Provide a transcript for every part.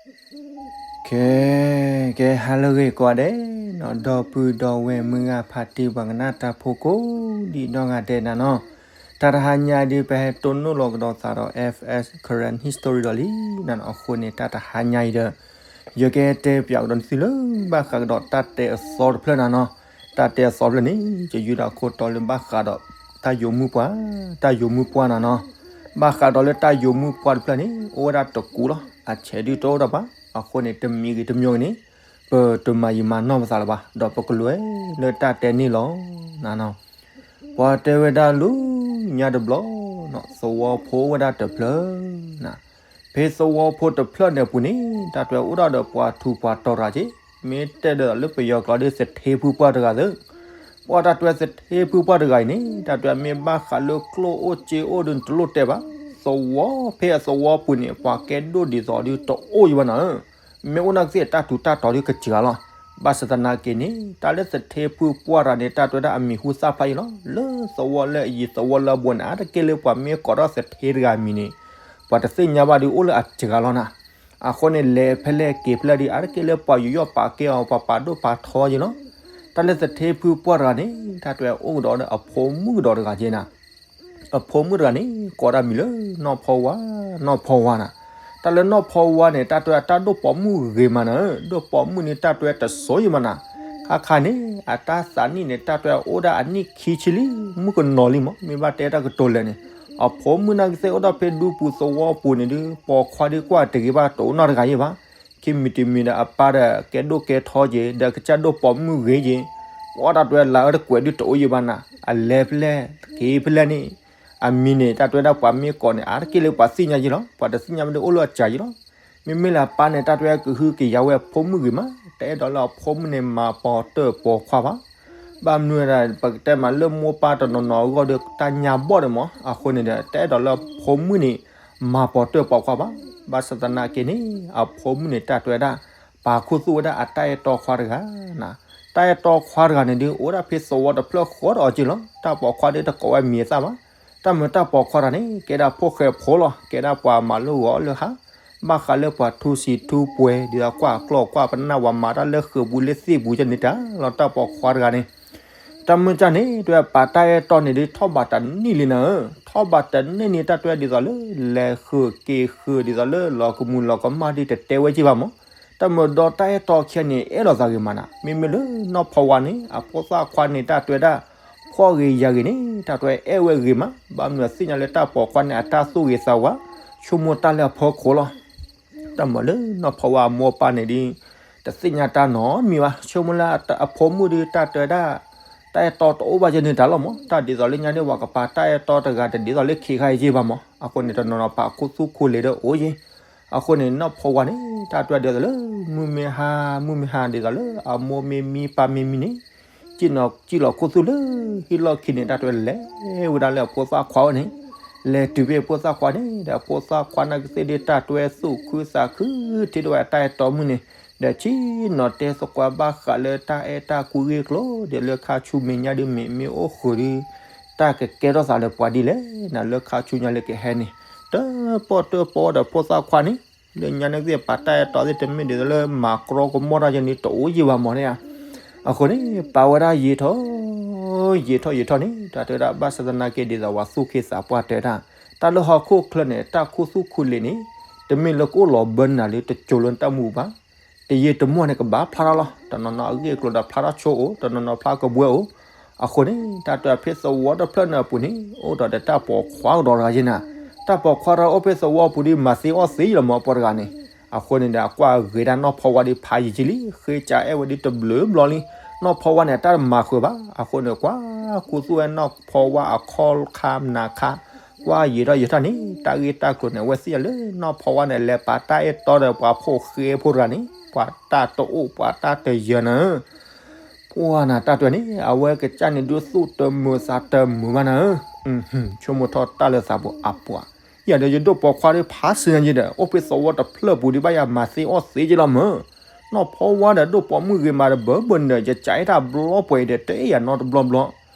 ကဲ ကဲ ဟါလၢအဂ့ၤကိးဂၤဒဲးနီၤ, ဒီပုၢ်ဒီဝဲၢ်မုၢ်ဂၤဖးတံၢ်ပှၤကနၣ်တၢ်ဖိကိးဒံးနီၢ်ဂၤဒဲးနၤနီၤ, တၢ်တဟါညါအံၤဒုး ပဟဲတိၢ်နီၣ်လီၤကဒီးသးဒီး F S Karen History ဒီးလံနၤနီၤ, အဃိန့ၣ် တၢ်တဟါညါအံၤဒီး ယကတဲပၠးကဒီးနသုလၢ ဘၣ်ဃးကဒီးတၢ်တဲအသီတဖျၢၣ်နၤနီၤ, တၢ်တဲအသီတဖျၢၣ်န့ၣ် ယယုၢ်ဒီးခိၣ်တီလၢဘၣ်ဃးဒီး တၢ်ယိာ်မုၢ်ပှၢ်, တၢ်ယိာ်မုၢ်ပှၢ်နၤနီၤ, ဘၣ်ဃးဒီးလၢတၢ်ယိာ်မုၢ်ပှၢ်တဖျၢၣ်န့ၣ် အိၣ်ဝဲဒၣ်တကူးလီၤ, အဆဲးဒုးတအိၣ်ဒီးဘၣ်, အဃိန့ၣ် တမံၤဂ့ၤတမံၤဂ့ၤန့ၣ် ပတမၤယံာ်မၤနီၢ်ပသးလၢၤဘၣ်, ဒီးပကလဲၤလၢတၢ်တဲန့ၣ်လီၤနၤနီၤ. ပှၤတဲဝဲဒၣ်လၢညါတဘျီနီၤ, သဝီဖိအိၣ်ဝဲဒၣ်တဖျၢၣ်နၤ, ဖဲသဝီဖိတဖျၢၣ်န့ၣ်အပူၤန့ၣ် တၢ်တဲအိၣ်ဒၣ်ဒီးပှၤထူးပှၤတီၤတဂၤက့ၤ, မ့ၢ်တဲဒီးလၢပယီၤကျိာ်ဒီး သထ့ဖုပှၢ်တဂၤသ့, ပှၤတၢ်တဲသထ့ဖုပှၢ်တဂၤအံၤန့ၣ် တၢ်တဲမ့ၢ်ဘၣ်ဃးလၢကျိၣ်အိၣ်စ့အိၣ်ဒီးတလိၣ်တဲဘၣ်, သဝီဖဲအသဝီပူၤန့ၣ် ပှၤကဲဒိၣ်ဒ်သိးဒီးတအိၣ်ယံၤဘၣ်နၤဧၢ မ့ၢ်အိၣ်နာ်ကသ့ၣ်တၢ်ထူးတၢ်တီၤဒီးကစှၤလီၤ. ဘၣ်ဆၣ်သနာ်က့န့ၣ် တၢ်လၢသထ့ဖုပှၢ်တဂၤန့ၣ် တၢ်တဲဝဲဒၣ်အမံၤဟူသၣ်ဖျါအံၤလီၤ. လၢသဝီလၢအယံၤသဝီလၢအဘူးန့ၣ် အါတက့ၢ်လၢပှၤမ့ၢ်ကိးထီၣ်သထ့တဂၤအမံၤန့ၣ် ပှၤတသ့ၣ်ညါဘၣ်ဒီးအိၣ်လၢအစှၤလီၤနၤ. အဃိန့ၣ် လဲၤဖဲလဲၣ်က့ၤဖဲလဲၣ်ဒီး အါတက့ၢ်လၢပှၤယူးယီၣ်ပာ်ကဲအီၤ ပှၤပာ်ဒိၣ်ပာ်ထီအီၤယံၤလီၤ. တၢ်လၢသထ့ဖုပှၢ်တဂၤန့ၣ် တၢ်တဲအိၣ်ကဒီးဒီးအဖိမုၣ်ကဒီးတဂၤက့ၤနၤ အဖိမုၣ်တဂၤန့ၣ် ကိးတၢ်မံၤလၢနီၢ်ဖီဝါ, နီၢ်ဖီဝါနၤ. တၢ်လၢနီၢ်ဖီဝါန့ၣ် တၢ်တဲတၢ်ဒိၣ်ပိာ်မုၣ်ဂ့ၤမးနၤ, ဒိၣ်ပိာ်မုၣ်န့ၣ် တၢ်တဲတစိၤယံၤမးနၤ. ခါခါန့ၣ် အတၢ်သးနံၣ်န့ၣ် တၢ်တဲအိၣ်ဒၣ်အနံၣ်ခံဆံလံ မုၣ်ကနီၤလံမး, မ့ၢ်ဘၣ်တဲတၢ်ကတိၤလဲၣ်န့ၣ် အဖိမုၣ်နာ်ကသ့ၣ်အိၣ်ဒီးဖဲဒူပူၤသဝီပူၤန့ၣ်ဒီး ပိာ်ခွါဒီးကွၢ်တဂ့ၤဘၣ်တအိၣ်နီတဂၤယံၤဘၣ်. ခံမံၤတမံၤဒီးအပၢ်ဒီးကဲဒိၣ်ကဲထီက့ၤ ဒီးကစၢ်ဒိၣ်ပိာ်မုၣ်ဂ့ၤက့ၤ, ပှၤတၢ်တဲလၢအတကွဲးဒုးတအိၣ်ယံၤဘၣ်နၤ. အလဲၤဖဲလဲၣ်က့ၤဖဲလဲၣ်န့ၣ် အမံၤန့ၣ် တၢ်တဲဝဲဒၣ်ပှၤမ့ၢ်ကိးန့ၣ် အါတက့ၢ်လၢပှၤသ့ၣ်ညါယံၤလီၤ. ပှၤတသ့ၣ်ညါဘၣ်ဒီးအိၣ်လၢအစှၤယံၤလီၤ. မ့မ့ၢ်လၢအပၢ်န့ၣ် တၢ်တဲဝဲကဟုကယာ်ဝဲအဖိမုၣ်ဂ့ၤမး, တအဲၣ်ဒိးလၢအဖိမုၣ်န့ၣ် မၤပိာ်တၢၢ်ပိာ်ခွါဘၣ်. ဘၣ်မနုၤဝဲဒၣ် ပကတဲမးလၢမိၢ်ပၢ်တနီၤနီၤအဂီၢ်ဒီး တၢ်ညါဘီၣ်ဒီးမး, အဃိန့ၣ်ဒီး တအဲၣ်ဒိးလၢအဖိမုၣ်န့ၣ် မၤပိာ်တၢၢ်ပိာ်ခွါဘၣ်. ဘၣ်ဆၣ်သနာ်က့န့ၣ် အဖိမုၣ်န့ၣ် တၢ်တဲဝဲဒၣ် ပာ်ခူသူၣ်ဝဲဒၣ်အတၢ်အဲၣ်တီခွါတဂၤနၤ. တၢ်အဲၣ်တီခွါတဂၤန့ၣ်ဒီး အိၣ်ဝဲဒၣ်ဖဲသဝီတဖျၢၣ်ဃီဒီးအီၤက့ၤလီၤ. တၢ်ပိာ်ခွါဒီးတကိးဝဲမံၤအသၣ်ဘၣ်. တၢ်မုာ်တၢ်ပိာ်ခွါတဂၤန့ၣ် ကဲဒၣ်ဖိၣ်ဃဲဖိလီၤ, ကဲဒၣ်ပှၤမၤလိဂီၤလၢဟါ, ဘၣ်ဃးလၢပှၤထူစံးထူပှဲၤ ဒ်သိးကွၢ်ကျီၢ်ကွၢ်ပနၢ်ဝဲမၤတၢ်လၢဃုာ်ပူၤလၢသ့ၣ်ပူၤကန့ၣ်တၢ်လီၤ. တၢ်ပိာ်ခွါတဂၤန့ၣ် တၢ်မုၢ်ကၢ်န့ၣ် တဲဝဲပာ်တၢ်အဲၣ်တီန့ၣ်ဒီး ထီၣ်ဘးတနံၣ်လံနၤဧၢ, ထီၣ်ဘးတနံၣ်န့ၣ် တၢ်တဲဝဲဒ်သိးလၢ လဲၤဃုာ်က့ၤဃုာ်ဒ်သိးလၢလီၤကမူၤလီၤကမၣ်ဒီးတတဲဝဲက့ၤဘၣ်မး. တၢ်မုာ်ဒီးတၢ်အဲၣ်တီခဲန့ၣ် အဲၣ်လိာ်သးဂ့ၤမးနၤ. မ့မ့ၢ်လၢနီၢ်ဖီဝါန့ၣ် အဖိသၣ်ခွါန့ၣ် တၢ်တဲဝဲဒၣ် ဖှီၣ်ဂ့ၤယာ်ဂ့ၤန့ၣ် တၢ်တဲဝဲအဲၣ်ဝဲဂ့ၤမး, ဘၣ်မနုၤသ့ၣ်ညါလၢတၢ်ပိာ်ခွါန့ၣ် အတၢ်သူၣ်ဂ့ၤသးဝါ ဆိကမိၣ်တၢ်လၢအဖီခိၣ်လီၤ. တၢ်မုာ်လၢနီၢ်ဖီဝါအမိၢ်အပၢ်န့ၣ်ဒီး တသ့ၣ်ညါတၢ်နီတမံၤဘၣ်, ဆိကမိၣ်လၢအဖိမုၣ်ဒီးတၢ်တဲဝဲဒၣ် တၢ်အဲၣ်တီတအိၣ်ဘၣ်ယဲန့ၣ်တၢ်လီၤမး. တၢ်ဒ်သိးလၢညါန့ၣ် ပှၤကပာ်တၢ်အဲၣ်တီတဂၤတဒ်သိးလၢခံခါအံၤက့ၤဘၣ်မး. အဃိန့ၣ် တနီၤနီၤပာ်ခူသူၣ်ခူလ့ၤဒီးအိၣ်ယဲ. အဃိန့ၣ် နီၢ်ဖီဝါန့ၣ် တၢ်တဲဝဲဒ်သိးလၢ မုၢ်မ့ၢ်ဟါ မုၢ်မ့ၢ်ဟါဒ်သိးလၢအမိၢ်မ့ၢ်မံပၢ်မ့ၢ်မံန့ၣ် စံၣ်လီၤခူသူၣ်လၢဟံၣ်လီၢ်ခံန့ၣ် တၢ်တဲဝဲလဲၤဝဲဒၣ်လၢအဖိသၣ်ခွါအအိၣ်န့ၣ်, လဲၤတုၤဖဲအဖိသၣ်ခွါန့ၣ် ဒီးအဖိသၣ်ခွါနာ်ကသ့ၣ်ဒီး တၢ်တဲဝဲသူၣ်ခုသးခု ထံၣ်ဒိၣ်ဝဲတၢ်အဲၣ်တီမုၣ်န့ၣ်, ဒီးဆ့ၣ်နီၤတဲသကိးဘၣ်ဃးလၢတၢ်အဲၣ်တၢ်ကွံဂ့ၢ်ကျိၤ ဒီးလၢခါဆူမဲာ်ညါဒုး မ့ၢ်မ့ၢ်အိၣ်ဃုာ်ဒီး တၢ်ကကဲထီၣ်သးလၢပှၤဒ်လဲၣ်, နၤလၢခါဆူညါလၢကဟဲန့ၣ်, တၢၣ်ပီၣ်တၢၣ်ပီဒီးဖိသၣ်ခွါန့ၣ် လၢညါန့ၣ်သ့ၣ်ပာ်တၢ်အဲၣ်တီသ့ၣ်တမ့ၢ်ဒ်သိးလၢမၤကြီကမီၣ်တၢ်ယဲန့ၣ် တအိၣ်ယံၤဘၣ်မးန့ၣ်ဧါ. အဃိန့ၣ် ပာ်ဝဲဒၣ်ယံာ်ထီၣ် ယံာ်ထီၣ်ယံာ်ထီၣ်န့ၣ် တၢ်တဲဝဲဒၣ်ဘၣ်ဆၣ်သနာ်က့ဒ်သိးပှၤသူၣ်က့သးပှၢ်တဲဝဲဒၣ် တၢ်လၢဟီၣ်ခိၣ်ချၢန့ၣ် တၢ်ခူသူၣ်ခူလ့ၤန့ၣ် တမ့ၢ်လၢကအိၣ်လီၤဘၢနုာ်လၢတစိၤလၢတၢ်မူပူၤဘၣ်. တယံာ်တမီၢ်န့ၣ် ကဘၣ်ဖျါထီၣ်လီၤ. တနီၤနီၤအဂ့ၢ်အကျိၤဒီးဖျါထီၣ်ဆိအိၣ်, တနီၤနီၤဖျါကဘှဲအိၣ်. အဃိန့ၣ် တၢ်တဲဖဲသဝီတဖျၢၣ်န့ၣ်အပူၤန့ၣ် အိၣ်ဒီးတၢ်ပိာ်ခွါကဒီးတဂၤယဲနၤ. တၢ်ပိာ်ခွါတဂၤအိၣ်ဖဲသဝီပူၤဒီး မၤသ့အီၣ်သ့လီၤမး ပှၤတဂၤန့ၣ်. အဃိန့ၣ်ဒီး အကွၢ်ဂ့ၤဒၣ်နီၢ်ဖီဝါဒီးဖးယံာ်ကလံ, ဃ့စးအဲၣ်ဝဲဒီးတဘျုးဘျီလံ. နီၢ်ဖီဝါန့ၣ် အတၢ်တမၤဃုာ်ဘၣ်. အဃိန့ၣ် ကွၢ်ခူသူၣ်ဝဲနီၢ်ဖီဝါအခီခါနၤခါ ကွၢ်ယံာ်ထီၣ်ယံာ်ထီၣ်န့ၣ် တၢ်ဂ့ၢ်တၢ်ကျိၤန့ၣ် အဝဲသ့ၣ်ညါလၢနီၢ်ဖီဝါန့ၣ် လဲၤပာ်တၢ်အဲၣ်တီဒီးပှၤဖိၣ်ဃဲဖိတဂၤန့ၣ် ပှၤတၢ်တအိၣ်ပှၤတၢ်တယၢၤနၤဧၢ. ပှၤနၤတၢ်တဲန့ၣ် အဝဲကစၢ်န့ၣ်ဒုးသူၣ်တမုာ်သးတမုာ်ဘၣ်နၤဧၢ. ဆိကမိၣ်ထီၣ်တၢ်လၢသးပူၤအပှၤ, ယၤဒီးယဒိၣ်ပိာ်ခွါဒီးဖးစၢၤညါယဲဒီး အိၣ်ဖဲသဝီတဖျၢၣ်ပူၤဒီး ဘၣ်ယၤမၤသ့အီၣ်သ့က့လီၤမး. နီၢ်ဖီဝါဒီးဒိၣ်ပိာ်မုၣ်ဂ့ၤမးဒီး ဘၢဘၢနုာ် ယကစးအဲၣ်တၢ်ဘျီပှဲၤဒီး တအဲၣ်ယၤနီတဘျီဘျီ,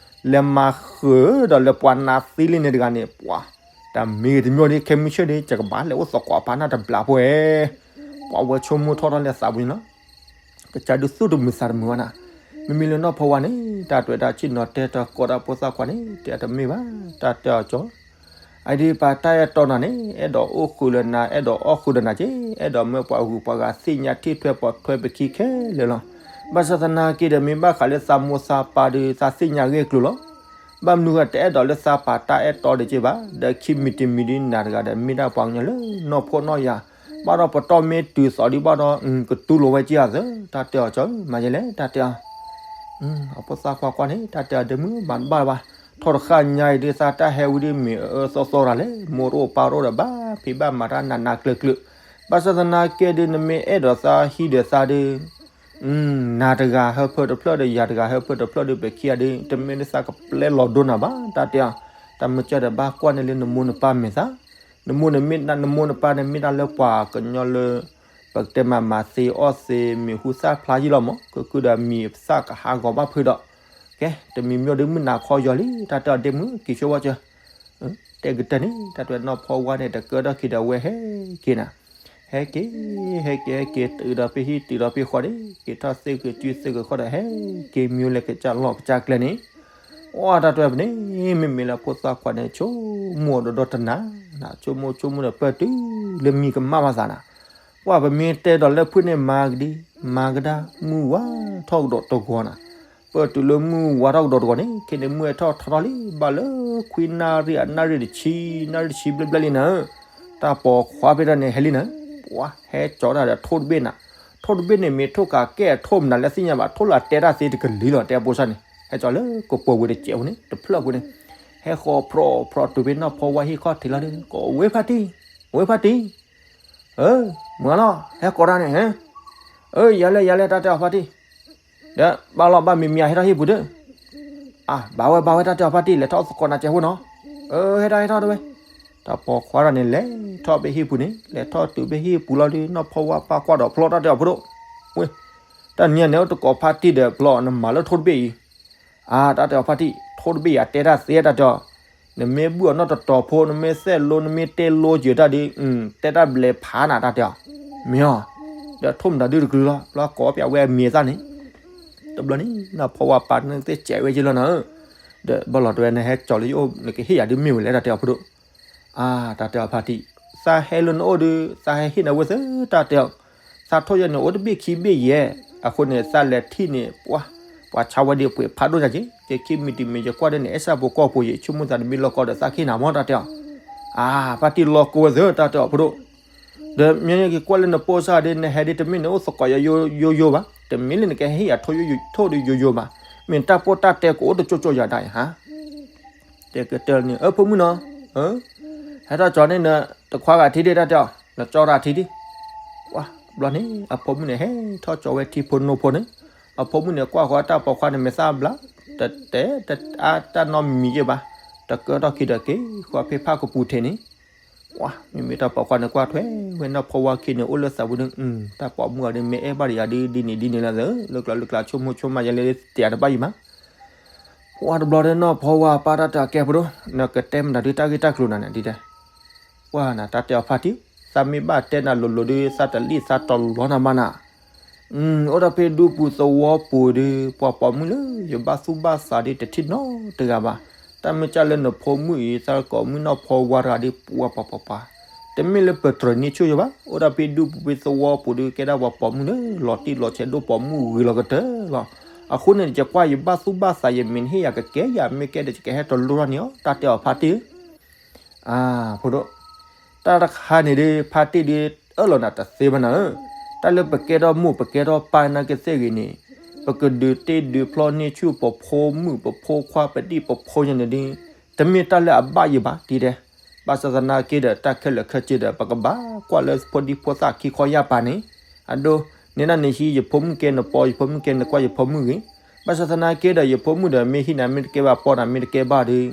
လဲၤမၤဃုာ်ဒီးလၢပှၤနးသ့လံန့ၣ်တဂၤန့ၣ် ပှၤ တၢ်မ့ၢ်ဂ့ၤတမံၤဒီး ခဲမုၢ်ဆ့ၣ်ဒီး ယကဘၣ်လဲၤအိၣ်သကိးအပၢ်နၢ်တဘျီပှဲၤ. ပှၤဝဲဆိကမိၣ်ထီၣ်ထီၣ်လၢသးပူၤန့ၣ်လီၤ. ကစၢ်ဒုးသူၣ်တမုာ်သးတမုာ်ဘၣ်နၤ. မ့မ့ၢ်လၢနီၢ်ဖီဝါန့ၣ် တၢ်တွဲၤတၢ်ဆ့ၣ်နီၤတဲတၢ်ကီတၢ်ဖိသၣ်ခွါန့ၣ် တဲတမ့ၢ်ဘၣ် တၢ်တဲအီၤကၠီ အဒံးပာ်တၢ်အဲၣ်တီနၤန့ၣ် အဲၣ်ဒိးအိၣ်ဃုာ်လၢနၤ အဲၣ်ဒိးအီၣ်ဃုာ်ဒီးနၤက့ အဲၣ်ဒိးမၢပှၤဂုၤပှၤဂၤသ့ၣ်ညါထံၣ်ထွဲပိာ်ထွဲပခံခဲလၢာ်လီၤ. ဘၣ်ဆၣ်သနာ်က့ဒီး မ့ၢ်ဘၣ်ဃးလၢသးမိၢ်သးပၢ်ဒီး သးသ့ၣ်ညါဂ့ၢ်ကျိၤလီၤ. ဘၣ်မနုၤဃိတအဲၣ်ဒိးလၢသးပာ်တၢ်အဲၣ်တီဒံးက့ဘၣ်. ဒီးခံမံၤတမံၤဒ်နၤတဂၤဒီး မ့ၢ်ဒၣ်ပှၤကညီလၢနီၢ်ဖှီၣ်နီၢ်ယာ် ဘၣ်ဒီးပတီၢ်မ့ၢ်တုၤသီဒံးဘၣ်ဒီး ကတူၢ်လိာ်ဝဲက့ၤအသး တၢ်တဲအီၤကၠီ မၤယဲလဲၣ် တၢ်တဲအီၤ အဖိသၣ်ခွါကွၢ်န့ၣ် တၢ်တဲအီၤဒ့မုၣ် မၤတဘၣ်ဘၣ်. ထီၣ်တဃၣ်ညါအံၤဒ်သးတၢ်ဟဲဝံၤဒ် မ့ၢ်အအၢသီသီတၢ်လဲၣ် မိၢ်တအိၣ်ပၢ်တအိၣ်ဒီး ဘၣ်ဖံးဘၣ်မၤတၢ်နးနးကျၢၤကျၢၤ. ဘၣ်ဆၣ်သနာ်က့ဒီး နမ့ၢ်အဲၣ်ဒိးသးဟံးဒီးသးဒီး နၤတဂၤဟၢဖၢတဖျၢၣ်ဒီး ယၤတဂၤဟၢဖၢတဖျၢၣ်ဒီး ပခံဂၤဒီး တမ့ၢ်လၢသးကပျဲလီၤဒိနၤဘၣ် တၢ်တဲအီၤ. တၢ်မ့ၢ်ကၢ်ဒီး ဘၣ်ကွၢ်န့ၢ်လၢနမိၢ်နပၢ်မဲာ်သး နမိၢ်နမ့ၢ် နမိၢ်နပၢ်န့ၣ်မ့ၢ်ဒၣ်လၢပှၤကညီလၢ ပကတဲမၤမၤသ့အီၣ်သ့ မံၤဟူသၣ်ဖျါယံာ်လီၤမး ကကုဒီးမံၤသၣ်ကဟးဂီၤဘၣ်ဖုးဒီး ကဲ တမံၤမ့ၢ်ဒ်မုၢ်နၤခီယီၤလံ တၢ်တဲအီၤဒ့မုၣ် က့ၤဆိဝဲကၢ တဲကတၢၢ်န့ၣ် တၢ်တဲနီၢ်ဖီဝါန့ၣ် တကၢထီၣ်ခံဒီးဝဲဟဲက့ၤနၤ ဟဲက့ၤ ဟဲက့ၤ ဟဲက့ၤ တုၤဒီးဖဲဟံၣ် တုၤဒီးဖဲဃီဒီး က့ၤထီၣ်သ့ၣ်က့ၤစုသ့ၣ်က့ၤဃီဒီး ဟဲက့ၤမံလၢကစၢ်လီၢ်ကစၢ်ကျဲန့ၣ် အတၢ်တဲပန့ၣ် မ့မ့ၢ်လၢဖိသၣ်ခွါန့ၣ် ဆိကမိၣ်ဒီးဒီတနၤ ဆိကမိၣ်ဆိကမိၣ်ဒီးပၢၢ်တုၤလၢမံၤကမၣ်ဘၣ်သးနၤ ပှၤပမ့ၢ်တဲဒီးလၢဖုၣ်န့ၣ်မၤကဒံ မၤကဒါ မုၢ်ဝါထီၣ်ကဒီးတဂီၤနၤ ပၢၢ်တုၤလၢမုၢ်ဝါထီၣ်ကဒီးတဂီၤန့ၣ် ခဲန့ၣ်မုၢ်ဟဲထီၣ်ထီထီၣ်လံ ဘၣ်လၢခွံနၣ်ရံၣ် အနၣ်ရံၣ်တဆံ နၣ်ရံၣ်တဆံဘျဲၣ်ဘျဲၣ်လံနၤ တၢ်ပိာ်ခွါဖဲတၢ်န့ၣ်ဟဲလံနၤ ပှၤဟဲကၠီတၢ်ဒီးထိၣ်တဘ့ၣ်နၤ ထိၣ်တဘ့ၣ်န့ၣ် မ့ၢ်ထိၣ်ကးကဲအထိၣ်မနုၤလၢသ့ၣ်ညါဘၣ် ထိၣ်လၢအတဲတၢ်သ့တကလုာ်လီၤ တဲအဖိစၢ်န့ၣ် ဟဲကၠီလၢကပိာ်ဝဲတစဲးဖိန့ၣ် တဖျၢၣ်ဖိန့ၣ် ဟဲဃီၤဖြီဖြီတုၤဖဲနီၢ်ဖီဝါဟံၣ်ခီၣ်ထံးလီၤဒီး ကဝဲဖါတံၢ် ဝဲဖါတံၢ် ဧၢ မုၢ်လီၤ ဟဲကိးတၢ်န့ၣ် ဧၢ ယၤလဲၣ်ယၤလဲၣ် တၢ်တဲအီၤဖါတံၢ် ဒီးဘၣ်လီၤဘၣ်မံၤမံၤ ဟဲထီၣ်ဟံၣ်ပူၤဒီး အါ ဘၣ်ဝဲဘၣ်ဝဲ တၢ်တဲအီၤဖါတံၢ် လဲၤထီၣ်သကိးနၤစဲးဖိနီၤ အၢ ဟဲထီၣ်ဟဲထီၣ်တဝဲ တၢ်ပိာ်ခွါတၢ်န့ၣ် လဲၤထီၣ်ဖဲဟံၣ်ပူၤန့ၣ် လဲၤထီၣ်တုၤဖဲဟံၣ်ပူၤလီၤဒီး နီၢ်ဖီဝါပၢ်ကွၢ်ဒီးဖျီ တၢ်တဲအီၤဖိဒိၣ် ဝဲ တၢ်နံၤန့ၣ် အိၣ်တကိးဖါတံၢ်ဒီးဖျီ နမၤလၢထိၣ်တဘ့ၣ်အံၤ အါ တၢ်တဲအီၤဖါတံၢ် ထိၣ်တဘ့ၣ်ယၤတဲတၢ်သ့ တၢ်တဲအီၤ နမ့ၢ်ဘုၣ်အီၤနီၢ်တတီၤဖိ နမ့ၢ်သဲးလိ နမ့ၢ်တဲလိက့ၤတၢ်ဒီး တဲတၢ်ဘျဲးဖးနၤ တၢ်တဲအီၤ မ့ၢ်အီၤ ဒီးထိၣ်မတၤဒုတကလုာ်လီၤ ဘျီကိးပၠးဝဲအမံၤအသၣ်န့ၣ် တဘျီန့ၣ် နီၢ်ဖီဝါပၢ်န့ၣ်သ့ၣ်စဲးဝဲက့ၤလီၤနၤဧၢ ဒီးဘၣ်လီၤတဝဲ နဟဲကၠီလၢယအိၣ် နကဟ့ၣ်ယၤဒုးမ့ၢ်ဝဲလဲၣ် တၢ်တဲအီၤဖိဒိၣ် အါ တၢ်တဲအီၤဖါတံၢ် သးဟဲလၢနအိၣ်ဒီး သးဟဲဟ့ၣ်နၤဝဲသ့ၣ် တၢ်တဲအီၤ သးထိၣ်ယဲန့ၣ် အိၣ်တဘ့ၣ်ခံဘ့ၣ်ယဲၢ် အဃိန့ၣ် သးလဲၤထံၣ်န့ၣ် ပှၤ ပှၤဆါဝဲဒ်ပှ့ၤဖးဒိၣ်ညါက့ၤ ကဲခံမံၤတမံၤ ယကွၢ်ဒ်န့ၣ် အဲၣ်ဆၣ်ဖိကီၢ်ဖိ ယဆိကမိၣ်သးတမ့ၢ်လီၢ်ကီဒီး သးကဟ့ၣ်နၤမ့ၢ် တၢ်တဲအီၤ အါ ဖါတံၢ်လီၤကိးဝဲသ့ၣ် တၢ်တဲအီၤဖိဒိၣ် ဒီးမ့ၢ်က့ၤကွၢ်လၢနပိၢ်စၢ်ဒီး နဟဲဒ်တမ့ၢ်နအိၣ်သကိးယၤယိယိယိဘၣ် တမ့ၢ်လၢနကဟ့ၣ်ယၤထိၣ်ယိယိထိၣ်ဒီးယိယိဘၣ် မ့ၢ်တၢ်ပိၢ်တၢ်တဲကအိၣ်တကၠိကၠိယၤဒၣ်အံၤဟါ တဲကတၢၢ်န့ၣ် အၢ ဖိမုၣ်နီၤ အၢ ဟဲထီၣ်ကၠီန့ၣ် နတခွါဂၤထံဒံး တၢ်တဲအီၤ နကၠီတၢ်ထံဒံး ပှၤ ဘျီန့ၣ် အဖိမုၣ်န့ၣ် ဟဲထီၣ်ကၠီဝဲထံဖိနိဖိန့ၣ် အဖိမုၣ်န့ၣ် ကွၢ်ဃီတၢ်ပိာ်ခွါန့ၣ် မဲာ်သၣ်ဘျါ တတဲတအါတၢ်နီတမံၤယဲၢ်ဘၣ် တကၢထီၣ်ခံဒီးက့ၤ ဃီဖဲဖးကပူၤထံးန့ၣ် ပှၤ မ့မ့ၢ်တၢ်ပိာ်ခွါန့ၣ် ကွၢ်ထွဲဝဲနီၢ်ဖီဝါခံန့ၣ် အိၣ်လၢသးပူၤန့ၣ် တၢ်ပိာ်မုၣ်အီၤဒ် မ့ၢ်အဲၣ်ဘၣ်ဒံးယၤဒ် ဒ်န့ၣ်ဒ်န့ၣ်လီၤသၢ လၢကျါလၢကျါ ဆိကမိၣ်ဆိကမးယဲလၢတယၤတဘၣ်ယံၤမး ပှၤတဘျီဒီးနီၢ်ဖီဝါပၢ်တၢ်တဲအီၤကဲဖိဒိၣ် နကတဲမတၤဒုးတၢ်ဂ့ၢ်တၢ်ကျိၤနၤန့ၣ်ဒ်တဲ ပှၤနၤ တၢ်တဲအီၤဖါတံၢ် သးမ့ၢ်ဘၣ်တဲနၤလိၤလိၤဒီး သးတလံၣ်သးတလီနၤဘၣ်နၤ အိၣ်ဒီးဖဲဒူပူၤသဝီပူၤဒီး ပှၤပိာ်မုၣ်လၢယဘၣ်သူၣ်ဘၣ်သးဒီးတထံၣ်နီတဂၤဘၣ်. တၢ်မ့ၢ်ကၢ်လၢနဖိမုၣ်အံၤ သးကိးမုၣ်နီၢ်ဖီဝါတဂၤဒီး ပှၤပှၤပှၤပှၤ တမ့ၢ်လၢပတြၢၤန့ၢ်ဆူၣ်ယိာ်ဘၣ်. အိၣ်ဒီးဖဲဒူပူၤဖဲသဝီပူၤဒီး ကဲဒၣ်ပှၤပိာ်မုၣ်လၢ လီၤတံၢ်လီၤဆဲးဒိၣ်ပိာ်မုၣ်ဂ့ၤလီၤကတၢၢ်လီၤ. အဃိန့ၣ် ယကွၢ်ယဘၣ်သူၣ်ဘၣ်သး ယမ့ၢ်ဟ့ၣ်ယၤကကဲယၤ မ့ၢ်ကဲဒီး ယကဟဲတလိၣ်ထီၣ်န့ၢ်အီၤ တၢ်တဲအီၤဖါတံၢ် အဖိဒိၣ်, တၢ်တခါန့ၣ်ဒီး ဖါတံၢ်ဒီး အၢၣ်လီၤနၤတသ့ဘၣ်နၤဧၢ. တၢ်လၢပကဲထီၣ်မိၢ်ပကဲထီၣ်ပၢ်နာ်က့သ့ၣ်ဂ့ၤန့ၣ်, ပကဒုးတ့ဒုးဖျီန့ၢ်ဆူၣ်ပဖိမုၣ်ပဖိခွါပဒံၣ်ပဖိညါန့ၣ်ဒီး တမ့ၢ်တၢ်လၢအဘၣ်ယံၤဘၣ်တံၢ်တဲ. ဘၣ်ဆၣ်သနာ်က့ဒီး တၢ်ခဲလၢာ်ခဲဆ့ဒီး ပကဘၣ်ကွၢ်လၢဖိဒံဖိသၣ်ခံခီယၢ်ပၤန့ၣ်, အဒိ, န့ၢ်နၤန့ၣ်ဟံးယဖိမုၣ်ကဲနပီ ယဖိမုၣ်ကဲနကွၢ်ယဖိမုၣ်ဂ့ၤ. ဘၣ်ဆၣ်သနာ်က့ဒီး ယဖိမုၣ်ဒီး မ့ၢ်ဟံးနၤမ့ၢ်တကဲဘၣ် ပီနၤမ့ၢ်တကဲဘၣ်ဒီး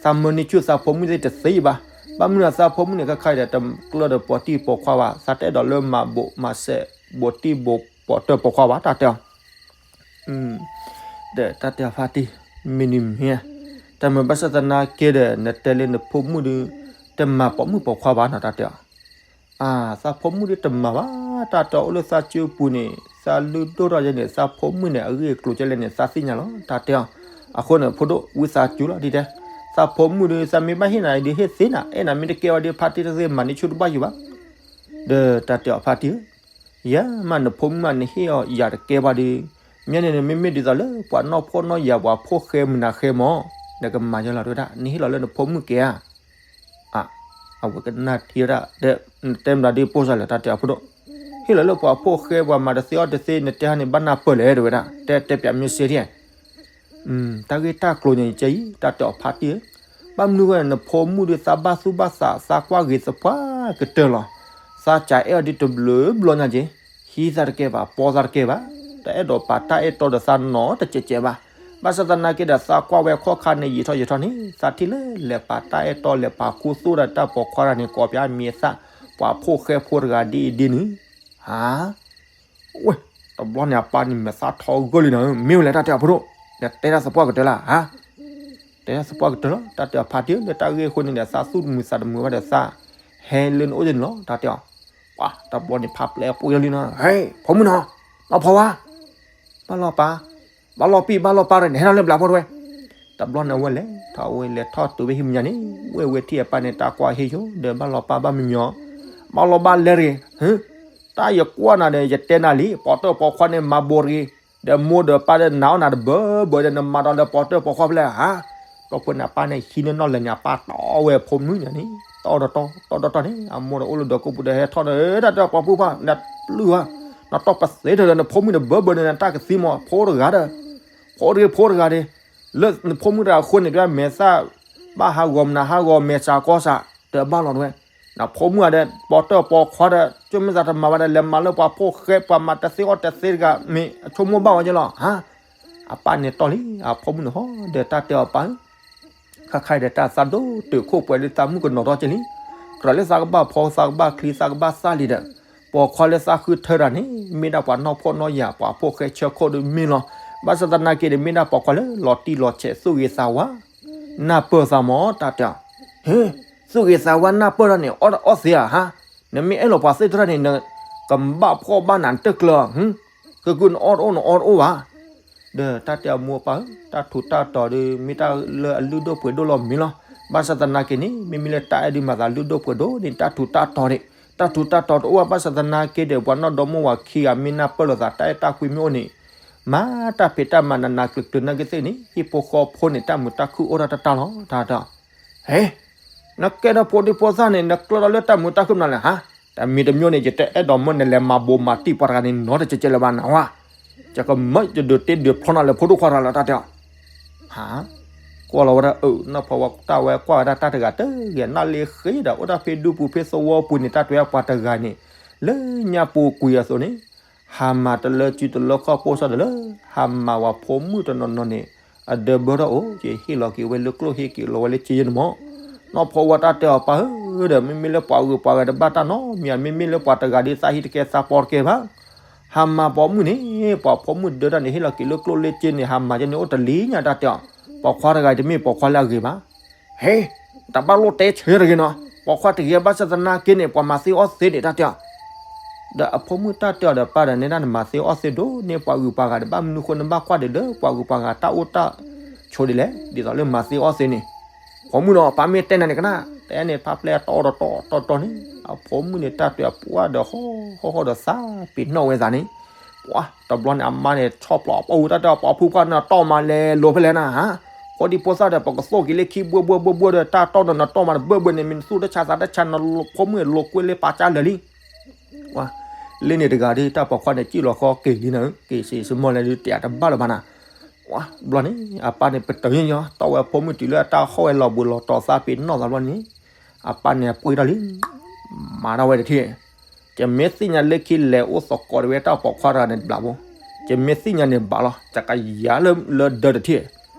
သးမၢန့ၢ်ဆူၣ်သးဖိမုၣ်သ့ၣ်တသ့ဘၣ်. ဘၣ်မနုၤသးဖိမုၣ်န့ၣ် ခါခါဒီး တကျၢၢ်ဒီးပိာ်တံၢ်ပိာ်ခွါဘၣ်, သးတအဲၣ်ဒိးလၢမၤဘိးမၤစဲး ဘိးတံၢ်ဘိးပိာ်တၢၢ်ပိာ်ခွါဘၣ် တၢ်တဲအီၤ ဒီးတၢ်တဲအီၤဖါတံၢ်, မ့ၢ်န့ၣ်မ့ၢ်ဧါ, တၢ်မ့ၢ်ဘၣ်ဆၣ်သနာ်က့ဒီး နတဲလၢနဖိမုၣ်ဒီး တမၤပိာ်မုၣ်ပိာ်ခွါဘၣ်နီၤ တၢ်တဲအီၤ, အါ သးဖိမုၣ်ဒီးတမၤဘၣ် တၢ်တဲအီၤ အိၣ်လၢသးစုပူၤန့ၣ် သးလုၢ်ဒိၣ်ထီၣ်ယဲန့ၣ် သးဖိမုၣ်န့ၣ် အဂ့ၢ်အကျိၤကဲလဲၣ်န့ၣ် သးသ့ၣ်ညါလီၤ တၢ်တဲအီၤ. အဃိန့ၣ် ဖိဒိၣ်ဝံသးစူၤလီၤ ဒ်တဲ, သးဖိမုၣ်ဒီး သးမ့ၢ်ဘၣ်ဟ့ၣ်နၤအံၤဒီး ဟ့ၣ်သ့နၤ, အဲၣ်နၤမ့ၢ်တကဲဘၣ်ဒီး ဖါတံၢ်တသ့မၤန့ၢ်ဆူၣ်တဘၣ်ယံၤဘၣ်. ဒီးတၢ်တဲအီၤ ဖါတံၢ်ဧၢ, ယၤမး နဖိမုၣ်မး နဟ့ၣ်အီၤယၤတကဲဘၣ်ဒီး မ့ၢ်န့ၣ် မ့မ့ၢ်ဒ်သိးလၢပှၤနီၢ်ဖှီၣ်နီၢ်ယာ် ပှၤဖိၣ်ဃဲမုၢ်နၤဃဲမၢ်, နကမၤယဲလီၤ တဲဝဲဒၣ်, နဟ့ၣ်လီၤလၢနဖိမုၣ်ကဲဧါ. အဝဲကနၣ်ထံဝဲဒၣ်, တဲမတၤဒ်ပိၢ်စၢ်လဲၣ် တၢ်တဲအီၤ ဖိဒိၣ်, ဟ့ၣ်လီၤလၢပှၤဖိၣ်ဃဲ ပှၤမၤတသ့အီၣ်တသ့ နတဲဟီန့ၣ် ဘၣ်နၢ်ပၢၢ်လဲၣ် တဲဝဲဒၣ်, တဲတဲပၠးမ့ၢ်စ့ထံၣ် တၢ်ဂ့ၢ်တၢ်ကျိၤန့ၣ် ကဲအံၤ တၢ်တဲအီၤ ဖါတံၢ်ဧၢ, ဘၣ်မနုၤဃိ နဖိမုၣ်ဒီး သးဘၣ်သူၣ်ဘၣ်သး သးကွၢ်ဂ့ၤသပှၢ်ကတၢၢ်လီၤ. သးစံးအဲၣ်အီၤဒ်တဘျုးဘျီညါက့ၤ, ဟံးသးတကဲဘၣ်, ပီသးတကဲဘၣ်, တအဲၣ်ဒိးပာ်တၢ်အဲၣ်တီဒီးသးနီတစဲးစဲးဘၣ်. ဘၣ်ဆၣ်သနာ်က့ဒီး သးကွၢ်ဝဲခီၣ်ခါန့ၣ် ယံာ်ထီၣ်ယံာ်ထီၣ်န့ၣ် သးထံၣ်လၢလဲၤပာ်တၢ်အဲၣ်တီ လဲၤပာ်ခူသူၣ်ဒီးတၢ်ပိာ်ခွါတဂၤန့ၣ် ကိးပၠးမံၤသၣ် ပှၤဖိၣ်ဃဲဖိတဂၤဒ်အံၤဒ်နုၤ ဧါ ဝဲ, တဘျီန့ၣ် အပၢ်န့ၣ်မဲာ်သၣ်ထီဂၢၢ်လံနၤ, မ့ၢ်ဝဲလဲၣ် တၢ်တဲအီၤ ဖိဒိၣ်, နတဲတၢ်သပှၢ်ကတၢၢ်လၢဧါ, တဲတၢ်သပှၢ်ကတၢၢ်လီၤ တၢ်တဲအီၤ ဖါတံၢ်ဧၢ, လၢတၢ်ဂ့ၢ်အဃိန့ၣ်ဒီး သးသူၣ်တမုာ်သးတမုာ်ဘၣ်ဒီး သးဟဲလၢနအိၣ်ဒ်န့ၣ်လီၤ တၢ်တဲအီၤ. ပှၤတဘျီန့ၣ် ဖါပျဲပှ့ၤလံနၤ, ဟဲ ဖိမုၣ်နီၤ, နီၢ်ဖီဝါ, ဘၣ်လီၤပာ်, ဘၣ်လီၤပံာ် ဘၣ်လီၤပာ်ဒီး နဟဲထီၣ်လၢဘျးဖိတဝဲ. တဘျီန့ၣ် အဝဲလဲၤထီၣ် အဝဲလဲၤထီၣ်တုၤဝဲဟံၣ်မဲာ်ညါန့ၣ် ဝဲဝဲထံၣ်အပၢ်န့ၣ် တၢ်ကွၢ်ဟ့ၣ်ယိာ်ဒီး ဘၣ်လီၤပာ်ဘၣ်မံမံၤ, ဘၣ်လီၤဘၣ်လဲတဂ့ၤ, တၢ်ယကွၢ်နၤဒီး ယတဲနၤလံ ပိာ်တၢၣ်ပိာ်ခွါန့ၣ် မၤဘိးတဂ့ၤ, ဒီးမိၢ်ဒီးပၢ်ဒီး နာ်အီၣ်နၤတဘၢဘၢဒီး နမၤဒီးလၢပိာ်တၢၣ်ပိာ်ခွါဖဲလဲၣ်ဧါ. ဒီဖိန့ၣ် အပၢ်န့ၣ် ဟံးန့ၢ်နီၣ်လဲၣ်န့ၣ် အပၢ်တီဝဲဖိမုၣ်န့ၣ်န့ၣ် တီၢ်ဒီးတီၢ် တီၢ်ဒီးတီၢ်န့ၣ် အမိၢ်ဒီးအိၣ်လၢဒီးကိးပူၤဒီး ဟဲထီၣ်ဒီး တၢ်တဲပိာ်ဖုဖါ နပျုၢ်ဧါ, နတီၢ်ပသ့ထီၣ်ဒီး နဖိမုၣ်န့ၣ် ဘၢဘၢန့ၣ် နတၢ်ကသံမး ဖိတဂၤဒီး ဖိတဂၤ ဖိတဂၤဒီး လၢနဖိမုၣ်တဂၤအဃိန့ၣ် တဲဝဲ မဲာ်သၣ်ဘၣ်ဟးဂီၤမနုၤဟးဂီၤ မဲာ်စးကီစး တဘၣ်လီၤတဲဝဲ, နဖိမုၣ်ဧါဒီး ပိာ်တၢၣ်ပိာ်ခွါဒီး ကၠိမ့ၢ်သးတမၤဘၣ်ဒီး လဲၤမၤလၢပှၤဖိၣ်ဃဲ ပှၤမၤတသ့အီၣ်တသ့တဂၤ မ့ၢ်အဆိကမိၣ်ဘၣ်ဝဲက့လီၤဧါ. အပၢ်န့ၣ်တီၢ်လံ အဖိမုၣ်န့ၣ်ဟီဒီး တၢ်တဲအီၤ ပၢ်ဧၢ ခါခါအံၤဒီးတၢ်သးဒိၣ်တုာ်ခိၣ်ပှဲၤလၢသးမုၣ်ကနီၤထီၣ်က့လံ, ကြၢးလၢသးကဘၣ်ဖီ သးကဘၣ်ချံ သးကဘၣ်သၣ်လံဒီး ပိာ်ခွါလၢသးဃုထၢတၢ်န့ၣ် မ့ၢ်ဒၣ်ပှၤနီၢ်ဖှီၣ်နီၢ်ယာ် ပှၤဖိၣ်ဃဲဆၢခိၣ်ဒီးမ့ၢ်လီၤ. ဘၣ်ဆၣ်သနာ်က့ဒီး မ့ၢ်ဒၣ်ပိာ်ခွါလၢလီၤတံၢ်လီၤဆဲး သူၣ်ဂ့ၤသးဝါ နၢ်ပၢၢ်သးမး တၢ်တဲအီၤ, ဟ့ သူၣ်ဂ့ၤသးဝါနၢ်ပၢၢ်ထီၣ်န့ၣ် အီၣ်အီၣ်သ့ဧါဟါ, နမ့ၢ်အဲၣ်လီၤပှၤသ့ၣ်တဖၣ်န့ၣ် နကဘၣ်ဖှီၣ်ဘၣ်နၤတကျၢၤ ကကုၢ်နအီၣ်တအိၣ် နအီတအိၣ်ဘၣ်. ဒီးတၢ်တဲအမိၢ်ပၢ်ဧၢ, တၢ်ထူးတၢ်တီၤဒီး မ့ၢ်တၢ်လၢအလုၢ်ဒိၣ်ပှ့ၤဒိၣ်လီၤမ့ၢ်လီၤ. ဘၣ်ဆၣ်သနာ်က့န့ၣ် မ့မ့ၢ်လၢတၢ်အဲၣ်ဒုးမၤသးလုၢ်ဒိၣ်ပှ့ၤဒိၣ်န့ၣ် တၢ်ထူးတၢ်တီၤန့ၣ် တၢ်ထူးတၢ်တီၤတအိၣ်ဘၣ်. ဘၣ်ဆၣ်သနာ်က့ဒီး ပှၤနီၢ်ဒီမါဝၤခံဂၤ မ့ၢ်နၢ်ပၢၢ်လိာ်သး တၢ်အဲၣ်တၢ်ကွံမ့ၢ်အိၣ်န့ၣ် မၤတၢ်ဖံးတၢ်မၤနးနးကျုၤကျုၤနာ်က့သ့ၣ်န့ၣ် ဟံၣ်ဖိဃီဖိန့ၣ် တၢ်မုာ်တၢ်ခုၣ်အိၣ်ထီၣ်တၢ်တၢ်လီၤ တၢ်တဲအီၤ. ဟ့ နကဲထီၣ်ဖိဒံဖိသၣ်န့ၣ် နကျၢထီၣ်လၢတၢ်မုာ်တၢ်ခုၣ်မနုၤလဲၣ်ဟါ. တၢ်မံၤတမံၤန့ၣ် ယတအဲၣ်ဒိးမၢနလဲၤမၤဘိးမၤတံၢ်ပှၤတဂၤန့ၣ် နီတကဲကဲလၢၤဘၣ်နဝဲ. ယကမၢယဒုးတ့ဒုးဖျီနၤလၢဖိဒိၣ်ခွါတဂၤလၢတၢ်တဲအီၤ. ဟါ ကွၢ်လီၤဝဲဒၣ်အၢ နီၢ်ဖီဝါတၢ်ဝဲကွၢ်ဝဲဒၣ်တၢ်တဂၤတဂ့ၤ နၢ်လ့ဃ့ဒီး အိၣ်တၢ်ဖဲဒူပူၤဖဲသဝီပူၤန့ၣ် တၢ်တဲဝဲပှၤတဂၤန့ၣ် လၢညါပူၤကွံာ်အသိးန့ၣ် ဟးမၤတလၢစုတလၢခီၣ်ပိၢ်စၢ်ဒီးလၢ ဟးမၤဝဲဖိမုၣ်တနီၤနီၤန့ၣ် အဒၢဘၢထီၣ်အိၣ် ယဟ့ၣ်လီၤက့ၤဝဲလၢကျိၣ်ဟ့ၣ်က့ၤလီၤဝဲလၢစ့ယဲၢ်န့ၣ်မး. နီၢ်ဖီဝါတၢ်တဲအီၤပၢ်ဧၢဒီး မ့မ့ၢ်လၢပှၤဂုၤပှၤဂၤတဘၣ်တၢ်နီတမံၤ မ့မ့ၢ်လၢပှၤတဂၤဒ်သးဟံးတကဲသးပီတကဲဘၣ် ဟးမၤပိာ်မုၣ်န့ၣ် ပှၤဖိမုၣ်ဒၢတၢ်န့ၣ် ဟ့ၣ်လီၤက့ၤလၢကျိၣ်လၢစ့န့ၣ် ဟးမၤယဲန့ၣ်အိၣ်တလံၤညါတၢ်တဲအီၤ. ပိာ်ခွါတဂၤတမ့ၢ်ပိာ်ခွါလၢအဂ့ၤဘၣ်. ဟ့ တဘၣ်လိၣ်တဲဆၢတဂ့ၤနီၤ ပိာ်ခွါတဂ့ၤ ဘၣ်ဆၣ်သနာ်က့န့ၣ် ပှၤမၤသ့အီၣ်သ့န့ၣ်တၢ်တဲအီၤ. ဒီးအဖိမုၣ်တၢ်တဲအီၤဒီးပၢ်ဒီး နဲဒၣ်နမၤသ့အီၣ်သ့ဒိၣ်န့ၢ်ပှၤဂုၤပှၤဂၤဒီး ဘၣ်မနုၤဃိနဘၣ်ကွၢ်ဒံးလၢ ပှၤဂုၤပှၤဂၤတၢ်အိၣ်တၢ်ဆိးဒ်လဲၣ် ဒ်သိးလၢမၤသ့အီၣ်သ့န့ၣ်. ဖိမုၣ်နီၤ ပၢ်မ့ၢ်တဲနၤန့ၣ်ကနၣ် တဲန့ၣ် ဖါပျဲၢ်တီတီတီတီန့ၣ် အဖိမုၣ်န့ၣ် တၢ်တဲအပှၢ်ဒီးဟီၣ်ဟီၣ်ဒီးသးပ့ၤနီၣ်ဝဲသးန့ၣ် ပှၤတဘျီန့ၣ် အမါန့ၣ် ဆီၣ်ဖျိးပှၤအူတၢ်တဲအီၤ ပှၤဖိခွါန့ၣ် တီၢ်မးလဲၤလိၤဖဲလဲၣ်နၤဟါ. ဖိဒံဖိသၣ်ဒီး ပကသိၣ်က့ၤလၢခံဘှၢဘှၢဘှၢဘှၢဒီး တၢ်တီၢ်ဒီးနတီၢ်မးတဘၢဘၢန့ၣ် မ့ၢ်နသူၣ်တၢ်ဆါသးတၢ်ဆါ နဖိမုၣ်လိၤကွဲလၢပာ်ကၢလၢာ်လံ လၢန့ၣ်တဂၤဒီး တၢ်ပိာ်ခွါန့ၣ် စံၣ်လီၤဃီက့ၤလံနၤ က့ၤစံးစမီၢ်လဲၤဒုးတဲတဘၣ်လၢၤဘၣ်နၤ. ဘျီန့ၣ် အပၢ်န့ၣ် ပတၢၢ်ညီညီ တီၢ်ဝဲဖိမုၣ်တုၤလၢအတၢ်ဟီၣ်ဝဲလီၤဘှံးလီၤတီၤသးပ့ၤနီၣ်သးဘျီန့ၣ် အပၢ်န့ၣ် အပှ့ၤထီၣ်လံ မၤထီၣ်ဝဲတထံၣ် ယမ့ၢ်သ့ၣ်ညါလၢခံလဲၤအိၣ်သကိးတဝဲတၢ်ပိာ်ခွါတဂၤန့ၣ်တဘျီဖိ ယမ့ၢ်သ့ၣ်ညါန့ၣ်ဘၣ်လီၤ ယကယၤလၢလၢဒၢတထံၣ်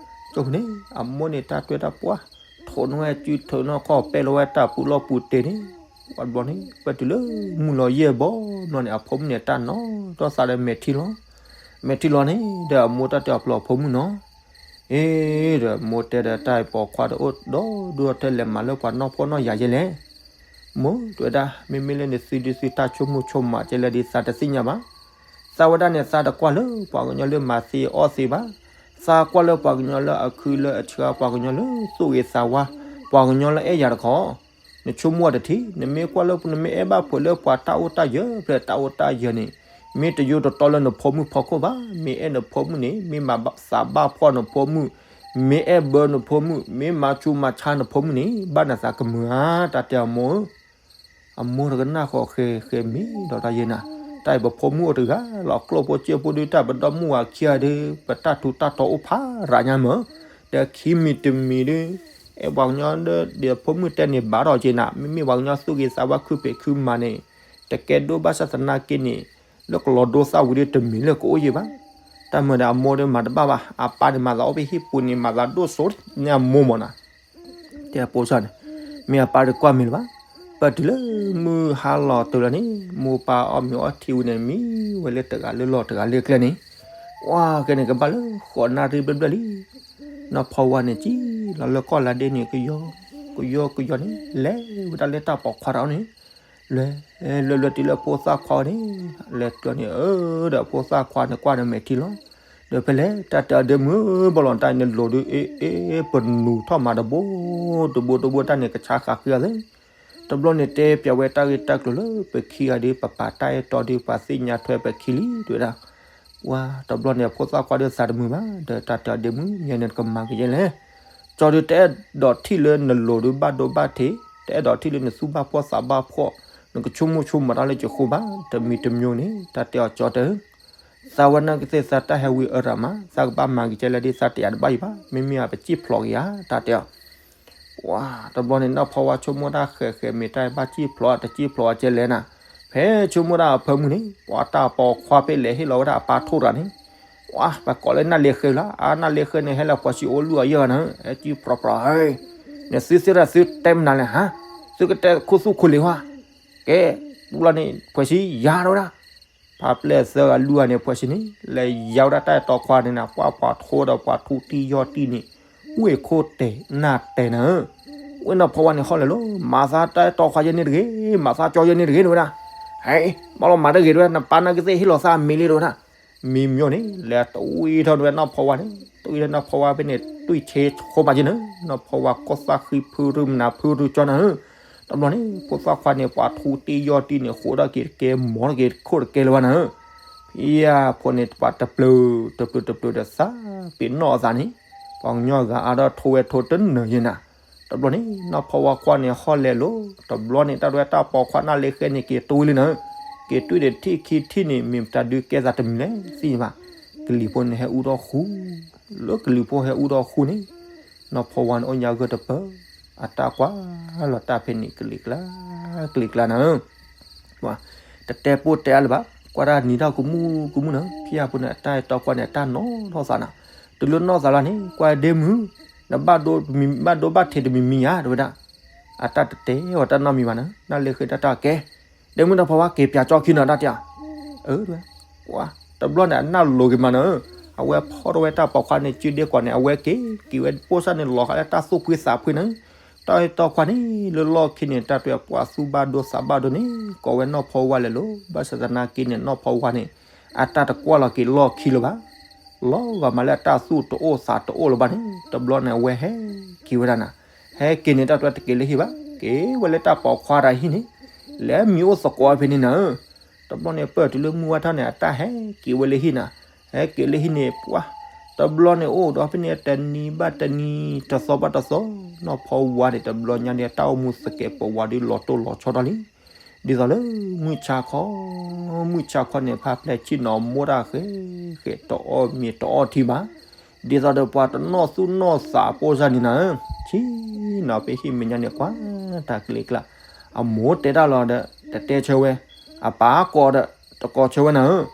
ကၠိန့ၣ် အမိၢ်န့ၣ်တၢ်တွဲတၢ်ပှၢ် ထိးန့ၢ်ဝဲစုထိးန့ၢ်ခီၣ်ပဲလီၤဝဲတၢ်ပူၤလီၢ်ပူၤတ့ၢ်န့ၣ် ဝဲတဘျီန့ၣ် ပတုၤလၢမုၢ်လီၤယဲၢ်ဘီဘျီန့ၣ် အဖိမုၣ်န့ၣ်တၢ်နီၢ်ထီၣ်သးဒီးမဲာ်ထံလီၤ မဲာ်ထံလီၤန့ၣ် ဒီးအမိၢ်တၢ်တဲအီၤပျီအဖိမုၣ်နီၤ အ့ ဒီးမိၢ်တဲဒီးတၢ်ပိာ်ခွါတအိၣ်ဒီးဒိၣ်ထီၣ်ထဲလဲၤမၤလၢပှၤနီၢ်ဖှီၣ်နီၢ်ယာ်ယဲလဲၣ် မိၢ် တဲဝဲဒၣ် မ့မ့ၢ်လၢနသုဒုးသုတၢ်ဆိကမိၣ်ဆိကမးကဲလဲၣ်ဒီး သးတသ့ၣ်ညါဘၣ်. သးဝဲဒၣ်န့ၣ် သးတကွၢ်လၢပှၤကညီလၢမၤသ့အီၣ်သ့ဘၣ်. သးကွၢ်လၢပှၤကညီလၢအခုလၢအဆှါ ပှၤကညီလၢသူၣ်ဂ့ၤသးဝါ, ပှၤကညီလၢအဲၣ်ယၤတခီ နဆိကမိၣ်အီၤတထံၣ်, နမ့ၢ်ကွၢ်လၢ နမ့ၢ်အဲၣ်ဘၣ်ဖုးလၢပှၤတၢ်အိၣ်တၢ်ယၢၤ ဖဲတၢ်အိၣ်တၢ်ယၢၤန့ၣ် မ့ၢ်တယိတတီလၢနဖိမုၣ်ဖီခိၣ်ဘၣ်. မ့ၢ်အဲၣ်နဖိမုၣ်န့ၣ် မ့ၢ်မၤသးဘၣ်ဖှီၣ်နဖိမုၣ်, မ့ၢ်အဲၣ်ဘၢနဖိမုၣ်, မ့ၢ်မၤဆူးမၤဆါနဖိမုၣ်န့ၣ် ဘၣ်နသးကမုာ်ဧါ တၢ်တဲအမိၢ်ဧၢ. အမိၢ်တကနၣ်ဃီ ဃဲၤဃဲၤမံၤဒီးတၢ်ယဲနၤ, တၢ်အံၤပဖိမုၣ်အိၣ်တဂၤလီၤ. ကျိၣ်ဖိစ့ဖိဒုး တၢ်ပဒီမုၣ်ဝၤခံဂၤဒီး ပတၢ်ထူးတၢ်တီၤအိၣ်ဖးရၤညါမၢ်, ဒီးခံမံၤတမံၤဒုး အဲၣ်ပှၤကညီဒီး ဖိမုၣ်တဲန့ၣ်ဘၣ်ဒီးက့နၤ, မ့မ့ၢ်ပှၤကညီသူၣ်ဂ့ၤသးဝါခုဖံးခုမၤန့ၣ် တကဲဒိၣ်ဘၣ်ဆၣ်သနာ်က့န့ၣ် လၢကလီၤဒိသၣ်ဝံၤဒီးတမံၤလၢကအိၣ်ယံၤဘၣ်. တၢ်မၤဒီးအမိၢ်ဒီးမၤတဘၣ်ဘၣ်, အပၢ်န့ၣ်မၤသးအိၣ်ဖဲဟံၣ်ပူၤန့ၣ် မၤသးဒိၣ်စိန့ၣ်အမိၢ်မၢ်နၤ တဲအဖိစၢ်န့ၣ်, မ့ၢ်အပၢ်တကွၢ်မ့ၢ်လၢၤဘၣ်. ပတုၤလၢမုၢ်ဟါလီၤတုၤလီၤန့ၣ် မိၢ်ပၢ်အီၣ်မ့ၤအီထံဝံၤန့ၣ် မံဝဲလၢတဂၤလၢလီၢ်တဂၤလၢကျဲန့ၣ်, ဝါကဲန့ၣ် ကဘၣ်လၢဃိးနၣ်ရံၣ်ဘျဲၣ်ဘျဲၣ်လံ. နီၢ်ဖီဝါန့ၣ် စံၣ်လီၤလၢကီၢ်လါဒ့န့ၣ် ကယီကယီကယီန့ၣ် လဲၤဝဲဒၣ်လၢတၢ်ပိာ်ခွါတၢ်အီၣ်န့ၣ်, လဲၤလဲၤလဲၤတုၤလၢဖိသၣ်ခွါအီၤန့ၣ်, လဲၤတုၤန့ၣ် အၢ ဒီးဖိသၣ်ခွါန့ၣ်ကွၢ်ဒီးမဲာ်ထံလီၤ. ဒီးဖဲလဲၣ် တၢ်တဲအီၤဒ့မုၣ်ဧၢ ဘီလီၤတၢ်အံၤန့ၣ်လိၤဒုး အ့ အ့ ပနူးထီၣ်မးတဘိတဘိတဘိတၢ်န့ၣ် ကဆါဃးဃ့အီၤသ့. တဘျီန့ၣ်တဲပျးဝဲတၢ်ဂ့ၢ်တၢ်ကျိၤလၢပခံဂၤဒီး ပပာ်တၢ်အဲၣ်တီဒီး ပှၤသ့ၣ်ညါထွဲပခံလံ တဲဝဲဒၣ်. ဝါ တဘျီန့ၣ် အဖိသၣ်ခွါဒီးသးတမုာ်ဘၣ် ဒီးတၢ်တဲအီၤဒ့မုၣ် မ့ၢ်န့ၣ်တကမၤကယဲလဲၣ်. ကၠီဒုး တအဲၣ်ဒိးထံၣ်လၢနလိၤဒုးဘၣ်ဒိဘၣ်ထံး, တအဲၣ်ဒိးထံၣ်လၢနသူၣ်ဘၣ်ဖှီၣ်သးဘၣ်ဖှီၣ်, နကဆိကမိၣ်ဆိကမးတၢ်လၢကဃိဘၣ် တမံၤတမံၤန့ၣ် တၢ်တဲအီၤကၠီတဲဧၢ, သးဝဲနာ်က့သ့ၣ်သးတၢ်ဟဲဝံအၢရၤမး သးကဘၣ်မၤကယဲလဲၣ်ဒ်သးတယၤတဘၣ်အံၤဘၣ် မ့မ့ၢ်အပစံၣ်ဖျိးက့ၤဧါ တၢ်တဲအီၤ. ဝါ တဘျီန့ၣ် နီၢ်ဖီဝါဆိကမိၣ်တၢ်ဃဲၤဃဲၤ မ့ၢ်တၢ်ဘၣ်စံၣ်ဖျိးတစံၣ်ဖျိးကဲလဲၣ်နၤ, ဖဲဆိကမိၣ်တၢ်အဖၢမုၢ်န့ၣ် ပှၤတၢ်ပိာ်ခွါဖဲလဲၣ်ဟ့ၣ်လီၤဝဲဒၣ်အပၢ်ထိၣ်တဂၤန့ၣ်, ဝါ ပကိးလၢနၢ်လ့ဃဲလီၤ အနၢ်လ့ဃဲန့ၣ် ဟဲလၢပှၤစံးအိၣ်လုၢ်အယဲၢ်ဂၤနၤ ဟဲစံၣ်ဖျိးဖျိးဧၢ, နသုသ့ၣ်တၢ်သုတဲမနုၤလဲၣ်ဟါ, သုကတဲခိၣ်သူၣ်ခိၣ်လ့ၤဝါ, ကဲ, တဘျီန့ၣ် ဖှဲးစံယၤဒိဝဲဒၣ် ဖါပျဲၢ်သၢဂၤလွံၢ်ဂၤန့ၣ် ဖှဲးစံန့ၣ် လဲၤယါဝဲဒၣ်တၢ်အဲၣ်တီခွါန့ၣ်နၤ ပှၤပှၤထိဒီးပှၤထူတံၢ်ယီၢ်တံၢ်န့ၣ် ဝ့ၢ်ခိၣ်တဲာ်နၢ်တဲာ်နၤဧၢ, ဝ့ၢ်နီၢ်ဖီဝါန့ၣ်ဟီၣ်လဲၤလီၤ မၤသးတၢ်အဲၣ်တီခွါယဲန့ၣ်တဂ့ၤ မၤသးကၠီယဲန့ၣ်တဂ့ၤတဝဲဒၣ်, ဟဲ ဘၣ်လီၤမၤတဂ့ၤတဝဲ နပၢ်နာ်က့သ့ၣ်ဟ့ၣ်လီၤသးမ့ၤလံတဝဲဒၣ်, မံၤမၠိန့ၣ် လဲၤတဝံထီၣ်တဝဲနီၢ်ဖီဝါန့ၣ် တဝံထီၣ်နီၢ်ဖီဝါဖဲန့ၣ် တွံၢ်ဆ့ဃိမးက့နၤ နီၢ်ဖီဝါကီၢ်သၣ်ဃံဖုရူမနၤဖုရူကၠီနၤဧၢ, တဘျီန့ၣ် ဖိသၣ်ခွါန့ၣ် ပှၤထူတံၢ်ယီၢ်တံၢ်န့ၣ် ဃိးထီၣ်က့ၤတကဲ မီၤထီၣ်က့ၤတခိၣ်တကဲလၢၤဘၣ်နၤဧၢ, ဖံယါဖိန့ၣ် ပှၤတပျုာ် တပျုာ်တပျုာ်ဒီးသး ပ့ၤနီၣ်အသးန့ၣ် ပှၤကညီဂၤအါထီၣ်ထိဝဲထိတနၢၤယဲနၤ, တဘျီန့ၣ် နီၢ်ဖီဝါခွါန့ၣ် ဟီၣ်လဲၤလီၤ တဘျီန့ၣ် တၢ်ဒွဲတၢ်ပိာ်ခွါနၢ်လ့ဃဲန့ၣ် က့ၤတွံၢ်လံနၤဧၢ, က့ၤတွံၢ်ဒီးထံၣ်ခံထံၣ်န့ၣ် မ့ၢ်မတၤဒုးကဲသးတမံၤလဲၣ် သ့ၣ်ညါဘၣ်, ကလံၤဖိန့ၣ်ဟဲအူထီၣ်ဃူ လၢကလံၤဖိဟဲအူထီၣ်ဃူန့ၣ်, နီၢ်ဖီဝါန့ၣ် အိၣ်ညါဂၢၢ်တပၢၢ် အတၢ်ကွၢ်လီၤတၢ်ဖဲန့ၣ် ကလံၤကျါ ကလံၤကျါနၤဧၢ, တတဲပိၢ်တဲအါလၢၤဘၣ် ကွၢ်တၢ်နံၤတၢ်ကမူကမူနၤဧၢ, ဖံယါဖိန့ၣ် အတၢ်အဲၣ်တီကွၢ်န့ၣ် အတၢ်နီၢ်ထီၣ်သးနၤ, တုၤလၢနီၢ်သးလီၤန့ၣ် ကွၢ်ဒ့မုၣ်, နဘၣ်ဒိဘၣ်ဒိဘၣ်ထံးတမံၤမံၤဧါ တဝဲဒၣ်, အတၢ်တတဲအီၤတၢ်နီတမံၤဘၣ်နၤ, နၢ်လ့ဃဲတၢ်တၢ်ကဲ ဒ့မုၣ်နီၢ်ဖီဝါက့ၤပၠးကၠီခံနၤ တၢ်တဲအီၤ, အၢ တဘျီန့ၣ် အနၢ်လိၤက့ၤမးနၤဧၢ, အဝဲဖီၣ်ထီၣ်ဝဲတၢ်ပိာ်ခွါန့ၣ် စုဒ့ကွၢ်န့ၣ် အဝဲက့ၤ က့ၤဝဲပိၢ်စၢ်န့ၣ် လီၤဃာ်လၢတၢ်သူၣ်ဖှံသးဖှံနၤဧၢ, တၢ်အဲၣ်တီခွါန့ၣ် လၢလီၢ်ခံန့ၣ် တၢ်တဲပှၤသူၣ်ဘၣ်ဒိသးဘၣ်ဒိန့ၣ် ကိးဝဲနီၢ်ဖီဝါလဲၤလိၤ, ဘၣ်ဆၣ်သနာ်က့န့ၣ် နီၢ်ဖီဝါန့ၣ် အတၢ်တကွၢ်လီၤက့ၤလီၢ်ခံလၢၤဘၣ် လီၤဂာ်မးလၢအတၢ်သူၣ်တအိၣ်သးတအိၣ်လၢၤဘၣ်န့ၣ် တဘျီန့ၣ် အဝဲဟဲက့ၤဝဲဒၣ်နၤ, ဟဲက့ၤန့ၣ် တၢ်တဲတက့ၤလၢဟံၣ်ဘၣ်, က့ၤဝဲလၢတၢ်ပိာ်ခွါတၢ်ဟံၣ်န့ၣ်, လဲၤမံၤအိၣ်သကိးဖဲန့ၣ်နၤဧၢ, တဘျီန့ၣ် ပၢၢ်တုၤလၢမုၢ်ဝါထီၣ်န့ၣ် အတၢ်ဟဲက့ၤဝဲလၢဟံၣ်နၤ, ဟဲက့ၤလၢဟံၣ်န့ၣ် ပှၤ တဘျီန့ၣ် အိၣ်ဒီးဖဲန့ၣ်တနံၤဘၣ်တနံၤ တသီဘၣ်တသီ, နီၢ်ဖီဝါန့ၣ် တဘျီညါန့ၣ် တၢ်အိၣ်မူသကဲးပဝးဒီးလီၤတိၢ်လီၤဆီထီၣ်လံ ဒ်သိးလၢ မုၢ်ဆါခီ, မုၢ်ဆါခီန့ၣ် ဖါပျဲၢ်ဆ့ၣ်နီၤမိၢ်တၢ်ဃဲၤဃဲၤ တအီၣ်မ့ၤတအီထံဘၣ်, ဒ်သိးဒီးပှၤတနီၣ်သူၣ်နီၣ်သးအပိၢ်စၢ်န့ၣ်နၤဧၢ, ဆ့ၣ်နီၤဖဲဟံၣ်မဲာ်ညါန့ၣ် ကွၢ်တၢ်ကလံၤကျါ, အမိၢ်တဲတၢ်လီၤဒီး တတဲဆၢဝဲ, အပၢ်ကိးဒီး တကိးဆၢဝဲနၤဧၢ,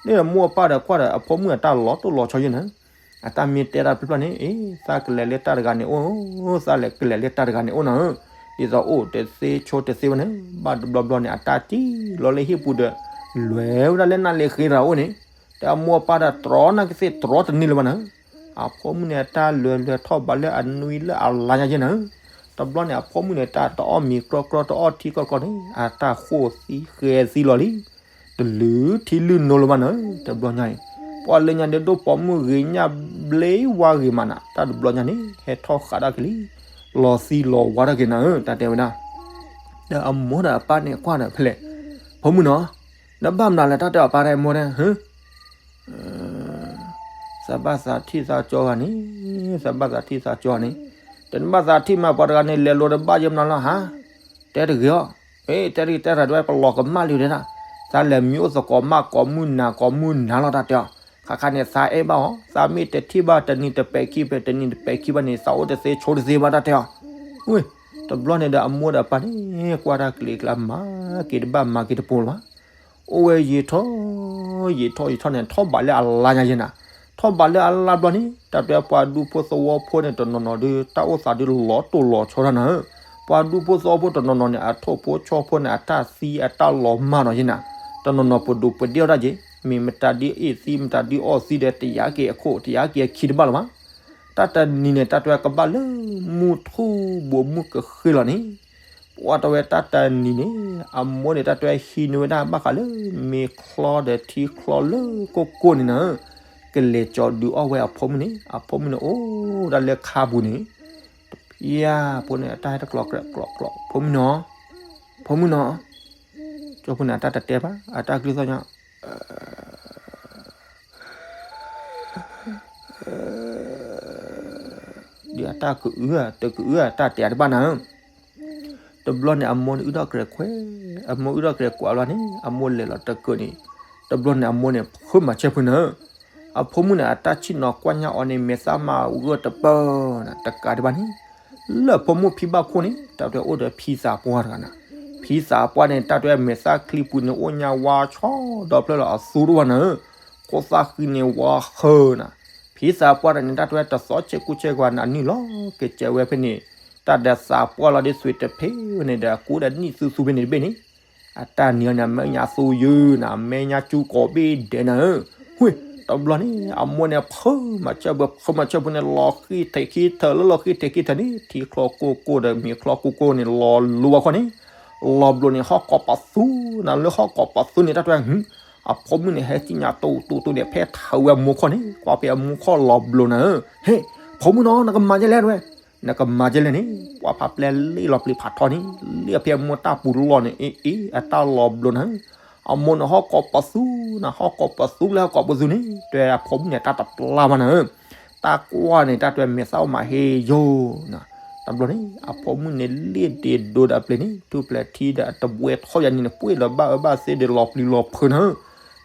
လၢအမိၢ်အပၢ်ဒီးကွၢ်ဒီး အဖိမုၣ်အတၢ်လီၤတိၢ်လီၤဆီယဲနၤဧၢ အတၢ်မ့ၢ်တဲတၢ်ဖျၢၣ်ဖျၢၣ်န့ၣ် အ့ သးကလဲၤလၢတၢ်တဂၤန့ၣ်အိၣ်, သးလဲၤကလဲၤလၢတၢ်တဂၤန့ၣ်အိၣ်နၤဧၢ, ဒ်သိးအိၣ်တသ့ဆိတသ့ဝဲန့ၣ် ဘၣ်တဘျီဘျီန့ၣ် အတၢ်စံၣ်လီၤလၢဟံၣ်ပူၤဒီး လဲၤဝဲဒၣ်လၢနၢ်လ့ဃဲတဂၤအိၣ်န့ၣ်, ဒီးအမိၢ်အပၢ်ဒီးတြီနၢ်ကသ့ၣ်တြီတန့ၢ်လၢၤဘၣ်နၤဧၢ, အဖိမုၣ်န့ၣ် အတၢ်လဲၤလဲၤထီၣ်ဘးလၢအနွံလၢအလါညါယဲနၤဧၢ, တဘျီန့ၣ် အဖိမုၣ်န့ၣ် တၢ်တအီၣ်မ့ၤကြီကြီ တအီၣ်ထံကြီကြီန့ၣ် အတၢ်ဃိၣ်သံဃဲသံလီၤလံ. တလုၢ်ထံလုၢ်နိလၢၤဘၣ်နၤဧၢ, တဘျီညါအံၤ ပှၤလၢညါဒဲးဒိၣ်ပိာ်မုၣ်ဂ့ၤညၣ်ဘျ့ဝါဂ့ၤမးနၤ, တၢ်တဘျီညါန့ၣ် ဟဲထီၣ်ဃးတၢ်က့ၤလံ, လီၤသံလီၤဝါတၢ်က့ၤနၤဧၢ, တၢ်တဲဝဲဒၣ်. ဒီးအမိၢ်ဒီးအပၢ်န့ၣ်ကွၢ်ဒီးဖဲလဲၣ်, ဖိမုၣ်နီၤ, နဘၣ်မနုၤလဲၣ် တၢ်တဲအီၤပၢ်တၢ်အမိၢ်တဲ, သးဘၣ်သးထံၣ်သးကၠီဂၤန့ၣ်, သးဘၣ်သးထံၣ်သးကၠီဂၤန့ၣ်, တနဘၣ်သးထံၣ်မးပှၤတဂၤန့ၣ် လဲၤလိာ်တဘၣ်ယဲမနုၤလီၤဟါ, တဲတဂ့ၤအီၤ, အ့ တဲတဂ့ၤ တဲတဂ့ၤ တဲဝဲပလီၤကမၣ်လံတဲဒၣ်, သးလဲၤမံအိၣ်သကိးမးကိးမုၢ်နၤကိးမုၢ်နၤလီၤ တၢ်တဲအီၤ, ခါခါန့ၣ် သးအဲၣ်ဘၣ်အီၤ, သးမ့ၢ်တထံၣ်ဘၣ်တနံၤတပဲာ်ခံ ဖဲတနံၤတပဲာ်ခံဘၣ်န့ၣ် သးအိၣ်တသ့ဆိတသ့ဘၣ် တၢ်တဲအီၤ, ဝ့ၢ်, တဘျီန့ၣ်ဒီးအမိၢ်ဒီးအပၢ်န့ၣ် ကွၢ်တၢ်ကျဲၤကျါ မၤက့ၤတပိၤလၢၤဘၣ် အိၣ်ဝဲယံာ်ထီၣ်, ယံာ်ထီၣ်ယံာ်ထီၣ်န့ၣ် ထီၣ်ဘးလၢအလါညါယဲနၤ, ထီၣ်ဘးလၢအလါဘျီန့ၣ် တၢ်တဲပှၤဒူဖိသဝီဖိန့ၣ် တနီၤနီၤဒုး တၢ်အိၣ်သးဒုးလီၤတိၢ်လီၤဆီဒၣ်နၤဧၢ, ပှၤဒူဖိသဝီဖိတနီၤနီၤန့ၣ် အထိၣ်ဖိဆီဖိန့ၣ် အတၢ်သံအတၢ်လီၤမၢ်နီၤယဲနၤ, တနီၤနီၤပဒိးပဒ့ၣ်အီၣ်တၢ်က့ၤ, မ့ၢ်မတၤဒုးအ့ၣ်သံ မတၤဒုးအီၣ်သံဒီး တယာ်က့ၤအခိၣ် တယာ်က့ၤအခံတဘၣ်လၢၤဘၣ်. တၢ်တနံၤန့ၣ် တၢ်တဲကဘၣ်လၢမုၢ်ထူၣ်ဘိးမုၢ်ကဃ့ၢ်လီၤန့ၣ် ပှၤတဲဝဲတၢ်တနံၤန့ၣ် အမိၢ်န့ၣ် တၢ်တဲဟံးန့ၢ်ဝဲဒၣ်ဘၣ်ဃးလၢ မ့ၤချီဒီးထံချီလၢကိၢ်ကိၢ်န့ၣ်နၤ, ကလဲၤကၠီၤဒုးအီၣ်ဝဲအဖိမုၣ်န့ၣ် အဖိမုၣ်န့ၣ် အိၣ်ဒၣ်လၢခါပူၤန့ၣ်, တပျၢ်ဖိန့ၣ် အတၢ်ဟဲတကျိးကြဲးကျိးကျိး ဖိမုၣ်နီၤ, ဖိမုၣ်နီၤ, ကၠီဖိန့ၣ် အတၢ်တတဲဘၣ် အတၢ်ကလုၢ်သီၣ်ညါ ဒီးအတၢ်ကအုဧါ တကအုဧါ တၢ်တဲတဘၣ်နၤဧၢ, တဘျီန့ၣ် အမိၢ်န့ၣ်အုၣ်ထီၣ်ကြဲးခွဲး, အမိၢ်အုၣ်ထီၣ်ကြဲးကွၢ်ဘျီန့ၣ် အမိၢ်လဲၤလီၤတကၢၢ်န့ၣ်, တဘျီန့ၣ် အမိၢ်န့ၣ် ဖုမၤဆၢဖုနၤဧၢ, အဖိမုၣ်န့ၣ် အတၢ်ဆ့ၣ်နီၤကွၢ်ညါအီၤန့ၣ် မဲာ်သၣ်မၤဂၢၢ်တပၢၢ်နၤ တကးဒံးဘၣ်န့ၣ် လၢဖိမုၣ်ဖံဘၣ်ခိၣ်န့ၣ် တၢ်တဲအိၣ်ဒီးဖံသးပှၢ်တဂၤနၤ, ဖံသးပှၢ်န့ၣ် တၢ်တဲမဲာ်သၣ်ချံပူၤန့ၣ် အိၣ်ညါဝါဆီဒီဖျၢၣ်လီၤအသူတအိၣ်ဘၣ်နၤဧၢ, ခိၣ်သၣ်ဃံန့ၣ်ဝါဃၢနၤ, ဖံသးပှၢ်တဂၤန့ၣ် တၢ်တဲတသီဆ့ကူဆ့ကွၢ်နၤနုာ်လီၤ ကစဲးဝဲဖဲန့ၣ်, တၢ်ဒီးသးပှၢ်လီၤဒ်သွံးတဖ့ဝဲန့ၣ်ဒီး အကူဒီးနံၣ်သူသူဖဲန့ၣ်တဘ့ၣ်န့ၣ်, အတၢ်နံၤအီၤန့ၣ် အမဲာ်ညါသူယုၢ်နၤ အမဲာ်ညါကၠူကီးဘ့ၣ်ဒဲးနၤဧၢ, ဝ့ၢ်, တဘျီန့ၣ် အမိၢ်န့ၣ် ဖုမၤဆၢဖု ဖုမၤဆၢဖုန့ၣ် လီၤဃံၢ်ထဲးခံထၢၣ် လၢလီၤဃံၢ်ထဲးခံထၢၣ်န့ၣ် ထံချီကိၢ်ကိၢ်ဒီးမ့ၤချီကိၢ်ကိၢ်န့ၣ် လီၤလိၤဝဲခီန့ၣ်, လီၤဘျိးန့ၣ် ဟီၣ်ကိးပသူနၤ လၢဟီၣ်ကိးပသူန့ၣ် တၢ်တဲ အဖိမုၣ်န့ၣ် ဟဲသ့ၣ်ညါတိၢ်တိၢ်တိၢ်န့ၣ် ဖဲထၢၣ်ဝဲအမိၢ်ခီန့ၣ် ကွၢ်ဖဲအမိၢ်ခီၣ်လီၤဘျိးနၤဧၢ, ဟ့ၣ်, ဖိမုၣ်နီၤ နကမၤဒ်လဲၣ်တဲဝဲ, နကမၤဒ်လဲၣ်န့ၣ် ပှၤဖးပျဲၢ်လ့ၣ်လီၤပျံၤဖးထီန့ၣ် လ့ၣ်ဖဲအမိၢ်တၢ်ပူၤလီၢ်န့ၣ် အ့ၣ်အ့ၣ် အတၢ်လီၤဘျိးနၤဧၢ, အမိၢ်န့ၣ် ဟီၣ်ကိးပသူနၤ ဟီၣ်ကိးပသူလၢဟီၣ်ကိးပသူန့ၣ် တဲအဖိမုၣ်န့ၣ် တၢ်တပျၢ်ဘၣ်နၤဧၢ, တၢ်ကွၢ်န့ၣ် တၢ်တဲမဲာ်သၣ်အိၣ်မးဟ့ယိာ်နၤ, တဘျီန့ၣ် အဖိမုၣ်န့ၣ် လ့ၣ်ဒ့ဒိဒီးအပျ့ၤန့ၣ် ထူၣ်ပျဲၤထံဒီးအတဘှဲထီၣ်ယၤန့ၣ်န့ၣ် ပှ့ၢ်လီၤဘၣ်အၢဘၣ်သီဒီးလီၤပျံၤလီၤဖုးနၤဧၢ,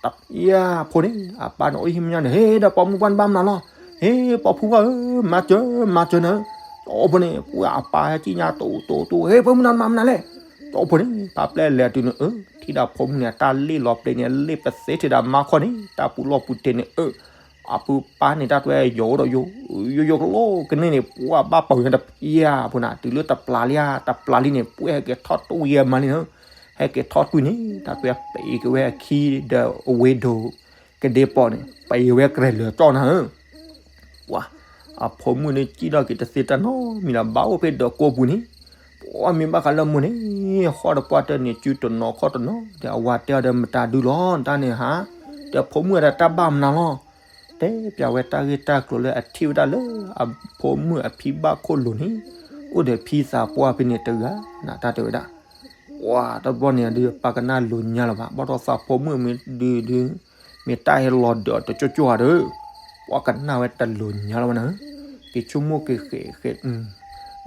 တၢ်ယၤဖိန့ၣ် အပၢ်န့ၣ်အိၣ်ဟံၣ်မဲာ်ညါန့ၣ် ဟ့ၣ်ဒီးပိာ်မုၣ်ပှၢ်န့ၣ်ဘၣ်မနုၤလီၤ, ဟ့ၣ်ပိာ်ဖုပှၢ်ဧၢ မၤစၢၤ မၤစၢၤနၤဧၢ, ကၠီဖိန့ၣ် ပှၤအပၢ်ဟဲသ့ၣ်ညါတိၢ်တိၢ်တိၢ် ဟ့ၣ် ဖိမုၣ်နီၤ နမၤမနုၤလဲၣ်, ကၠီဖိန့ၣ် ဖးပျဲၢ်လဲၤတုၤန့ၣ်အၢ ထံၣ်ဒီးဖိမုၣ်န့ၣ် တၢ်လ့ၣ်လီၤပျ့ၤန့ၣ် လ့ၣ်ပသ့ထဲဒၣ်မါခီန့ၣ် တၢ်ပူၤလီၢ်ပူၤတ့ၢ်န့ၣ်အၢ, အပုၢ်ပၢ်န့ၣ် တၢ်တဲယိာ်ဒီးယိာ်, ယိာ်ယိာ်ကလိကန့ၢ်န့ၣ် ပှၤဘၣ်ပာ်ဝဲတပျၢ်ဖိနၤ တုၤလၢတပျၢ်လံဧါ တပျၢ်လံန့ၣ် ပှၤဟဲက့ၤထီၣ်တွံၢ်ယဲမါလံနၤ, ဟဲက့ၤထီၣ်တွံၢ်န့ၣ် တၢ်တဲပံၤက့ၤဝဲအခံဒီးအဝ့ၢ်ဒိၣ် ကဒ့ပီန့ၣ် ပံၤဝဲကရဲၣ်လၢာ်ကၠီနၤဧၢ, ပှၤ အဖိမုၣ်န့ၣ် စံၣ်ထီၣ်က့ၤတသ့တၢ်နီတမံၤလၢၤ ဘၣ်အိၣ်ဖဲဒီးကိးပူၤန့ၣ်, ပှၤမ့ၢ်ဘၣ်ဃးလၢမိၢ်န့ၣ် ဃီၣ်ဒီးပှၢ်တၢၢ်န့ၣ် စုတနီၤခီၣ်တနီၤ ဒီးအဝၤတဲအီၤဒီးမတၤဒုလီၤ တၢ်န့ၣ်ဟါ, ဒီးဖိမုၣ်အတၢ်ဘၣ်မနုၤလီၤ, တဲပျးဝဲတၢ်ဂ့ၢ်တၢ်ကျိၤလၢအထံၣ်ဝဲဒၣ်လၢ အဖိမုၣ်အဖံဘၣ်ခိၣ်လိၤန့ၣ် အိၣ်ဒီးဖံသးပှၢ်ဖဲန့ၣ်တဂၤ နတၢ်တဲဝဲဒၣ် ပှၤတဘျီန့ၣ်ဒုး ပၢ်ကနၣ်လိၤညါလၢၤဘၣ် ဘၣ်ဒီးသးဖိမုၣ်မ့ၢ်ဒုးဒုး မ့ၢ်တၢ်ဟဲလီၤဒၢးအီၤတကၠိကၠိဧါဒီး ပှၤကနၣ်ဝဲတလိၤညါလၢၤဘၣ်နၤ, က့ၤဆိကမိၣ်က့ၤဃဲးဃဲး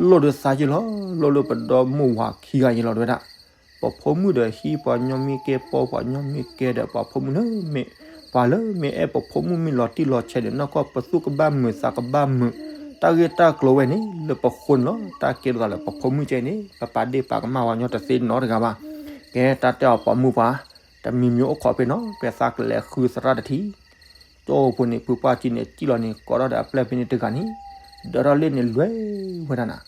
လိၣ်ဒုးသးယ့ၢ်လီၤ လိၣ်လၢပဒီမိၢ်ဝၤခံဂၤယ့ၢ်လီၤ တဲဝဲဒၣ်, ပဖိမုၣ်ဒီးဟံးပှၤညီမ့ၢ်ကဲ ပှၤညီမ့ၢ်ကဲဒီး ပှၤဖိမုၣ်လၢမ့ၢ် ပှၤလၢမ့ၢ်အဲၣ်ပဖိမုၣ်မ့ၢ်လီၤတံၢ်လီၤဆဲးဒီး နီၢ်ကီၢ်ပသူၣ်ကဘၣ်မုာ်သးကဘၣ်မုာ်, တၢ်ဂ့ၢ်တၢ်ကျိၤဝဲန့ၣ် လၢပဃိန့ၣ်လီၤ တၢ်ကဲထီၣ်သးလၢပဖိမုၣ်ကဲန့ၣ် ပပာ်ဒ့ၣ်ပာ်ကမၣ်ပှၤညီတသ့နီတဂၤဘၣ်, ကဲတၢ်တဲအီၤပိာ်မုၣ်ပှၤ တမံၤမံၤအိၣ်ခိးဖဲနီၤ ပှဲၤသးကလဲၤဃုသရၣ်တထံၣ် ကၠိဖိန့ၣ် ဖုပှၢ်ကံန့ၣ် စံၣ်လီၤန့ၣ် ကိးထီၣ်ဒီးအပျဲၢ်ဖဲန့ၣ်တဂၤန့ၣ်, ဒီးထီၣ်လ့ၣ်န့ၣ်လွဲၢ်ဝဲဒၣ်နၤ,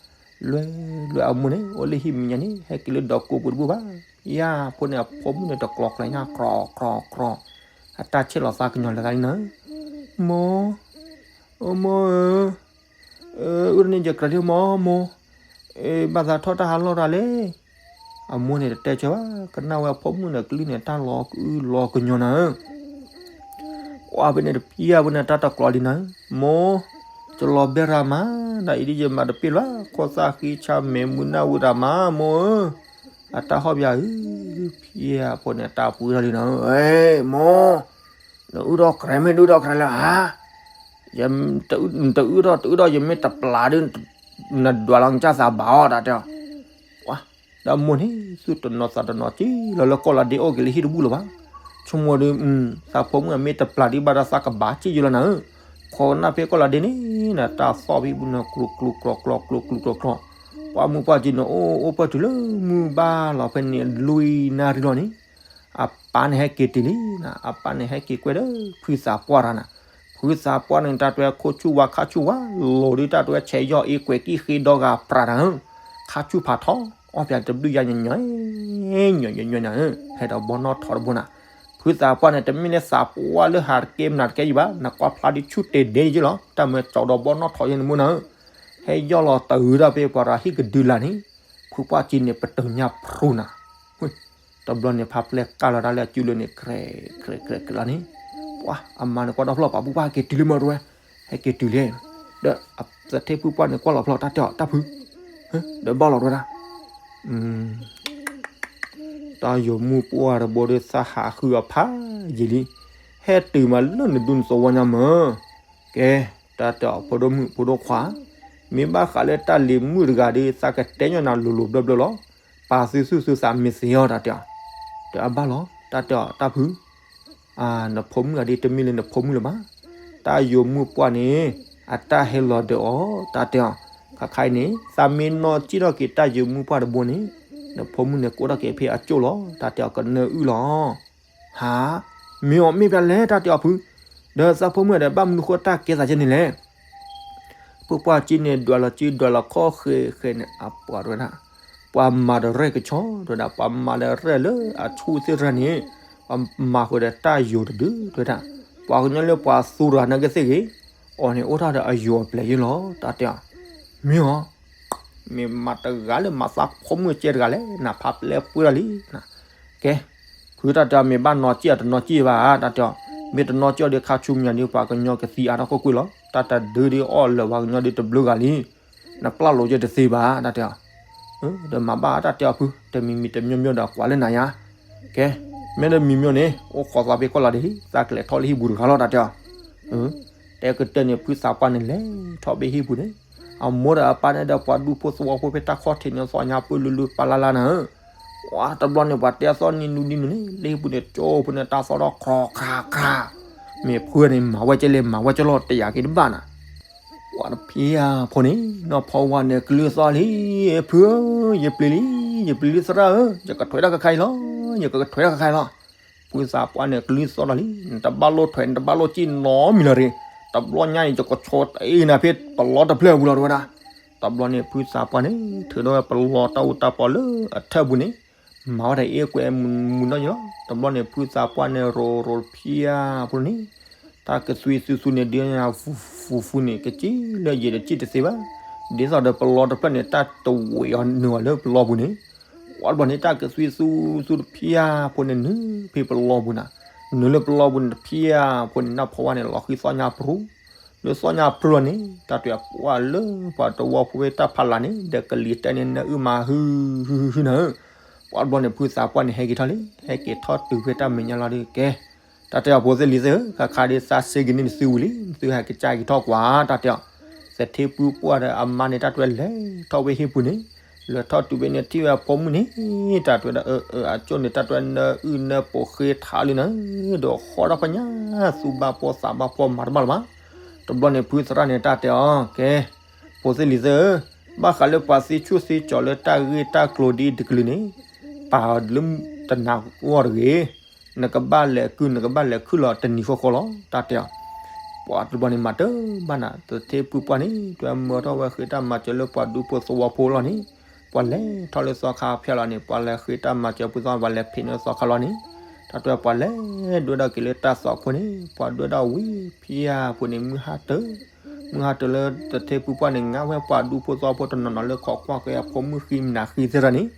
လွဲၢ်လွဲၢ်အမိၢ်န့ၣ် အိၣ်လၢဟံၣ်မဲာ်ညါန့ၣ် ဟဲက့ၤလၢဒီးကိးပူၤတဘူၣ်ဘၣ်, ယၤဖိန့ၣ် အဖိမုၣ်န့ၣ် တကျီကျဲညါ ကြီကြီကြီ, အတၢ်ဆဲးလီၤသးကညီၤလၢာ်သးလံနၤ, မိၢ်, မိၢ်ဧၢ အၢ အုၣ်တန့ၢ်ယကြၢးဒံးမိၢ်မိၢ်, ဘၣ်သးထီၣ်တၢ်ဟးလီၢ်တၢ်လဲၣ်. အမိၢ်န့ၣ်တတဲဆၢဘၣ်, ကနၣ်ဝဲအဖိမုၣ်န့ၣ်ကလုၢ်န့ၣ် တၢ်လီၤကုလီၤကညီနၤဧၢ. ကွၢ်ဖဲန့ၣ်တဖံအဖိန့ၣ်တၢ်တကျိးဒ်နၤဧၢ, မိၢ်, ကလီၤဘဲရၤမး, ဒီးအံၤဒ်ယမၤတပ့ၢ်လၢၤဘၣ်, ခိၣ်သၣ်ဃံဆါမဲာ်မုာ်နၢ်ဝံၤရၤမး မိၢ်ဧၢ. အတၢ်ဟီၣ်ဘၣ်ဧၢ, ဖံအဖိန့ၣ်တၢ်ပှ့ၤထီၣ်လံနၤဧၢ, မိၢ်, နအုၣ်ထီၣ်ကြဲးမ့ၢ်ဒုၣ်ထီၣ်ကြဲးလၢၤဧါ. တအုၣ်ထီၣ်တအုၣ်ထီၣ် ယမ့ၢ်တပျၢ်ဒုး နဒွးလီၤနကစၢ်သးဘၣ်အီၤ တၢ်တဲအီၤ. ဒီးမိၢ်န့ၣ် သူၣ်တနီၤသးတနီၤက့ၤလီၤလၢကီၢ်လီၤဒ့အိၣ်က့ၤလၢဟံၣ်တဘူၣ်လၢၤဘၣ်. ဆိကမိၣ်ဒီး သးဖိမုၣ်အမ့ၢ်တပျၢ်ဒုးဘၣ်ဒီးသးကဘၣ်စ့ၢ်ယိလီၤနၤဧၢ. ခိးကနၣ်ဖဲကီၢ်လီၤဒ့န့ၣ် နတၢ်သီၣ်ဖဲပူၤန့ၣ် ကျိၤကျိၤကျိၤကျိၤကျိၤကျိၤကျိၤကျိၤ, ပှၤမုၢ်ပှၢ်က့ၤန့ၣ် အိၣ်အိၣ်ပၢၢ်တုၤလၢမုၢ်ဘၣ်လီၤဖဲန့ၣ် လွံၢ်နၣ်ရံၣ်လီၤန့ၣ် အပၢ်န့ၣ်ဟဲက့ၤတုၤလံနၤ, အပၢ်န့ၣ်ဟဲက့ၤကွဲဒီး ဖုသးပှၢ်တဂၤနၤ. ဖုသးပှၢ်န့ၣ် တၢ်တဲဝဲခိၣ်ဆူၣ်ဝါခါဆူၣ်ဝါ လီၤဒုး တၢ်တဲဝဲဆဲးယီၣ်အ့ကွဲးကံၣ်ဃ့ဒီဂၤပြးနၤဧၢ. ခါဆူၣ်ဖးထီ, အီၣ်ပၠးတဘျုးယါညီညီ, ညီညီညီနၤဧၢ, ဟဲဒီးဘီနီၣ်ထိးတဘိနၤ. ဖုသးပှၢ်န့ၣ် တမ့ၢ်လၢသးပှၢ်လၢဟးတကဲမနုၤတကဲယံၤဘၣ်, နကွၢ်ဖျါဒုးဆူၣ်တဲာ်ဒဲးယံၤလီၤ, တၢ်မၢကၠီဒီးဘီနီၣ်ထိးယဲန့ၣ်မ့ၢ်နၤဧၢ. ဟဲယီၣ်လီၤတၢ်အုးဒၣ်ဖဲပှၤတဂၤဟံၣ်ကဒုလာ်န့ၣ်, ဖုပှၢ်က့ၤန့ၣ် ပတုာ်ညၣ်ဖရူနၤ တဘျီန့ၣ် ဖါပျဲၢ်ကၢ်လီၤတၢ်လၢအစုလိၤန့ၣ် ကြဲးကြဲးကြဲးလီၤန့ၣ်, ပှၤအမါန့ၣ်ကွၢ်ဒီဖျၢၣ် ပှၤဘူၣ်ဘၣ်ဟဲက့ၤတုၤလံမ့ၢ်တဝဲ, ဟဲက့ၤတုၤလံ, ဒီးသထ့ဖုပှၢ်န့ၣ်ကွၢ်လီၤဖျၢၣ် တၢ်တဲအီၤ တၢ်ဖု, ဒီးဘၣ်လီၤတဝဲဒၣ် တၢ်ယိၤမုၢ်ပှၢ်တဘိဒီးသးဟးဃုအီၤဖးယံာ်လံ, ဟဲတုၤမးလၢနဒူနသဝီညါမၢ်, ကဲ, တၢ်တဲအီၤ ဖိဒိၣ်မုၣ်ဖိဒိၣ်ခွါ, မ့ၢ်ဘၣ်ဃးလၢတၢ်လံၤမုၣ်တဂၤဒီး သးကတဲညီနၤလိၤလိၤဘျၢဘျၢလီၤ, ပာ်သုသူၣ်သုသးမ့ၢ်သ့အီၤ တၢ်တဲအီၤ, ဒီးအဘၣ်လီၤ တၢ်တဲအီၤ တၢ်ဖု နဖိမုၣ်အဒ့တမ့ၢ်လၢနဖိမုၣ်လၢၤဘၣ်, တၢ်ယိၤမုၢ်ပှၢ်န့ၣ် အတၢ်ဟဲလီၤဒီးအီၤ တၢ်တဲအီၤ, ခါခါအံၤန့ၣ် သးမ့ၢ်နီၢ်ကံၣ်ထီၣ်က့ၤတၢ်ယိၤမုၢ်ပှၢ်တဘိန့ၣ်, နဖိမုၣ်န့ၣ်ကိးထီၣ်က့ၤဖဲအကၠိၣ်လီၤ တၢ်တဲအီၤ ကနၢအုၣ်လီၤ, ဟါ, မ့ၢ်အီၤမ့ၢ်ပျဲလဲၣ် တၢ်တဲအီၤဖု, ဒီးသးဖိမုၣ်ဒီးဘၣ်မနုၤဃိတၢ်ကဲသးကဲန့ၣ်လဲၣ် ဖုပှၢ်က့န့ၣ် ဒွးလီၤက့ဒွးလီၤခီၣ်ဃဲးဃဲးန့ၣ် အပှၤတဝဲဒၣ်, ပှၤမၤတရဲၣ်ကဆီတဝဲဒၣ်, ပှၤမၤဒီးရဲၣ်လၢအဆူၣ်သ့ၣ်တဖၣ်န့ၣ်, ပှၤမၤဃုာ်ဒီးတၢ်ယိၤတဒုတဝဲဒၣ်, ပှၤကညီလၢပှၤသူရၤနာ်က့သ့ၣ်ဂ့ၤ, အီၤန့ၣ်အိၣ်ထီၣ်ဒီးအယိၤအပျဲၢ်ယ့လီၤ တၢ်တဲအီၤ, မ့ၢ်အီၤ မ့ၢ်မၤတဂၤလၢမၤသးဖိမုၣ်ကဲတဂၤလဲၣ်, နဖးပျဲၢ်ပှဲၤထီၣ်လံ, ကဲ, ဖုတၢ်တဲအီၤ မ့ၢ်ဘၣ်နီၢ်ကံၣ်အီၤတနီၢ်ကံၣ်ဘၣ် တၢ်တဲအီၤ, မ့ၢ်တနီၢ်ကံၣ်အီၤဒီးခါဆူညါဒီး ပှၤကညီကသံအါထီၣ်ခိၣ်ကွံာ်လီၤ, တၢ်တဒုဒ်အီၣ်လၢၤပှၤကညီဒီးတဘျုးဂၤလံ, နပျၢ်လိာ်ယတသ့ဘၣ် တၢ်တဲအီၤ, ဒီးမၤဘၣ်တၢ်တဲအီၤဖု, တမံၤမံၤတမံၤမံၤဒီးကွၢ်လၢနၤယါ, ကဲ, မ့ၢ်တမံၤမံၤန့ၣ် အိၣ်ခိးသးဖဲကီၢ်လီၤဒ့, သးကလဲၤထီၣ်လၢဟံၣ်ပူၤတဂၤလီၤ တၢ်တဲအီၤ တဲကတၢၢ်န့ၣ် ဖုသးပှၢ်န့ၣ်လဲၤထီၣ်ဖဲဟံၣ်ပူၤန့ၣ်, အမိၢ်ဒီးအပၢ်န့ၣ်ဒီးပှၤဒူဖိသဝီဖိဖဲတၢ်ခီၣ်ထံးန့ၣ်သီညါပၢၢ်လုၢ်လုၢ်ပၢ်လၢ်လၢ်နၤဧၢ, ပှၤတဘျီန့ၣ် ပှၤတဲသီၣ်နံၤနူနံၤနူၤန့ၣ် လၢဟံၣ်ပူၤန့ၣ် ကၠိဖိန့ၣ်တၢ်သီၣ်ထီၣ်ခြီခါခါ, မ့ၢ်ဖုန့ၣ် မၤဝဲကဲလဲၣ် မၤဝဲကဲလီၤ တယာ်က့ၤတဘၣ်နၤ ပှၤတဖံအဖိန့ၣ် နီၢ်ဖီဝါန့ၣ်ကလုၢ်သီၣ်လံ, ဖုဧၢ, ယပျံၤလံ, ယပျံၤလံသရၣ်ဧၢ, ယကထွဲဒၣ်ခါခါအံၤလီၤ, ယကထွဲဒၣ်ခါခါအံၤလီၤ, ဖုသးပှၢ်န့ၣ်ကလုၢ်သီၣ်လီၤလံ, နတဘၣ်လိၣ်ထွဲ နတဘၣ်လိၣ်စံၣ်နီတမံၤလၢၤတဂ့ၤ, တဘျီညါအံၤ ယကဆီတအ့ၣ်နၤဖဲပလီတဖျၢၣ်အပူၤလီၤ တဝဲဒၣ်, တဘျီန့ၣ် ဖုသးပှၢ်န့ၣ် ထုးထီၣ်ဝဲပလီတၢ်အူတၢ်ပီလၢအထၢၣ်ပူၤန့ၣ်, မၤဝဲဒၣ်အ့ၣ်ကွဲမုာ်နီၢ်ယံၤလီၤ, တဘျီန့ၣ် ဖုသးပှၢ်န့ၣ် ရိၤရိၤဖံအဖိန့ၣ် တၢ်ကသွံသူသူန့ၣ် ဒ်ဖူဖူန့ၣ် ကစံၣ်လၢယံာ်တစံၣ်တသ့ဘၣ်, ဒ်သိးဒီးပလီတဖျၢၣ်န့ၣ် တၢ်တဝံးအီၤနုာ်အီၤလၢပလီပူၤန့ၣ်, ပှၤတဘျီန့ၣ် တၢ်ကသွံသူသူတဖံအဖိန့ၣ် နုာ်ဖဲပလီပူၤနၤ, နုာ်လၢပလီပူၤန့ၣ်တဖံအဖိန့ၣ် နီၢ်ဖီဝါန့ၣ် လီၤဃံသီၣ်ညါပြူၤ, လၢသီၣ်ညါပြူၤလီၤန့ၣ် တၢ်တဲပှၤလၢပှၤသဝီဖိဖဲတၢ်ဖးလၢ်န့ၣ် ဒီးကလံၤတဲန့ၣ် နၢအုၣ်မးဟုဟုဟုဟုနၤဧၢ, ပှၤတဘျီန့ၣ် ဖုသးပှၢ်န့ၣ် ဟဲက့ၤထီၣ်လံ, ဟဲက့ၤထီၣ်တုၤဖဲတၢ်မဲာ်ညါလီၤဒီး ကဲ တၢ်တဲအီၤ ဖိသ့ၣ်လံၤသ့ၣ်ဧၢ, ခါခါဒ်သးစ့ကန့ၢ်နသုဝံၤလံ, နသုဟဲက့ၤကၢက့ၤထီၣ်ကွၢ် တၢ်တဲအီၤ, သထ့ဖုပှၢ်ဒီးအမါန့ၣ် တၢ်တဲလဲၤထီၣ်ဝဲဟံၣ်ပူၤန့ၣ်, လဲၤထီၣ်တုၤဖဲန့ၣ်ထံၣ်ဝဲအဖိမုၣ်န့ၣ်, တၢ်တဲဒီးအၢ အၢ အကၠိၣ်န့ၣ် တၢ်တဲနၢအုၣ်နၢပိာ်ဃ့ထးလံနၤ, ဒီးဃီတၢ်ဖီညါ သူၣ်ဘၣ်ဖှီၣ်သးဘၣ်ဖှီၣ်မၤတဘၣ်လၢၤဘၣ်, တဘျီန့ၣ် ဖုသရၣ်န့ၣ် တၢ်တဲအီၤ ကဲ ဖိသ့ၣ်လံၤသ့ၣ်ဧၢ, ဘၣ်ဃးလၢပှၤသ့ဆူၣ်သ့ကၠီၤလၢတၢ်ဂ့ၢ်တၢ်ကျိၤဒ်တကလုာ်န့ၣ်, ပာ်လၢတနၤဂီၢ်တဂ့ၤ, နကဘၣ်လဲၤကုၢ် နကဘၣ်လဲၤခုၣ်လီၤတနံၤဃီဃီလီၤ တၢ်တဲအီၤ, ပှၤတဘျီန့ၣ်မၤတဘၣ်နၤ သထ့ဖုပှၢ်န့ၣ် တဲမၢထီၣ်ဝဲဃ့တၢ်မၤစၢၤလၢပှၤဒူဖိသဝီဖိလီၤန့ၣ်, ပှၤလဲၤထီၣ်လၢသီခါဖၠၣ်လီၤန့ၣ် ပှၤလဲၤဃ့တၢ်မၤစၢၤဖုသီ ပှၤလဲၤဖံးန့ၢ်သီခါလီၤန့ၣ်, တၢ်တဲပှၤလဲၤဒွဲၣ်ဒၣ်က့ၤလၢတၢ်သွၣ်ခိၣ်န့ၣ် ပှၤဒွဲၣ်ဒၣ်ဝံၤဖံအဖိန့ၣ် မုၢ်ဟါတၢၢ် မုၢ်ဟါတုၤလၢသထ့ဖုပှၢ်န့ၣ် ငါဝဲပှၤဒူဖိသဝီဖိတနီၤနီၤလၢခိးကွၢ်ဃဲအဖိမုၣ်ဃံမနၤဃံသ့ၣ်တဖၣ်န့ၣ်,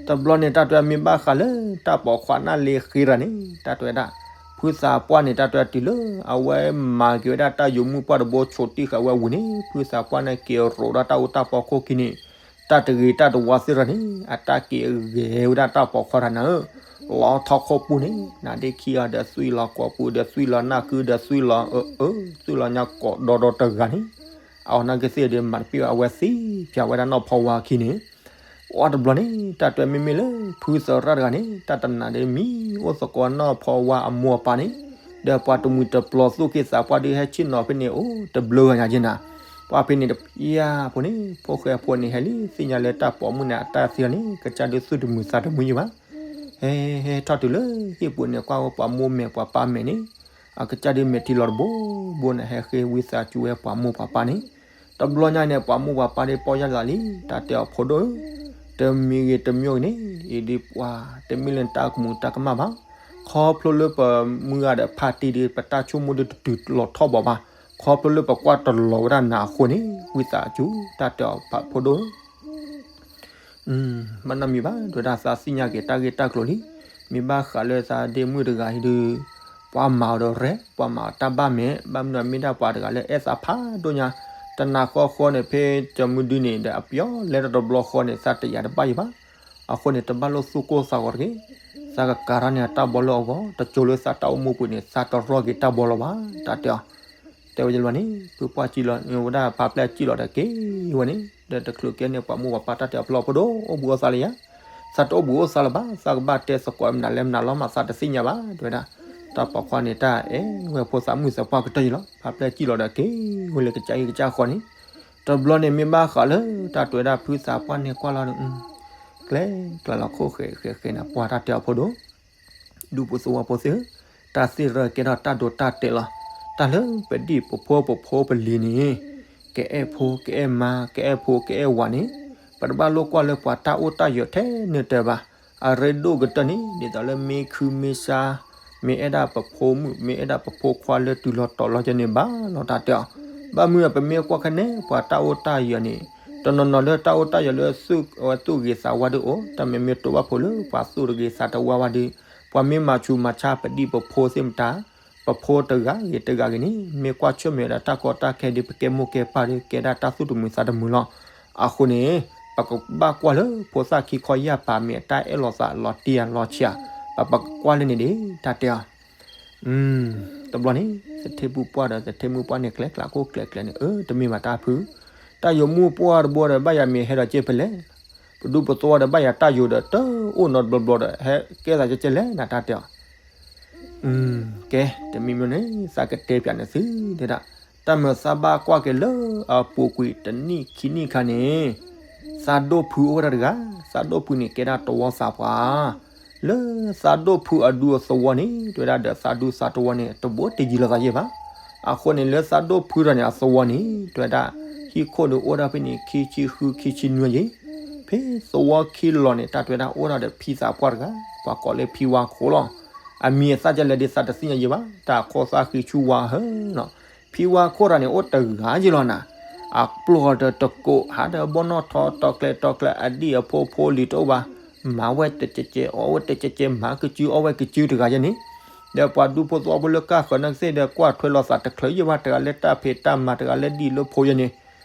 တဘျီန့ၣ် တၢ်တဲမ့ၢ်ဘၣ်ဃးလၢတၢ်ပိာ်ခွါနၢ်လ့ဃ့တဖၣ်န့ၣ် တၢ်တဲဝဲဒၣ်, ဖုသးပှၢ်န့ၣ် တၢ်တဲတုၤလၢ အဝဲမၤက့ၤဝဲဒၣ်တၢ်ယိာ်မုၢ်ပှၢ်တဘိဆိးတံၢ်ဃာ်ဝဲဝံၤန့ၣ် ဖုသးပှၢ်န့ၣ်က့ၤရိးဒီးတၢ်အိၣ်တၢ်ပီခိၣ်ခံန့ၣ် တၢ်တဂ့ၤတၢ်တဝါသ့ၣ်တဖၣ်န့ၣ် အတၢ်က့ၤဂဲၤဝဲဒၣ်တၢ်ပိာ်ခွါတဖၣ်န့ၣ်ဧၢ, လီၤထီၣ်ခိၣ်ပူၤန့ၣ် နါဒ့ခံဂၤဒီးသွံၣ်လီၤကိာ်ပူၤ ဒီးသွံၣ်လီၤနၢ်ခု ဒီးသွံၣ်လီၤအၢအၢ သွံၣ်လီၤညါကိာ်ဒီဒီတဂၤန့ၣ်, အဝဲနာ်က့သ့ၣ်ဒီးမၤတပ့ၢ်အဝဲသံဖၠးဝဲဒၣ်နီၢ်ဖီဝါခံန့ၣ်, အီတဘျီန့ၣ် တၢ်တဲမ့မ့ၢ်လၢ ဖုသရၣ်တဂၤန့ၣ် တၢ်တနာ်ဒီးမံၤအိၣ်သကိးနီၢ်ဖီဝါအမိၢ်အပၢ်န့ၣ်, ဒီးပှၤတမှံၤတပျီၤသူၣ်က့သးပှၢ်ဒုးဟဲဆ့ၣ်နီၤဖဲန့ၣ်အိၣ်တဘျုးဂၤညါက့နၤ, ပှၢ်ဖဲန့ၣ်တပျၢ်ဖိန့ၣ် ဖိၣ်ဃဲဖိန့ၣ် ဟဲလံသ့ၣ်ညါလၢတၢ်ပိာ်မုၣ်န့ၣ် အတၢ်သံလီၤန့ၣ် ကစၢ်ဒုးသူၣ်တမုာ်သးတမုာ်ယံၤဘၣ် ဟဲ ဟဲထီၣ်တုၤလၢဟံၣ်ပူၤန့ၣ် ကွၢ်ဝဲပှၤမိၢ်မဲာ်ပှၤပၢ်မဲာ်န့ၣ်, အကစၢ်ဒုးမဲာ်ထံလီၤတဘိဘိန့ၣ် ဟဲဃ့ဝံသးစူၤဝဲပှၤမိၢ်ပှၤပၢ်န့ၣ်, တဘျီညါန့ၣ် ပှၤမိၢ်ပှၤပၢ်ဒုးပီၢ်ယၢ်လီၤလံ တၢ်တဲအီၤဖိဒိၣ်ဧၢ, တမံၤဂ့ၤတမံၤဂ့ၤန့ၣ် အံၤဒုးပှၤ တမ့ၢ်လၢနတၢ်ကမူၤတၢ်ကမၣ်ဘၣ်, ခီဖျိလၢပမုၢ်ဂၤဒီးဖါတံၢ်ဒုး ပတၢ်ဆိကမိၣ်ဒုးတတုၤလီၤထီၣ်ဘၣ်ဘၣ်, ခီဖျိလၢပကွၢ်တလီၤဝဲဒၣ်နၤအဃိန့ၣ် ဝံသးစူၤ တၢ်တဲအီၤဖိဒိၣ်ဧၢ ဘၣ်နီတမံၤဘၣ် တဲဝဲဒၣ်သးသ့ၣ်ညါက့ၤတၢ်ဂ့ၢ်တၢ်ကျိၤလံ, မ့ၢ်ဘၣ်ဃးလၢသးဒ့မုၣ်တဂၤအံၤဒုး, ပှၤမၤအီၤဒီးရဲၣ် ပှၤမၤအီၤတၢ်ဘၣ်မဲာ် ဘၣ်မနုၤအမ့ၢ်ဒၣ်ပှၤတဂၤလၢအဲၣ်သးဖးဒိၣ်ညါ, တနာ်ဃီဃီန့ၣ် ဖဲတမုၢ်ဒုန့ၣ်ဒီးအပျီလဲတဘျီဃီန့ၣ် သးတယာ်တဘၣ်ယံၤဘၣ်, အဃိန့ၣ် တဘၣ်လိၣ်သူၣ်ကိၢ်သးဂီၤတဂ့ၤ, သးကကၤထီၣ်န့ၢ်အတၢ်ဘီလၢအဂီၢ် တကၠိလၢသးတၢ်အိၣ်မူပူၤန့ၣ် သးတရီၢ်က့ၤတၢ်ဘီလီၤဘၣ် တၢ်တဲအီၤ တဲဝဲယလီၤန့ၣ် ဖုပှၢ်ကံၣ်လီၤဝဲဒၣ်ဖးပျဲၢ်ကံၣ်လီၤဒီးက့ၤဝဲန့ၣ် ဒီးတချုးကဲန့ၣ်ပှၤမိၢ်ပှၤပၢ်တၢ်တဲအီၤဖျီၣ်ဖိဒိၣ် အိၣ်ဘှံးအိၣ်သါလၢယၤ, သးတအိၣ်ဘှံးအိၣ်သါလၢၤဘၣ် သးကဘၣ်တဲသကိးမနုၤလဲၣ်မနုၤလီၤမး သးတသ့ၣ်ညါဘၣ် တဲဝဲဒၣ်, တၢ်ပိာ်ခွါန့ၣ်တၢ်အဲၣ်ဝဲဖိသးမုၣ်သးပှၢ်ကတၢၢ်ယလီၤ ဖးပျဲၢ်ကံၣ်လီၤဒီးက့ၤဝဲလၢကစၢ်အံၤကစၢ်ဃီန့ၣ်, တဘျီန့ၣ်မ့ၢ်ဘၣ်ဃးလၢတၢ်တဲဝဲဒၣ်ဖုသးပှၢ်န့ၣ်ကွၢ်လီၤဒီး ကျဲကျဲလီၤခိၣ်ဃဲးဃဲးဃဲးန့ၣ် ပှၤတၢ်တဲအီၤဖိဒိၣ် ဒူဖိသဝီဖိသ့ၣ်ဧၢ, တၢ်သ့ၣ်ရၢကဲထီၣ်တၢ်ဒိတၢ်တဲာ်လီၤ. တၢ်လၢပဒံၣ်ပဖိပဖိပလံၤန့ၣ်, ကအဲၣ်ဖိကအဲၣ်မါ ကအဲၣ်ဖိကအဲၣ်ဝၤန့ၣ်, ပတဘၣ်လိၣ်ကွၢ်လၢပှၤတၢ်အိၣ်တၢ်ယၢၤထဲန့ၣ်တၢ်ဘၣ်. အရ့ဒိၣ်ကတၢၢ်န့ၣ် ဒ်သိးလၢမ့ၢ်ခုမ့ၢ်ဆါ, မ့ၢ်အဲၣ်ဒၣ်ပဖိမုၣ် မ့ၢ်အဲၣ်ဒၣ်ပဖိခွါလၢတုၤလီၤတီၤလီၤကဲန့ၣ်ဘၣ်လီၤတၢ်တဲအီၤ. ဘၣ်မနုၤပမ့ၢ်ကွၢ်ခဲန့ၣ် ပှၤတၢ်အိၣ်တၢ်ယၢၤန့ၣ်, တနီၤနီၤလၢတၢ်အိၣ်တၢ်ယၢၤလၢ သူၣ်ဂ့ၤသးဝါဒုးအိၣ်, တၢ်မ့မ့ၢ်တိဘၣ်ဖိလၢပှၤသူၣ်တဂ့ၤသးတဝါဝဲဒုး, ပှၤမ့ၢ်မၤဆူးမၤဆါပဒံၣ်ပဖိသ့ၣ်မတၤ, ပဖိတဂၤဂ့ၤတဂၤဂ့ၤန့ၣ် မ့ၢ်ကွၢ်ဆၢၣ်မဲာ်ဝဲဒၣ်တၢ်ကီတၢ်ခဲဒုး ပကဲမိၢ်ကဲပၢ်ဒုး ကဲဒၣ်တၢ်သူၣ်တမုာ်သးတမုာ်လီၤ. အဃိန့ၣ် ပကဘၣ်ကွၢ်လၢဖိသၣ်ခံခီယၢ်ပၤမ့ၢ်အတၢ်အဲၣ်လိာ်သးလီၤတံၢ်ဧါလီၤဆံးဧါ, ပပကကွၢ်လၢန့ၣ်ဒၣ် တၢ်တဲအီၤ တဘျီန့ၣ် သထ့ဖုပှၢ်ဒီးသထ့မုၣ်ပှၢ်န့ၣ် ကျဲကျးခိၣ်ကျဲကျဲန့ၣ် အၢ တမ့ၢ်ဘၣ်တၢ်ဖု, တၢ်ယိာ်မုၢ်ပှၢ်တဘိဒီး ဘၣ်ယၤမ့ၢ်ဟဲဒီးက့ၤဖဲလဲၣ်, ပဒူပသဝီဒီး ဘၣ်ယၤတၢ်ယိာ်ဒီး တအိၣ်နီတဘျီဘျီဒီး ဟဲကဲသးကဲကဲလဲၣ် နတၢ်တဲအီၤ ကဲ တမံၤမံၤန့ၣ် သးကတဲပၠးန့ၣ်သု တဲဒၣ်, တၢ်မၤသးဘၣ်ကွၢ်က့ၤလၢအပူၤကွံာ်တနံၣ်ခံနံၣ်ခါန့ၣ်, သးဒိၣ်ဖုအိၣ်ဝဲဒၣ်တဂၤ, သးဒိၣ်ဖုန့ၣ်ကဲဒၣ်တဝီသးပှၢ်, လၢသးဒိၣ်ဖုအဒူအသဝီန့ၣ် တဲဝဲဒၣ်ဒီးသးဒူသးတဝီန့ၣ် တဘိတယံၤလိာ်သးယဲၢ်ဘၣ်. အဃိန့ၣ် လၢသးဒိၣ်ဖုဒီးန့ၣ်အသဝီန့ၣ် တဲဝဲဒၣ် ဟံၣ်ခိၣ်န့ၣ်အိၣ်ဒၣ်ဖဲန့ၣ် ခံဆံဃုခံဆံနွံယဲၢ်, ဖဲသဝီခံလီၤန့ၣ် တၢ်တဲဝဲဒၣ်အိၣ်ဒၣ်ဒီးဖံသးပှၢ်တဂၤ, ပှၤကိးလၢဖံဝါခိၣ်လီၤ. အမံၤအသၣ်ကလဲၣ်ဒ်သးတသ့ၣ်ညါယဲၢ်ဘၣ်, တၢ်ခိၣ်သၣ်ဃံဆူဝါဧၢလီၤ. ဖံဝါခိၣ်တဂၤန့ၣ် အိၣ်တဂၤယဲၢ်လီၤနၤ, အပျီၢ်ဒီးတကိး ဟးဒီးဘီနီၣ်ထိးတီၤကျဲၤတီၤကျဲၤ အဒံၣ်အဖိဖိလံၤတအိၣ်ဘၣ်, မၤဝဲတကဲကဲ အီၣ်ဝဲတကဲကဲ မၤကစုအီၣ်ဝဲကစုတဂၤယဲၢ်န့ၣ်, ဒီးပှၤဒူဖိသဝီဖိလၢကၢ်ဃၢၤနာ်က့သ့ၣ်ဒီး ကွၢ်ထွဲလိာ်သးတချုးယဲၢ်ဘၣ် တဂၤလၢတၢ်ဖံးတၢ်မၤ တဂၤလၢဒ်လၢဖိယဲၢ်န့ၣ်,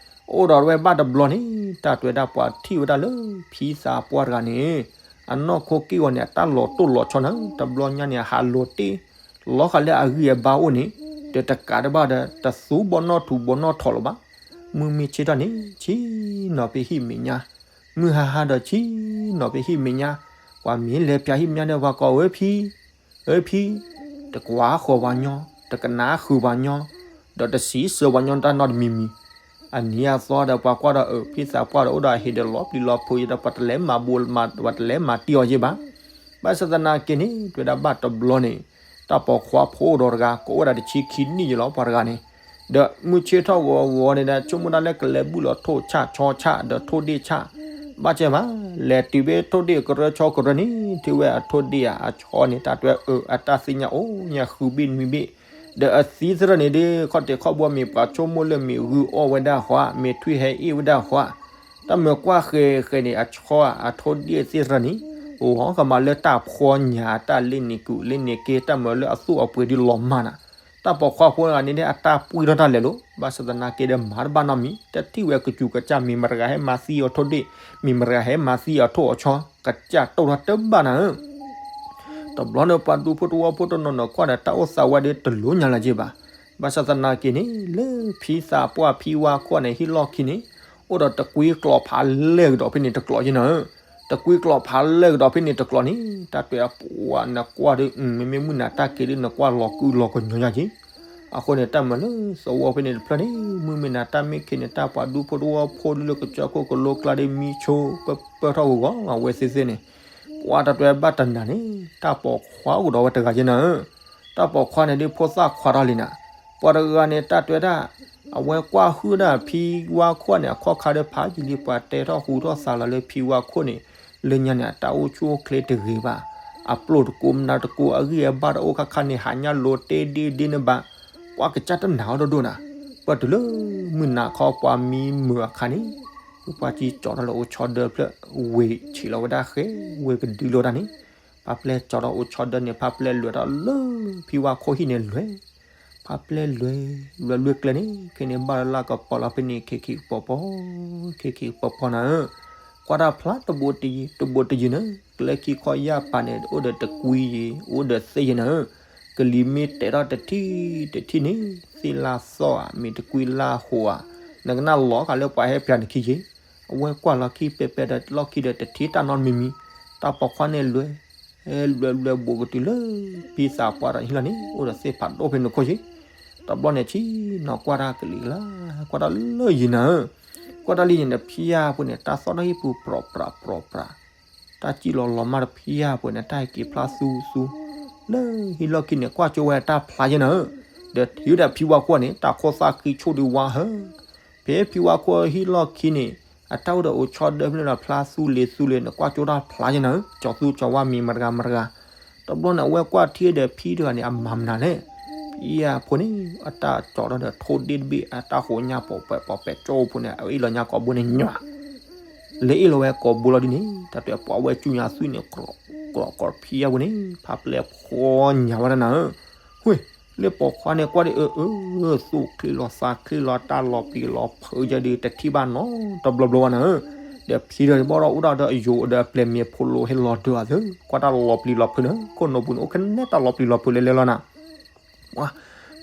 အိၣ်ဒီးဝဲဘၣ်တဘျီန့ၣ် တၢ်တဲဝဲဒၣ်ပှၤထံၣ်ဝဲဒၣ်လၢဖံသးပှၢ်တဂၤန့ၣ် အနီၢ်ခိက့ၢ်ဂီၤန့ၣ် အတၢ်လီၤတိၢ်လီၤဆီနၤ, တဘျီညါန့ၣ် အဟးလိၤတ့ၢ် လီၤဃာ်လၢအဂံၢ်အဘါအိၣ်န့ၣ်, ဒီးတကးတဘၣ်ဒီး တသူဘီနီၣ်ထူးဘီနီၣ်ထိးလၢၤဘၣ်. မုၢ်မ့ၢ်ဆ့ၣ်ထီၣ်န့ၣ် ဆ့ၣ်နီၤဖဲဟံၣ်မဲာ်ညါ, မုၢ်ဟါဟါဒီးဆ့ၣ်နီၤဖဲဟံၣ်မဲာ်ညါ, ပှၤမ့ၢ်လဲၤပၠးဟံၣ်မဲာ်ညါဒီး ပှၤကိးဝဲဖံ ဧၢဖံ, တကွၢ်ဃီၤပှၤညီ, တကနၣ်ဃုာ်ပှၤညီ, ဒီးတစံးဆၢပှၤညီတၢ်နီတမံၤမံၤ, အနံၤအသီဒီးပှၤကွၢ်ဒီး အၢ ဖံသးပှၢ်ဒီးအိၣ်ဒီးအဟံၣ်ဒီးလီၤပျံၤလီၤဖုးယဲဒီး ပှၤတလဲၤမၤဘူး ပှၤတလဲၤမၤတံၢ်အီၤယဲၢ်ဘၣ်. ဘၣ်ဆၣ်သနာ်က့န့ၣ် တဲဝဲဒၣ်ဘၣ်တဘျီန့ၣ် တၢ်ပိာ်ခွါဖိအိၣ်ဒီးတဂၤ ကအိၣ်ဝဲဒၣ်တဆံခံနံၣ်ယဲၢ်လီၤ ပှၤတဂၤန့ၣ်, ဒီးမုၢ်ဆ့ၣ်ထီၣ်ဂီၤဂီၤန့ၣ်ဒီး ဆိကမိၣ်ဒၣ်လၢကလဲၤဘူၣ်လီၤထိၣ်ဆၣ်ဆီဆၣ်ဒီးထိၣ်ဒ့ၣ်ဆၣ်, ဘၣ်ဆၣ်ဘၣ်, လဲၤတုၤဖဲထိၣ်ဒ့ၣ်ကရၢဆီကရၢန့ၣ် ထံၣ်ဝဲအထိၣ်ဒ့ၣ်ဧါအဆီန့ၣ် တၢ်တဲဝဲအၢ အတၢ်သ့ၣ်ညါအိၣ်ညါဃုဘ့ၣ်နွံဘ့ၣ် ဒီးအသံသရၣ်န့ၣ်ဒ် ခီၣ်တဲာ်ခီၣ်ဘိမ့ၢ်ပှၤဆိကမိၣ်လၢမ့ၢ်ဂုၢ်အီၣ်ဝဲဒၣ်ဃီ, မ့ၢ်ထွံၣ်ဟဲအ့ၣ်ဝဲဒၣ်ဃီ, တၢ်မၤကွၢ်ဃဲၤဃဲၤန့ၣ် အဆီအထိၣ်ဒ့ၣ်သ့ၣ်သရၣ်န့ၣ် လီၤကမၤလၢတၢ်ဖှီညါ တၢ်လ့န့ၣ်ကူးလ့န့ၣ်က့ တၢ်မၤလၢအသူၣ်အပှ့ၤဒ်လီၤမၢ်နၤ, တၢ်ပိာ်ခွါဖိတဂၤန့ၣ်ဒ်အတၢ်ပှံၢ်ထီၣ်တၢ်လဲၤလိၤ ဘၣ်ဆၣ်သနာ်က့ဒီးမၤတဘၣ်နီတမံၤ တထံၣ်ဝဲကစူၤကစၢ် မ့ၢ်မတၤတဂၤဟဲမၤသံအီၤထိၣ်ဒ့ၣ်, မ့ၢ်မတၤတဂၤဟဲမၤသံအီၤထိၣ်အီၤဆီ, ကစၢ်တိၢ်ထီၣ်တဘၣ်နၤဧၢ တဘျီန့ၣ် ပှၤဒူဖိတဝီဖိတနီၤနီၤကွၢ်ဒီး တၢ်အိၣ်သးဝဲဒီးတလိၣ်ညါလၢၤက့ဘၣ်. ဘၣ်ဆၣ်သနာ်က့န့ၣ် လၢဖံသးပှၢ်ဖံဝါခိၣ်န့ၣ် ဟံၣ်လီၢ်ခံန့ၣ် အိၣ်ဒီးတကွံကျိးဖးလဲၢ်ကဒီးဖဲန့ၣ်တကျိးက့နၤဧၢ, တကွံကျိးဖးလဲၢ်ကဒီးဖဲန့ၣ်တကျိးန့ၣ် တၢ်တဲအပှၤနကွၢ်ဒီး မ့မ့ၢ်မုၢ်နၤတၢ်က့ၤဒီးနကွၢ်လီၤကုလီၤကညီယါက့ အဃိန့ၣ် တၢ်မၤလၢသဝီဖဲန့ၣ်တဖျၢၣ်န့ၣ် မုၢ်မ့ၢ်နၤတၢ်မ့ၢ်ခံးန့ၣ် တၢ်ပှၤဒူဖိတဝီဖိဒ်လၢကစၢၢ်ခိၣ်ကလိကျါဒ်မံဆိပၢၢ်ထီၣ်ဂီၤဂီၤဝဲသ့ၣ်သ့ၣ်န့ၣ် ပှၤတၢ်တဲဘၣ်တနၤန့ၣ် တၢ်ပိာ်ခွါအိၣ်ကဒီးဝဲတဂၤက့နၤဧၢ, တၢ်ပိာ်ခွါန့ၣ်ဒ်ဖိသၣ်ခွါထီၣ်လံနၤ, ပှၤတဂၤန့ၣ် တၢ်တဲဒၣ် အဝဲကွၢ်ဟုၣ်ဒၣ်ဖံဝါခိၣ်န့ၣ် အခီၣ်ခါဒီးဖးယံာ်လံ ပှၤတဲထီၣ်ဟူထီၣ်သးလီၤလၢဖံဝါခိၣ်န့ၣ် လၢညါန့ၣ် အတၢ်အိၣ်ဆူၣ်အိၣ်ချ့တဂ့ၤဘၣ်, အပျိၢ်တကိးမနုၤတကိး အဂံၢ်အဘါတအိၣ်ခါခါန့ၣ် ဟးညါလိၤတ့ဒ့ဒ့န့ၣ်ဘၣ်, ပှၤကစၢ်တနာ်အီၤဒိၣ်ဒိၣ်နၤ, ပၢၢ်တုၤလၢမုၢ်နၤခီပှၤမံမုာ်အခါန့ၣ် ဖုပှၢ်ကံကၠီထီၣ်လၢအိၣ်ဆီဒၢဖျၢၣ် ဝ့ၤဆံးလီၤဝဲဒၣ်ဃဲ ဝ့ၤကဒုလီၤတၢ်န့ၣ်, ဖါပျဲကၠီထီၣ်အိၣ်ဆီဒၢန့ၣ် ဖါပျဲလဲၤထီၣ်လၢ ဖံဝါခိၣ်ဟံၣ်န့ၣ်လွဲၢ် ဖါပျဲလွဲၢ် လွဲၢ်လွဲၢ်ကျဲန့ၣ် ခဲန့ၣ်ဘၣ်လၢလၢကပီၤလီၤဖဲန့ၣ် ခံခံကပီၤပီၤ ခံခံကပီၤပီၤနၤဧၢ, ကွၢ်တၢ်ဖျါတဘိတယံၤ တဘိတယံၤနၤ, ကျဲခံခီယၢ်ပၤန့ၣ် အိၣ်ဒီးတကွံယံၤ အိၣ်ဒီးသ့ၣ်ယံၤနၤဧၢ, ကလံၤမ့ၢ်တဲထီၣ်တထံၣ်တထံၣ်န့ၣ် သ့ၣ်လၢသီၣ်ဧါ မ့ၢ်တကွံလၢဟိးဧါ, နကနၣ်လီၤဃာ်လၢပှၤဟဲဖျါနခံယံၤ, အဝဲကွၢ်လီၢ်ခံပဲပဲဒီးလီၢ်ခံဒီးတထံၣ်တၢ်နီတမံၤမံၤ, တၢ်ပိာ်ခွါန့ၣ်လွဲၢ် လွဲၢ်လွဲၢ်ဘူးကတုၤလၢ ဖံသးပှၢ်ဒီးဟံၣ်လီၢ်န့ၣ် အိၣ်ဒီးသ့ၣ်ဖးဒိၣ်ဖဲန့ၣ်ခိၣ်ယံၤ, တဘျီန့ၣ်ဆံးနီၤကွၢ်တၢ်ကလံၤလၢ ကွၢ်တၢ်လၢယံၤနၤဧၢ, ကွၢ်တၢ်လၢယံၤန့ၣ် ဖံယါဖိန့ၣ် တၢ်သီၣ်ထီၣ်ဟံၣ်ပူၤပြီၤပြးပြီၤပြး, တၢ်စံၣ်လီၤလီၤမၢ်ဒီးဖံယါဖိန့ၣ် တၢ်ဟဲက့ၤဖျါသူသူ လၢဟံၣ်လီၢ်ခံန့ၣ် ကွၢ်ကၠိဝဲတၢ်ဖျါယံၤနၤဧၢ, ဒီးထံၣ်ဝဲဒၣ်ဖံဝါခိၣ်န့ၣ် တၢ်ခိၣ်သၣ်ဃံဆိၣ်ဒံးဝါဟၢ ဖဲဖံဝါခိၣ်ဟံၣ်လီၢ်ခံန့ၣ် အတၢ်အိၣ်ဒီးအိၣ်ဆီဒၢဖဲန့ၣ်ဒီးဖျါသူလ့ၤသူလ့ၤန့ၣ် ကွၢ်ကၠိတၢ်ဖျါယံၤနၤဧၢ, ကၠီၤသူကၠီၤဝါမ့ၢ်မတၤတဂၤမတၤတဂၤ, တဘျီန့ၣ် အဝဲကွၢ်ထံၣ်ဒီးဖံတဂၤန့ၣ် အမၤမနုၤလဲၣ်, ဖံယါဖိန့ၣ် အတၢ်ကၠီၤထီၣ်ဒီးထိၣ်ဒ့ၣ်တဘ့ၣ် အတၢ်ဟိးညါပိာ်ပဲာ်ပိာ်ပဲာ်ကၠိဖိန့ၣ် အအ့ၣ်လီၤညါကိာ်ဘိန့ၣ်ညွး လဲၤအ့ၣ်လီၤဝဲကိာ်ဘိလီၤဒ်န့ၣ် တၢ်တဲပှၤဝဲကူညါသုန့ၣ် ကျိးကျိးဖံယါဖိန့ၣ် ဖါပျဲဖှီညါဝဲဒၣ်နၤဧၢ, ဝ့ၢ် လၢပိာ်ခွါန့ၣ်ကွၢ်ဒ်အၢ အၢ သူၣ်ချ့လီၤသးချ့လီၤ တၢ်လီၤပျံၤလီၤဖုးယဲဒ် တထံၣ်ဘၣ်နီတဘျီဘျီဘၣ်နၤဧၢ, ဒီးဖံဒီးဘီဒီးအိၣ်ဒၣ်ဒီးအယိာ်ဒီးအပျဲၢ်မ့ၢ်ဖိလိၤဟဲလီၤဒၢအသၢ ကွၢ်တၢ်လီၤပျံၤလီၤဖုးနၤ ခိၣ်နူာ်ပူၤန့ၣ် အိၣ်ကနဲတၢ်လီၤပျံၤလီၤဖုးလဲၤလဲၤလီၤနၤ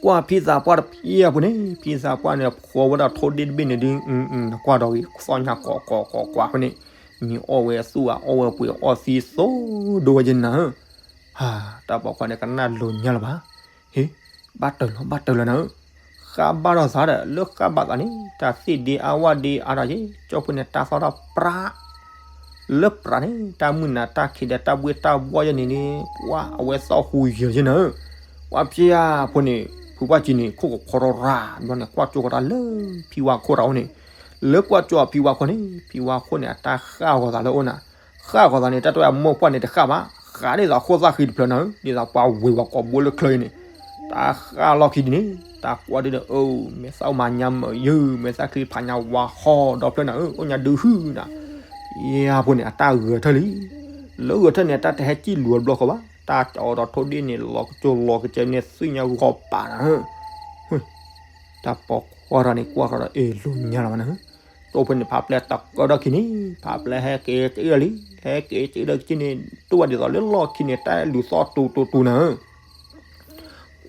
ကွၢ်ဖံသးပှၢ်တဖံအပူၤန့ၣ် ဖံသးပှၢ်န့ၣ် ဖှီဝဲဒၣ်ထိၣ်ဒ့ၣ်တဘ့ၣ်န့ၣ်ဒ် နကွၢ်ဒီးဂ့ၤ သီၣ်ညါကိးကိးကိးကွၢ်ဖဲန့ၣ် မ့ၢ်အီၣ်ဝဲအသူၣ်ဧါ အီၣ်ဝဲပှ့ၤအီၣ်သံသိဒိဝဲယနၤဧၢ, ဟါ တၢ်ပိာ်ခွါန့ၣ် ကနၣ်လိၤညါလၢၤဘၣ်, ဟ့ ဘၣ်တၢၢ်လီၤ ဘၣ်တၢၢ်လီၤနၤဧၢ, ဃၣ်ဘၣ်ထီၣ်သးဒီး လၢဃၣ်ဘၣ်သးန့ၣ် တၢ်သ့ၣ်ဒ့အါဝၣ်ဒ့အါထီၣ်က့ၤ ကၠီဖိန့ၣ် တၢ်သီၣ်ထီၣ်ပြး လၢပြးန့ၣ် တၢ်မုၢ်နၤတၢ်ခံးဒီးတၢ်ဘှ့ၣ်တၢ်ဘှီၣ်ယဲန့ၣ်န့ၣ် ပှၤအဝဲသီၣ်ဟူယၢၤယဲနၤဧၢ, ပှၤဖျဲၣ်ဖိန့ၣ် ဖုပှၢ်ကံန့ၣ် ခိၣ်ကခီထီၣ်ရၣ် ဘျီန့ၣ် ကွၢ်ကၠိဃီၤတၢ်လၢ ဖံဝါခိၣ်တၢ်အိၣ်န့ၣ်, လၢကွၢ်ကၠိဖံဝါခိၣ်န့ၣ် ဖံဝါခိၣ်န့ၣ် အတၢ်ဃၣ်ဂီၤသးလၢအိၣ်နၤ, ဃၣ်ဂီၤသးန့ၣ် တၢ်တဲအမိၢ်ပှၢ်န့ၣ်တဃၣ်ဘၣ်, ဃၣ်ဒ်သိးခိၣ်သၣ်ဃံတဖျၢၣ်နၤဧၢ, ဒ်သိးပှၤဝ့ၤဝဲကိာ်ဘိလၢချၢအံၤန့ၣ်, တၢ်ဃၣ်လီၢ်ခံဒ်န့ၣ် တၢ်ကွၢ်ဒ်န့ၣ် အၢ မဲာ်သၣ်အိၣ်မၤညါမၢယၢၢ် မဲာ်သၣ်ချံဖးညါဝါဟီဒီဖျၢၣ်နၤဧၢ, အိၣ်ညါဒုးဟုၣ်နၤ, ယါဖိန့ၣ် အတၢ်ဂဲၤထၢၣ်လံ, လၢဂဲၤထၢၣ်န့ၣ် တၢ်တဟဲစံၣ်လူၤအဘျီဃီဘၣ်, တၢ်ကၠီဒီးထိၣ်ဒ့ၣ်န့ၣ် လီၤကကၠိလီၤကကဲန့ၣ် သွံၣ်ညါဂီၤပာ်နၤဧၢ တၢ်ပိာ်ခွါတဂၤန့ၣ် ကွၢ်ဃီၤဒီး အ့ၣ် လိၤညါလီၤဘၣ်နၤဧၢ, ကၠိဖိန့ၣ် ဖါပျဲတၢ်ကၢထီၣ်ခံန့ၣ် ဖါပျဲဟဲက့ၤတအံၣ်ဒီးလံ, ဟဲက့ၤတအံၣ်ဒီးက့ၤန့ၣ် တူၢ်ဘၣ်ဒ်သိးလၢလီၢ်ခံန့ၣ် တၢ်လူၤသီၣ်တူၤတူၤတူၤနၤဧၢ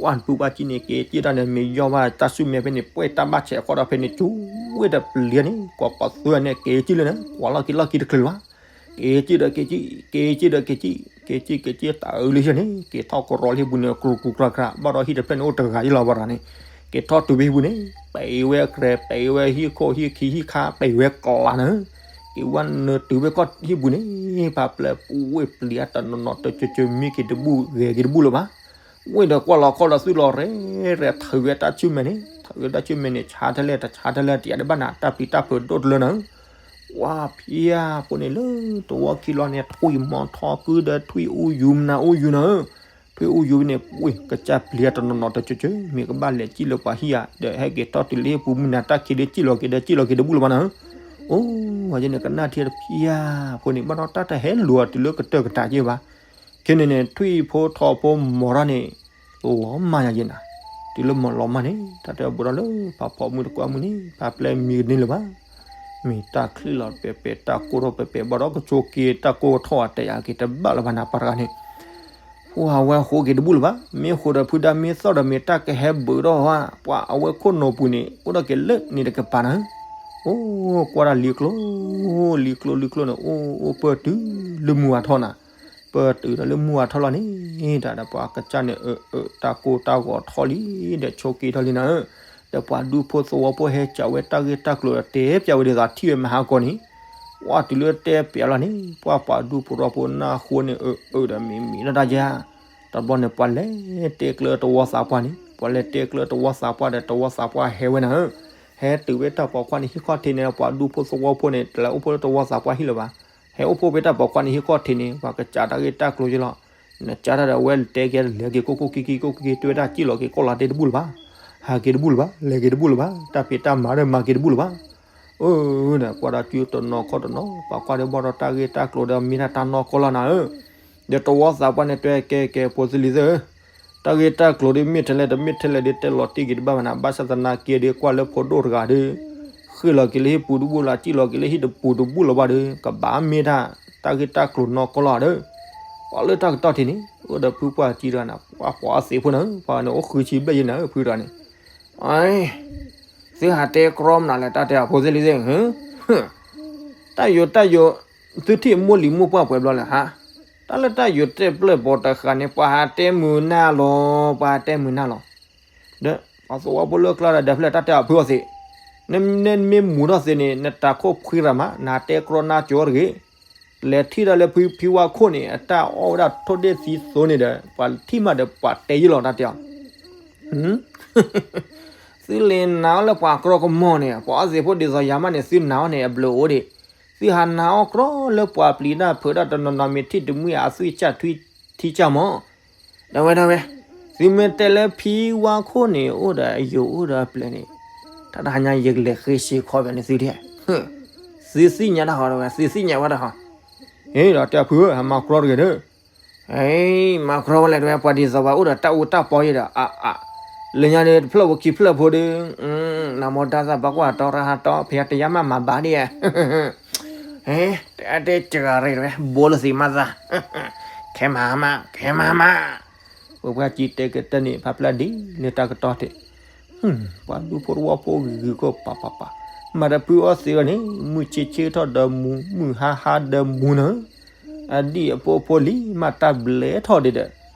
ကွၢ်ဖုပှၢ်ကံန့ၣ် က့ၤစံၣ်တၢ်န့ၣ် မ့ၢ်ယီၢ်ဘၣ်တၢ်ဆူၣ်မဲာ်ဖဲန့ၣ် ပှဲၢ်တၢ်ဘၣ်ဆဲးဃီဒီးဖဲန့ၣ် ကၠူဝဲတပျံၤန့ၣ် ကိးကိးသွံၣ်န့ၣ် က့ၤစံၣ်လၢန့ၣ် ကွၢ်လီၢ်ခံလီၢ်ခံတချုးလၢၤဘၣ်, က့ၤစံၣ်ဒီးက့ၤစံၣ် က့ၤစံၣ်ဒီးက့ၤစံၣ် က့ၤစံၣ်က့ၤစံၣ်တအုးလၢယဲန့ၣ် က့ၤထီၣ်ကရီလၢဟံၣ်ပူၤန့ၣ် ကြူးကြူးကြူးကြူး ဘၣ်ဒီးဟံၣ်တဖျၢၣ်န့ၣ်အိၣ်တဂၤယလီၤဘၣ်ဒီးန့ၣ်, က့ၤထီၣ်တုၤဖဲဟံၣ်ပူၤန့ၣ် ပံးဝဲကြဲ ပံးဝဲဟံၣ်ခိၣ်ဟံၣ်ခံဟံၣ်ခါ ပံးဝဲကျါနၤဧၢ က့ၤဝဲနုာ်တုၤဖဲကီၢ်ဟံၣ်ပူၤန့ၣ် ဖါပျဲပူဝ့ၢ်ပျံၤအတနီၤနီၤ တကၠိကၠိမံက့ၤတဘူၣ်ဂဲၤက့ၤတဘူၣ်လၢၤဘၣ်, ဝ့ၢ်ဒီးကွၢ်လီၤခီလီၤသွံၣ်လီၤရဲၣ်ရဲၣ် ထုးဝဲတၢ်ဆူၣ်မဲာ်န့ၣ် ထုးဝဲတၢ်ဆူၣ်မဲာ်န့ၣ် ဆါထဲလဲၣ်တဆါထဲလဲၣ် တယၤတဘၣ်နၤ တၢ်ပျံၤတၢ်ဖုးဒိၣ်တလၢနၤဧၢ ကွၢ်ဖံဧၢဖိန့ၣ်လၢတဝီခံလီၤန့ၣ် ထွံၣ်မီၤထီကုဒီးထွံၣ်အူယူၤမနၤအူယူၤနၤဧၢ, ပ့ၢ်အိၣ်ယိဝဲန့ၣ် ဝ့ၢ်ကစၢ်ပျံၤတနီၤနီၤတကၠိကၠိ မ့ၢ်ကဘၣ်လဲၤစံၣ်လၢပှၤဟံၣ်ဧါ, ဒီးဟဲက့ၤထီၣ်တုၤလၢဟံၣ်ပူၤမုၢ်နၤတၢ်ခံးဒီးစံၣ်လီၤက့ၤဒီးစံၣ်လီၤက့ၤတဘူၣ်လၢၤဘၣ်နၤဧၢ. အိၣ် ဝဲန့ၣ်ကနၣ်ထံတဖျၢၣ်ဖိန့ၣ် ဘၣ်ဒီးတၢ်တဟဲလိာ်အီၤတုၤလၢကတၢၢ်ကတၢၢ်က့ဘၣ်. ခဲန့ၣ်န့ၣ် ထွံၣ်ဖိထိးဖိမီၤထီၣ်န့ၣ် လီၤမၢ်ယၤယဲနၤ, တုၤလၢမီၤလီၤမၢ်န့ၣ် တၢ်တဲဘိဒီးလၢ ဖးဖီမုၢ်တကွၢ်မုၢ်န့ၣ် ဖးပျဲၢ်မံကန့ၢ်လၢၤဘၣ်. မ့ၢ်တၢ်ချံးလီၤပဲပဲ တၢ်ကိၢ်ထီၣ်ပဲပဲ ဘၣ်ဒီးကဆိက့ၤတၢ်ကိၢ်ထီၣ်အတဲယၤက့ၤတဘၣ်လၢၤဘၣ်နၤ ပှၤတဂၤန့ၣ် ပှၤအဝဲဃိက့ၤတဘူၣ်လၢၤဘၣ်. မ့ၢ်ဃိဒီးဖုဒါမ့ၢ်သီၣ်ဒီးမ့ၢ်တၢ်ကဟဲဘုးထီၣ်ဧါ, ပှၤအဝဲခိၣ်နူာ်ပူၤန့ၣ် အိၣ်ဒီးက့ၤလၢန့ၣ်တကပၤနၤဧၢ. အိၣ် ကွၢ်တၢ်လံၤကျိ လံၤကျိလံၤကျိန့ၣ် အိၣ်အိၣ်ပၢၢ်တုၤလၢမုၢ်ဝါထီၣ်နၤ, ပၢၢ်တုၤဒီးလၢမုၢ်ဝါထီၣ်လီၤန့ၣ် တၢ်ဒီးပှၤကစၢ်န့ၣ် အၢ အၢ တၢ်ကိၢ်တၢ်ဂီၤထီၣ်လံ ဒီးဆိက့ၤထီၣ်လံနၤဧၢ. ဒီးပှၤဒူဖိသဝီဖိဟဲစံးဝဲတၢ်ဂ့ၢ်တၢ်ကျိၤဒီးတဲပျးဝဲဒ်သိးထံၣ်ဝဲမဟါကီၢ်န့ၣ် ဝံၤတုၤလၢတဲပျးလီၤန့ၣ် ပှၤပှၤဒူဖိသဝီဖိနၢ်ဟူန့ၣ် အၢ အၢ ဒီးမံမံၤလီၤတၢ်ယါ. တဘျီန့ၣ် ပှၤလဲၤတဲကျၢၤတဝီသးပှၢ်န့ၣ် ပှၤလဲၤတဲကျၢၤတဝီသးပှၢ်ဒီးတဝီသးပှၢ်ဟဲဝဲနၤဧၢ. ဟဲတုၤဝဲတၢ်ပိာ်ခွါန့ၣ်ဟံၣ်ခီၣ်ထံးန့ၣ် ပှၤဒူဖိသဝီဖိန့ၣ် တလဲၤအိၣ်ဖှိၣ်လၢတဝီသးပှၢ်ဟံၣ်လၢၤဘၣ်. ဟဲအိၣ်ဖှိၣ်ဖဲတၢ်ပိာ်ခွါန့ၣ်ဟံၣ်ခီၣ်ထံးန့ၣ် ပှၤကစးတၢ်ဂ့ၢ်တၢ်ကျိၤယဲလီၤ. နစးတၢ်ဒီးအဝဲတဲက့ၤလဲၤက့ၤကိၢ်ကိၢ်ကံကံကိၢ်ကံ တဲဝဲဒၣ်စံၣ်လီၤက့ၤကိၢ်လီၤတဲတဘူၣ်လၢၤဘၣ်. ဟးက့ၤတဘူၣ်လၢၤဘၣ် လဲၤက့ၤတဘူၣ်လၢၤဘၣ် တၢ်ဖံးတၢ်မၤဒီးမၤက့ၤတဘူၣ်လၢၤဘၣ်. အၢ ဒီးကွၢ်ဒီးစုတနီၤခီၣ်တနီၤ ပှၤကွၢ်ဒီးဘၣ်ဒီးတၢ်ဂ့ၢ်တၢ်ကျိၤဒီးမ့ၢ်ဒၣ်တၢ်နီၢ်ကီၢ်လီၤနၤဧၢ. ဒီးတဝီသးပှၢ်န့ၣ်တဲကဲကဲ ဖိသ့ၣ်လံၤသ့ၣ်ဧၢ, တၢ်ဂ့ၢ်တၢ်ကျိၤဒ်မ့ၢ်ထဲလဲၣ်တမ့ၢ်ထဲလဲၣ်ဒ်တဲလီၤတံၢ်က့ၤတဘၣ်ဘၣ်နၤ ဘၣ်ဆၣ်သနာ်က့ဒ်ကွၢ်လၢဖိဒိၣ်တဂၤဒီး ဃ့ၢ်လီၤက့ၤလၢဟံၣ်ပူၤတဘူၣ်လၢ် စံၣ်လီၤက့ၤလၢဟံၣ်တပူၤတဘူၣ်လၢၤဘၣ်ဒီး ကဘၣ်မ့ၢ်ဒၣ် တၢ်ဂ့ၢ်တၢ်ကျိၤနီၢ်ကီၢ်လီၤဒီး ပှၤလၢတၢ်ကတီၢ်ထံးန့ၣ် အိၣ်ဒီးဖုပှၢ်ကံတဂၤနၤ ပှၤပှၤအီသံးဖိနၤဧၢ ပှၤန့ၣ်အိၣ်ဃုဆံဘျဲၣ်ယဲနၤဧၢ ဖုတဂၤန့ၣ် သုဟးတဲကြီမနုၤလဲၣ် တၢ်တဲအဖိသ့ၣ်လံသ့ၣ်ဧၢ, တၢ်ယိာ်တၢ်ယိာ် သုထံၣ်မိၢ်လံၤမိၢ်ပှၢ်ပှဲၤဘျီလဲၣ်ဟါ, တၢ်လၢတၢ်ယိာ်တဲာ်ပျဲၢ်ဘီတဃာ်န့ၣ် ပှၤဟးတဲမုာ်နၢ်လီၤ ပှၤဟးတဲမုာ်နၢ်လီၤ. ဒီးပှၤသဝီဖိလၢကျါဒီး ဒီးဖျဲၣ်တၢ်တဲအဖုအီသံး, နမ့ၢ်မူၤထီၣ်သ့န့ၣ် နတၢ်ခိၣ်ဖှံရၤမး နတဲကြီနါကၠိတဂ့ၤ, လဲၤထံၣ်ဒၣ်လၢဖံဖံဝါခိၣ်န့ၣ် အတၢ်အီၣ်ဝဲဒၣ်ထိၣ်ဒ့ၣ်သံသိန့ၣ်ဒီး ပှၤထံၣ်မးဒီးပှၤတဲယဲလီၤတၢ်တဲအီၤ သုလဲၤနာ်အီၤလၢပှၤကြီကမီၤန့ၣ် ပှၤအီသံးဖိဒ်သိးယၤမးန့ၣ် သုနာ်အီၤန့ၣ် အဘျုးအိၣ်ဒံး, သုဟးနာ်အီၤကြီလၢပှၤပျံၤတၢ်ဖုးတၢ်တနီၤနီၤ မ့ၢ်ထံၣ်တမှံၤအသွံၣ်စၢ်ထွံထံစၢ်မး, ဒဝဲဒဝဲ, သုမ့ၢ်တဲလၢဖံဝါခိၣ်န့ၣ် အိၣ်ဒီးအယိာ်အိၣ်ဒီးအပျဲၢ်န့ၣ်, တၢ်တဟါညါယကလဲၤဃ့စ့ၢ်ခီပၠးန့ၣ်သုဒဲး, သုသ့ၣ်ညါတၢ်ဟီဒဝဲ သုသ့ၣ်ညါဝဲတၢ်ဟီ, ဟ့ၣ်ဒီးတဲဖုဧၢ ဟးမၤကြီတဂ့ၤဒီး မၤကြီဝဲလဲၣ်တဝဲ ပှၤဒ်သိးပှၤအိၣ်ဒီးတၢ်အူတၢ်ပီယဲဒီး အါအါ, လၢညါန့ၣ်တဖျၢၣ်ဖိခံဖျၢၣ်ဖိဒီး, နမ့ၢ်ဒါသးဘၣ်ကွၢ်တီရဟါတီ ဖဲတယါမးမၤဘၣ်ဒံးဧါ, တတဲစှၤရ့ၣ်တဝဲ ဘိလၢသံးမးသး, ခဲမၤမး ခဲမၤမး, ပပှၤကံတဲကတၢၢ်န့ၣ် ဖးဖျါဒ်လၢတၢ်ကတီၢ်တ့ၢ် ပှၤဒူဖိတဝီဖိဂုၤဂုၤကီၢ်ပၤပၤပၤ, မၤဒီးဖုအီသံးအီၤန့ၣ် မုၢ်ဆ့ဆ့ထီၣ်ဒီးမူၤ မုၢ်ဟါဟါဒီးမူၤနၤ, အဒံၣ်အဖိအဖိလံၤမးတၢ်ဘျဲထီၣ်ဒံးဒီး,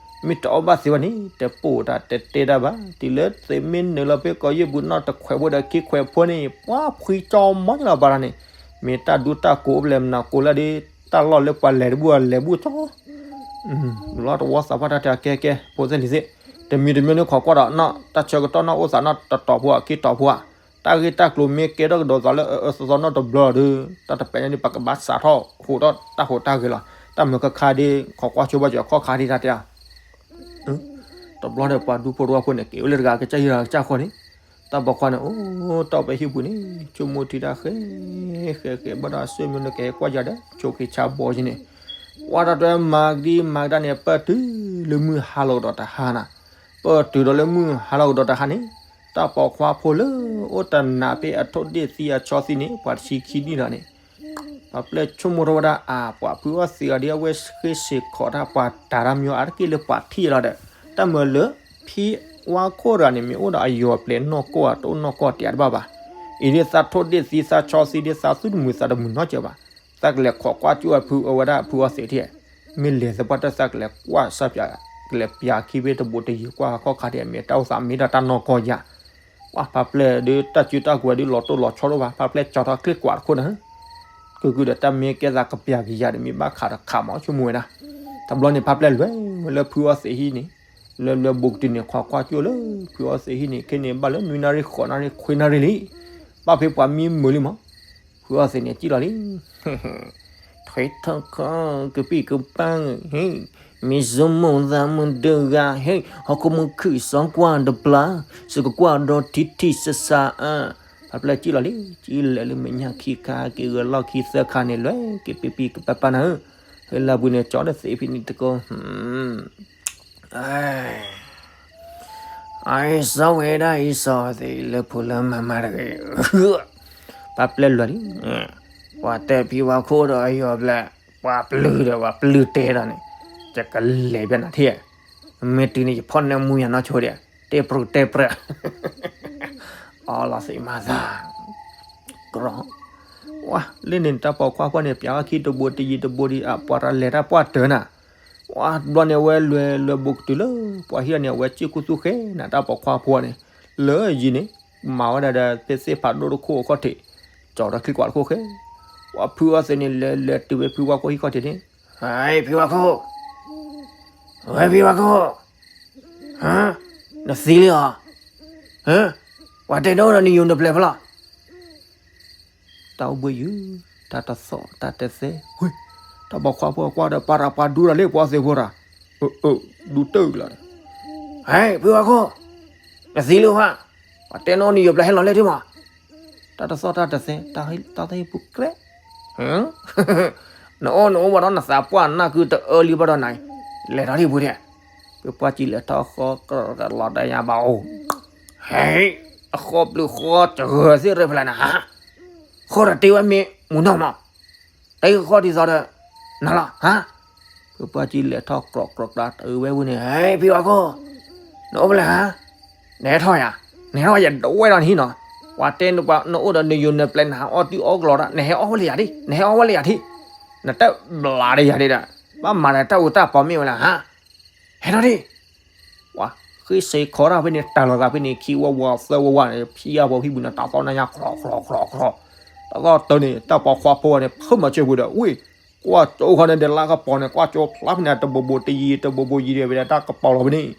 မ့ၢ်တအီၣ်ဘၣ်သ့ဝဲန့ၣ် တပိာ်တၢ်တတဲတၢ်ဘၣ်, တုၤလၢသ့ၣ်မ့ၢ်နုာ်လီၤဖဲကီၢ်ယ့ၢ်ပူၤနီၣ်တခွဲးဖိဒီးခံခွဲးဖိန့ၣ် ပှၤဖှံကၠီမီၤလီၤပှၤတၢ်န့ၣ်, မ့ၢ်တၢ်ဒူတၢ်ကိးအိၣ်ဖျဲၣ်မနုၤကိးလၢဒ် တၢ်လီၢ်လၢပှၤလဲၤတဘူၣ်လဲၤဘူၣ်ကၠီ လီၤတဝီသးပှၢ်တၢ်တဲကဲကဲ ဖိသ့ၣ်လံၤသ့ၣ်, တမံၤတမံၤန့ၣ် ခိးကွၢ်ဒီးနီၣ် တၢ်ဆၢကတီၢ်နီၣ်အိၣ်သးနီၣ်တတီၤဖိဧါ ခံတီၤဖိဧါ, တၢ်ဂ့ၢ်တၢ်ကျိၤမ့ၢ်ကဲထီၣ်ကဒီးသးလၢအအၢသီသီနီၣ်တဘျီဒီး တၢ်တပဲာ်ညါန့ၣ် ပကဘၣ်စးထီၣ်ဟိးထီၣ်တၢ်ဟိးတၢ်ဂဲၤလီၤ. တၢ်မုာ်ခါခါဒ် ခိးကွၢ်ဆိဘၣ်စၢၤခီၣ်ခါဒ်တၢ်တဲဧါ တဘျီဒီးပှၤဒူဖိတဝီဖိန့ၣ် က့ၤအိၣ်လၢတဂၤကစၢ်ယွၤကစၢ်ဃီန့ၣ်, တၢ်ပိာ်ခွါန့ၣ် အိၣ်တီၢ်ပဟံၣ်ပူၤန့ၣ် ဆိကမိၣ်ထံတၢ်ဃဲ ဃဲဃဲ ဘၣ်ဒီးအဆၢမုၢ်လၢကဟဲကွၢ်ယၤဒီး ဆိးက့ၤဆါဘီယဲန့ၣ်, ကွၢ်တၢ်တွဲမၤကဒံမၤကဒါန့ၣ် ပၢၢ်တုၤလၢမုၢ်ဟါလီၤကဒီးတဟါနၤ, ပၢၢ်တုၤဒီးလၢမုၢ်ဟါလီၤကဒီးတဟါန့ၣ်, တၢ်ပိာ်ခွါဖိလၢအိၣ်တနးဖဲအထိၣ်ဒ့ၣ်သံအဆီသံန့ၣ် ပှၤတဆံခံနံၣ်လီၤန့ၣ် ပှၤပျဲၢ်ဆိကမိၣ်ထီၣ်ဝဲဒၣ် အါ ပှၤဖုအီသံးအီၤဒ်အဝဲဃ့စ့ၢ်ခီးတၢ်ပှၤတၢ်တၢ်မံၤအါတက့ၢ်လၢပှၤထံၣ်လီၤဒီး, တၢ်မုာ်လၢ ဖံဝါခိၣ်တဂၤန့ၣ် မ့ၢ်အိၣ်ဒီးအယီၤပျဲၤနီၢ်ကီၢ်ဧါ တအိၣ်နီၢ်ကီၢ်တယါတဘၣ်ဘၣ်, အံၤဒ်သးထိၣ်ဒ့ၣ်သံသးဆီသံဒ်သးသူၣ်တမုာ်သးတမုာ်နီတစဲးဘၣ်, သးကလဲၤခိးကွၢ်ကၠိအဖုအဝဲဒၣ်ဖုအီသံးထံၣ်, မ့ၢ်လဲၤသပှၢ်တၢၢ်သးကလဲၤကွၢ်စၢ်ပၠး, ကလဲၤပၠးခံဖဲတဘိးတယံၤကွၢ်ခီၣ်ခါထံၣ် မ့ၢ်တၢ်အိၣ်သးမ့ၢ်ဒၣ်တၢ်နီၢ်ကီၢ်ယါ ပှၤဖးဖျဲၣ်ဒီးတၢ်စုတၢ်ကွဲၤဒီးလီၤတိၢ်လီၤဆီဒိၣ်ဘၣ် ဖးဖျဲၣ်ကၠီထီၣ်ချ့ကွၢ်တခိၣ်နၤ, ကုၢ်ကုၢ်ဒီးတၢ်မ့ၢ်ကဲသးကပျးကယၤဒီးမ့ၢ်ဘၣ်ခးတခးမးဆိကမိၣ်ဝဲဒၣ်, တဘျီန့ၣ်ဖးဖျဲၣ်လဲၤဝဲလၢဖုအီသံးဟံၣ်န့ၣ်, လဲၤလဲၤဘူးကတုၤန့ၣ် ခိးကွၢ်ကၠိလၢဖုအီသံးဟံၣ်န့ၣ် ခဲန့ၣ်ဘၣ်လၢနွံနၣ်ရံၣ် ဃိးနၣ်ရံၣ် ခွံနၣ်ရံၣ်လံ, ဘၣ်ဖဲပှၤမံမုာ်လံမး, ဖုအီသံးန့ၣ်စံၣ်လီၤလံ ထီ ဖဲထီၣ်ခီ ကပံၢ်ကပၢ် ဟ့ၣ်, မ့ၢ်စိမိၣ်သးမုၢ်ဒုဂၤ ဟ့ၣ်, ဟီၣ်ခိၣ်မုၢ်ခုၣ်စီၤကွၢ်တဘျီ, စကကွၢ်ဒီးထံထံဆးဆးအါ, ဖးပျဲၢ်ကံၣ်လီၤလံ, ကံၣ်လဲၤလၢမဲာ်ညါခံခါ က့ၤဂဲၤလီၢ်ခံသၢခါန့ၣ် လွဲၢ်က့ၤပံၢ်ပံၢ်ကပၢ်ပၢ်နၤဧၢ, ဟဲလၢအပူၤန့ၣ် ကၠီဒီးသ့ၣ်ဖဲန့ၣ်တကိး အံၤစီၤဝဲဒၣ်အံၤစီၤသ့ၣ်လၢဖိလၢမါမါတဂ့ၤ, ပှၤပျဲၢ်လွဲၢ်လံ, ပှၤတဲဖံဝါခိၣ်ဒီးအယီၤဘျဲၣ်, ပှၤပျုၢ်ဒီးပှၤပျုၢ်တဲဒီးန့ၣ်, ယကလဲၤဖဲနၤထံၣ်, မ့ၢ်တုၤန့ၣ် ယဖီၣ်နၢမူယၤနီၢ်ဆိဒံး, တဲပြူၢ်တဲပြဲၢ်, အီလီၤသ့ၣ်မၤသး ကရီ, ဝါ လၢန့ၣ်တၢ်ပိာ်ခွါဖိန့ၣ် ပျးဝဲခံတဘိတယံၤတဘိဒံး အပှၤတၢ်လဲၤတၢ်ပှၢ်တၢၢ်နၤ, ဝါဘျီန့ၣ်အဝဲလဲၤလဲၤဘိးကတုၤလၢ ပှၤဟံၣ်န့ၣ် အဝဲစ့ၢ်ခိၣ်သူၣ်ဃဲနၤ တၢ်ပိာ်ခွါဖိန့ၣ်, လၢယံၤန့ၣ် မၤဝဲဒၣ်ဒီး ဖဲသ့ၣ်ဖးဒိၣ်တခိၣ်အခီၣ်ထံး, ကၠီဒီးချံကွၢ်တခိၣ်ဃဲ, ပှၤဖုအီသ့ၣ်န့ၣ် လဲၤလဲၤတုၤဝဲဖုဝါခိၣ်ဟံၣ်ခီၣ်ထံးန့ၣ်, ဟဲဖုဝါခိၣ်, ဝဲဖုဝါခိၣ် နသံလံဧါ, ပှၤတဲနအိၣ်ဒီးနယိၤနပျဲၢ်ဖဲလဲၣ်, တၢ်အိၣ်ဘှံးယုၢ်, တၢ်တသီၣ်တၢ်တသဲ, ဝ့ၢ်, တၢ်ပိာ်ခွါဖိကွၢ်ဒီး ပှၤရၤပှၤဒူတၢ်လံ ပှၤသ့ၣ်ဖိတၢ်, ဒူတၢၢ်လီၤ, ဟဲဖုဝါခိၣ်, နသံလံဧါ, ပှၤတဲနအိၣ်နယိၤပျဲၢ်ဟဲလီၤလဲၣ်ထံမး, တၢ်တသီၣ်တၢ်တသဲ, တၢ်သးဟ့ၣ်ပူၤကြဲး နအိၣ်နအိၣ်ဘၣ်ဒီးနသးပှၢ်နၢ်ကုတအၢလံဘၣ်ဒီးနၤ, လဲၤထီၣ်ထံပူၤဒံး, ပပှၢ်ကံလၢထီၣ်ဃီကလီၤတၢ်ညါဘၣ်အိၣ်, ဟဲ, အဃီပျုၤဃီတဂၤသ့ၣ်ရၢဖဲလဲၣ်နၤ, ဃီဒီးတ့ဝဲမ့ၢ်မူနီၢ်မး, တ့ဃီဒ်သိးဒီး, နၤလီၤ, ဟါ, ပပှၢ်ကံလဲၤထီၣ်ကြီကြီတၢ်တုၤဝဲဝံၤန့ၣ်, ဟဲဖံဝါခိၣ်, နအိၣ်ဖဲလဲၣ်ဧါ, နဟဲထီၣ်ယၤ, နဟဲထီၣ်ယဒဝဲဒီးနဟံၣ်နီၤ, ပှၤတဲနအိၣ်ဒီးနယိၤနပျဲၢ်နဟးအီၣ်တံၢ်အီၣ်ကလီတၢ်, နဟဲအီၣ်ဝဲလၢယၤထံၣ်, နဟဲအီၣ်ဝဲလၢယၤထံၣ်, နတဘျးဒီးယၤဒံးဒီး, ဘၣ်မၤဒီးတၢ်အူတၢ်ပီၤမ့ၢ်ဝဲလဲၣ်ဟါ, ဟဲထီၣ်ဒံး, ပှၤဃ့စ့ၢ်ခီတၢ်ဖဲန့ၣ် တၢ်လီၤသးဖဲန့ၣ် ခံဝီဝီသၢဝီဝါန့ၣ် ဖံယါဖိဟံၣ်ပူၤန့ၣ် တၢ်သီၣ်နါညါကြီကြီကြီကြီ, တၢ်သီၣ်တၢ်န့ၣ် တၢ်ပိာ်ခွါဖိန့ၣ် ဖုမၤစၢၤပူၤဒီး ဝ့ၢ်, ကွၢ်ကၠိခီန့ၣ် ဒဲးလါကပီၤန့ၣ် ကွၢ်ကၠိဖျါဖဲန့ၣ် တဘိဘိတယံၤတဘိဘိယံၤဒံး ဝဲဒၣ်တၢ်ကပီၤလီၤဖဲန့ၣ်,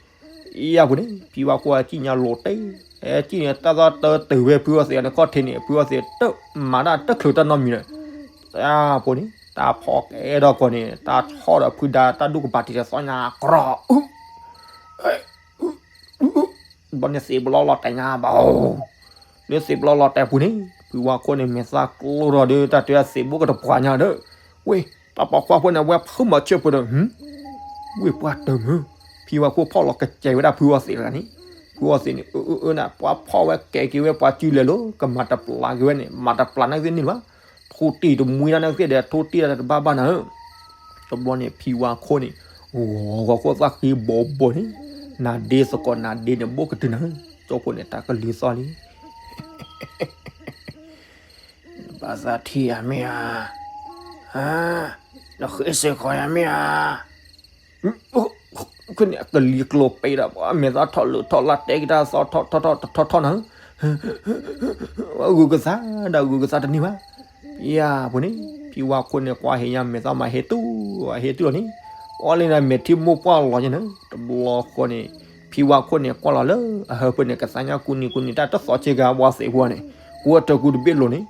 ယါပူၤန့ၣ် ဖံဝါခိၣ်အကံၣ်ညါလိၤတဲ, ဟဲကံၣ်န့ၣ် တၢ်သီၣ်တၢ်တုၤဝဲဖုအီသံးန့ၣ် ခီၣ်ထံးန့ၣ် ဖုအီသံးတမၤတၢ်တချုးတၢ်နီတမံၤန့ၣ်, တၢ်ဖိန့ၣ် တၢ်ဖီကဲဒီးကီၢ်န့ၣ် တၢ်ဆီၣ်ဒီးဖုဒါ တၢ်ဒူၣ်ကပၤတံၤတသီၣ်ညါကြီ ဘျီန့ၣ်သံးဘျီလီၤတဲာ်ညါဘၣ်, လၢသံးဘျီလီၤတဲာ်ပူၤန့ၣ် ဖုဝါခိၣ်န့ၣ် မဲာ်သၣ်ကျိထီၣ်ဒီး တၢ်တဲသံးဘိကတပှၢ်ညါဒီး, ဝ့ၢ် တၢ်ပိာ်ခွါဖိန့ၣ် အဝဲဖုမၤစၢၤပူၤဒီး, ဝ့ၢ်ပှၢ်တၢၢ်မုၢ်, ဖံဝါခိၣ်ဖီၣ်လီၤကစဲးဝဲဒၣ်ဖုအီသံးတဂၤန့ၣ်, ဖုအီသံးန့ၣ် အၢ အၢ အၢ နပှၤဖီၣ်ဝဲကဲက့ၤဝဲပှၤစုလဲၤလိၤ ကမၤတပျးက့ၤဝဲန့ၣ် မၤတပျးနၢ်သ့ၣ်န့ၣ်ဘၣ်, ထိၣ်တံၢ်တမှံတၢ်နၢ်သ့ၣ်ဒီး ထိၣ်တံၢ်တဘၣ်ဘၣ်နၤဧၢ တဘျီန့ၣ် ဖံဝါခိၣ်န့ၣ် ဂီၤဂီၤခိၣ်သၣ်ဃံဘိးဘိးန့ၣ်, နၤဒ့သကိးနၤဒ့န့ၣ် ဘိၣ်ကတုၤနၤဧၢ, ကၠိဖိန့ၣ် တၢ်ကလုၢ်သီၣ်လံ, နဘၣ်သးထံၣ်ယၤမ့ၢ်ဧါ, နဃ့စ့ၢ်ကီးယၤမ့ၢ်ဧါ, ကလံၤကျိၤပဲဒီး မဲာ်သၣ်ထီၣ်လၢထီၣ်လၢတဲက့ၤတၢ်သီၣ်ထီၣ်ထီၣ်ထီၣ်ထီၣ်ထီၣ်နၤဧၢ, ဂုာ်ကသါဒီးဂုာ်ကသါတန့ၢ်ဘၣ်, ယါပူၤန့ၣ် ဖံဝါခိၣ်န့ၣ် ကွၢ်ဟ့ၣ်ညါမဲာ်သၣ်မၤဟ့ၣ်တူၢ် ဟ့ၣ်တူၢ်လီၤန့ၣ်, အီၤလံန့ၣ် မဲာ်ထံမိၢ်ပှၢ်လီၤညါန့ၣ် တဘျီဃီန့ၣ် ဖံဝါခိၣ်န့ၣ် ကွၢ်လီၤလၢအဟၢဖၢန့ၣ် ကသါညါကူနံၤကူနံၤ တၢ်တသီဆ့ကၤဝါသ့ၣ်ဖိန့ၣ် ကူအတၢၢ်ကူတဘ့ၣ်လိၤန့ၣ်,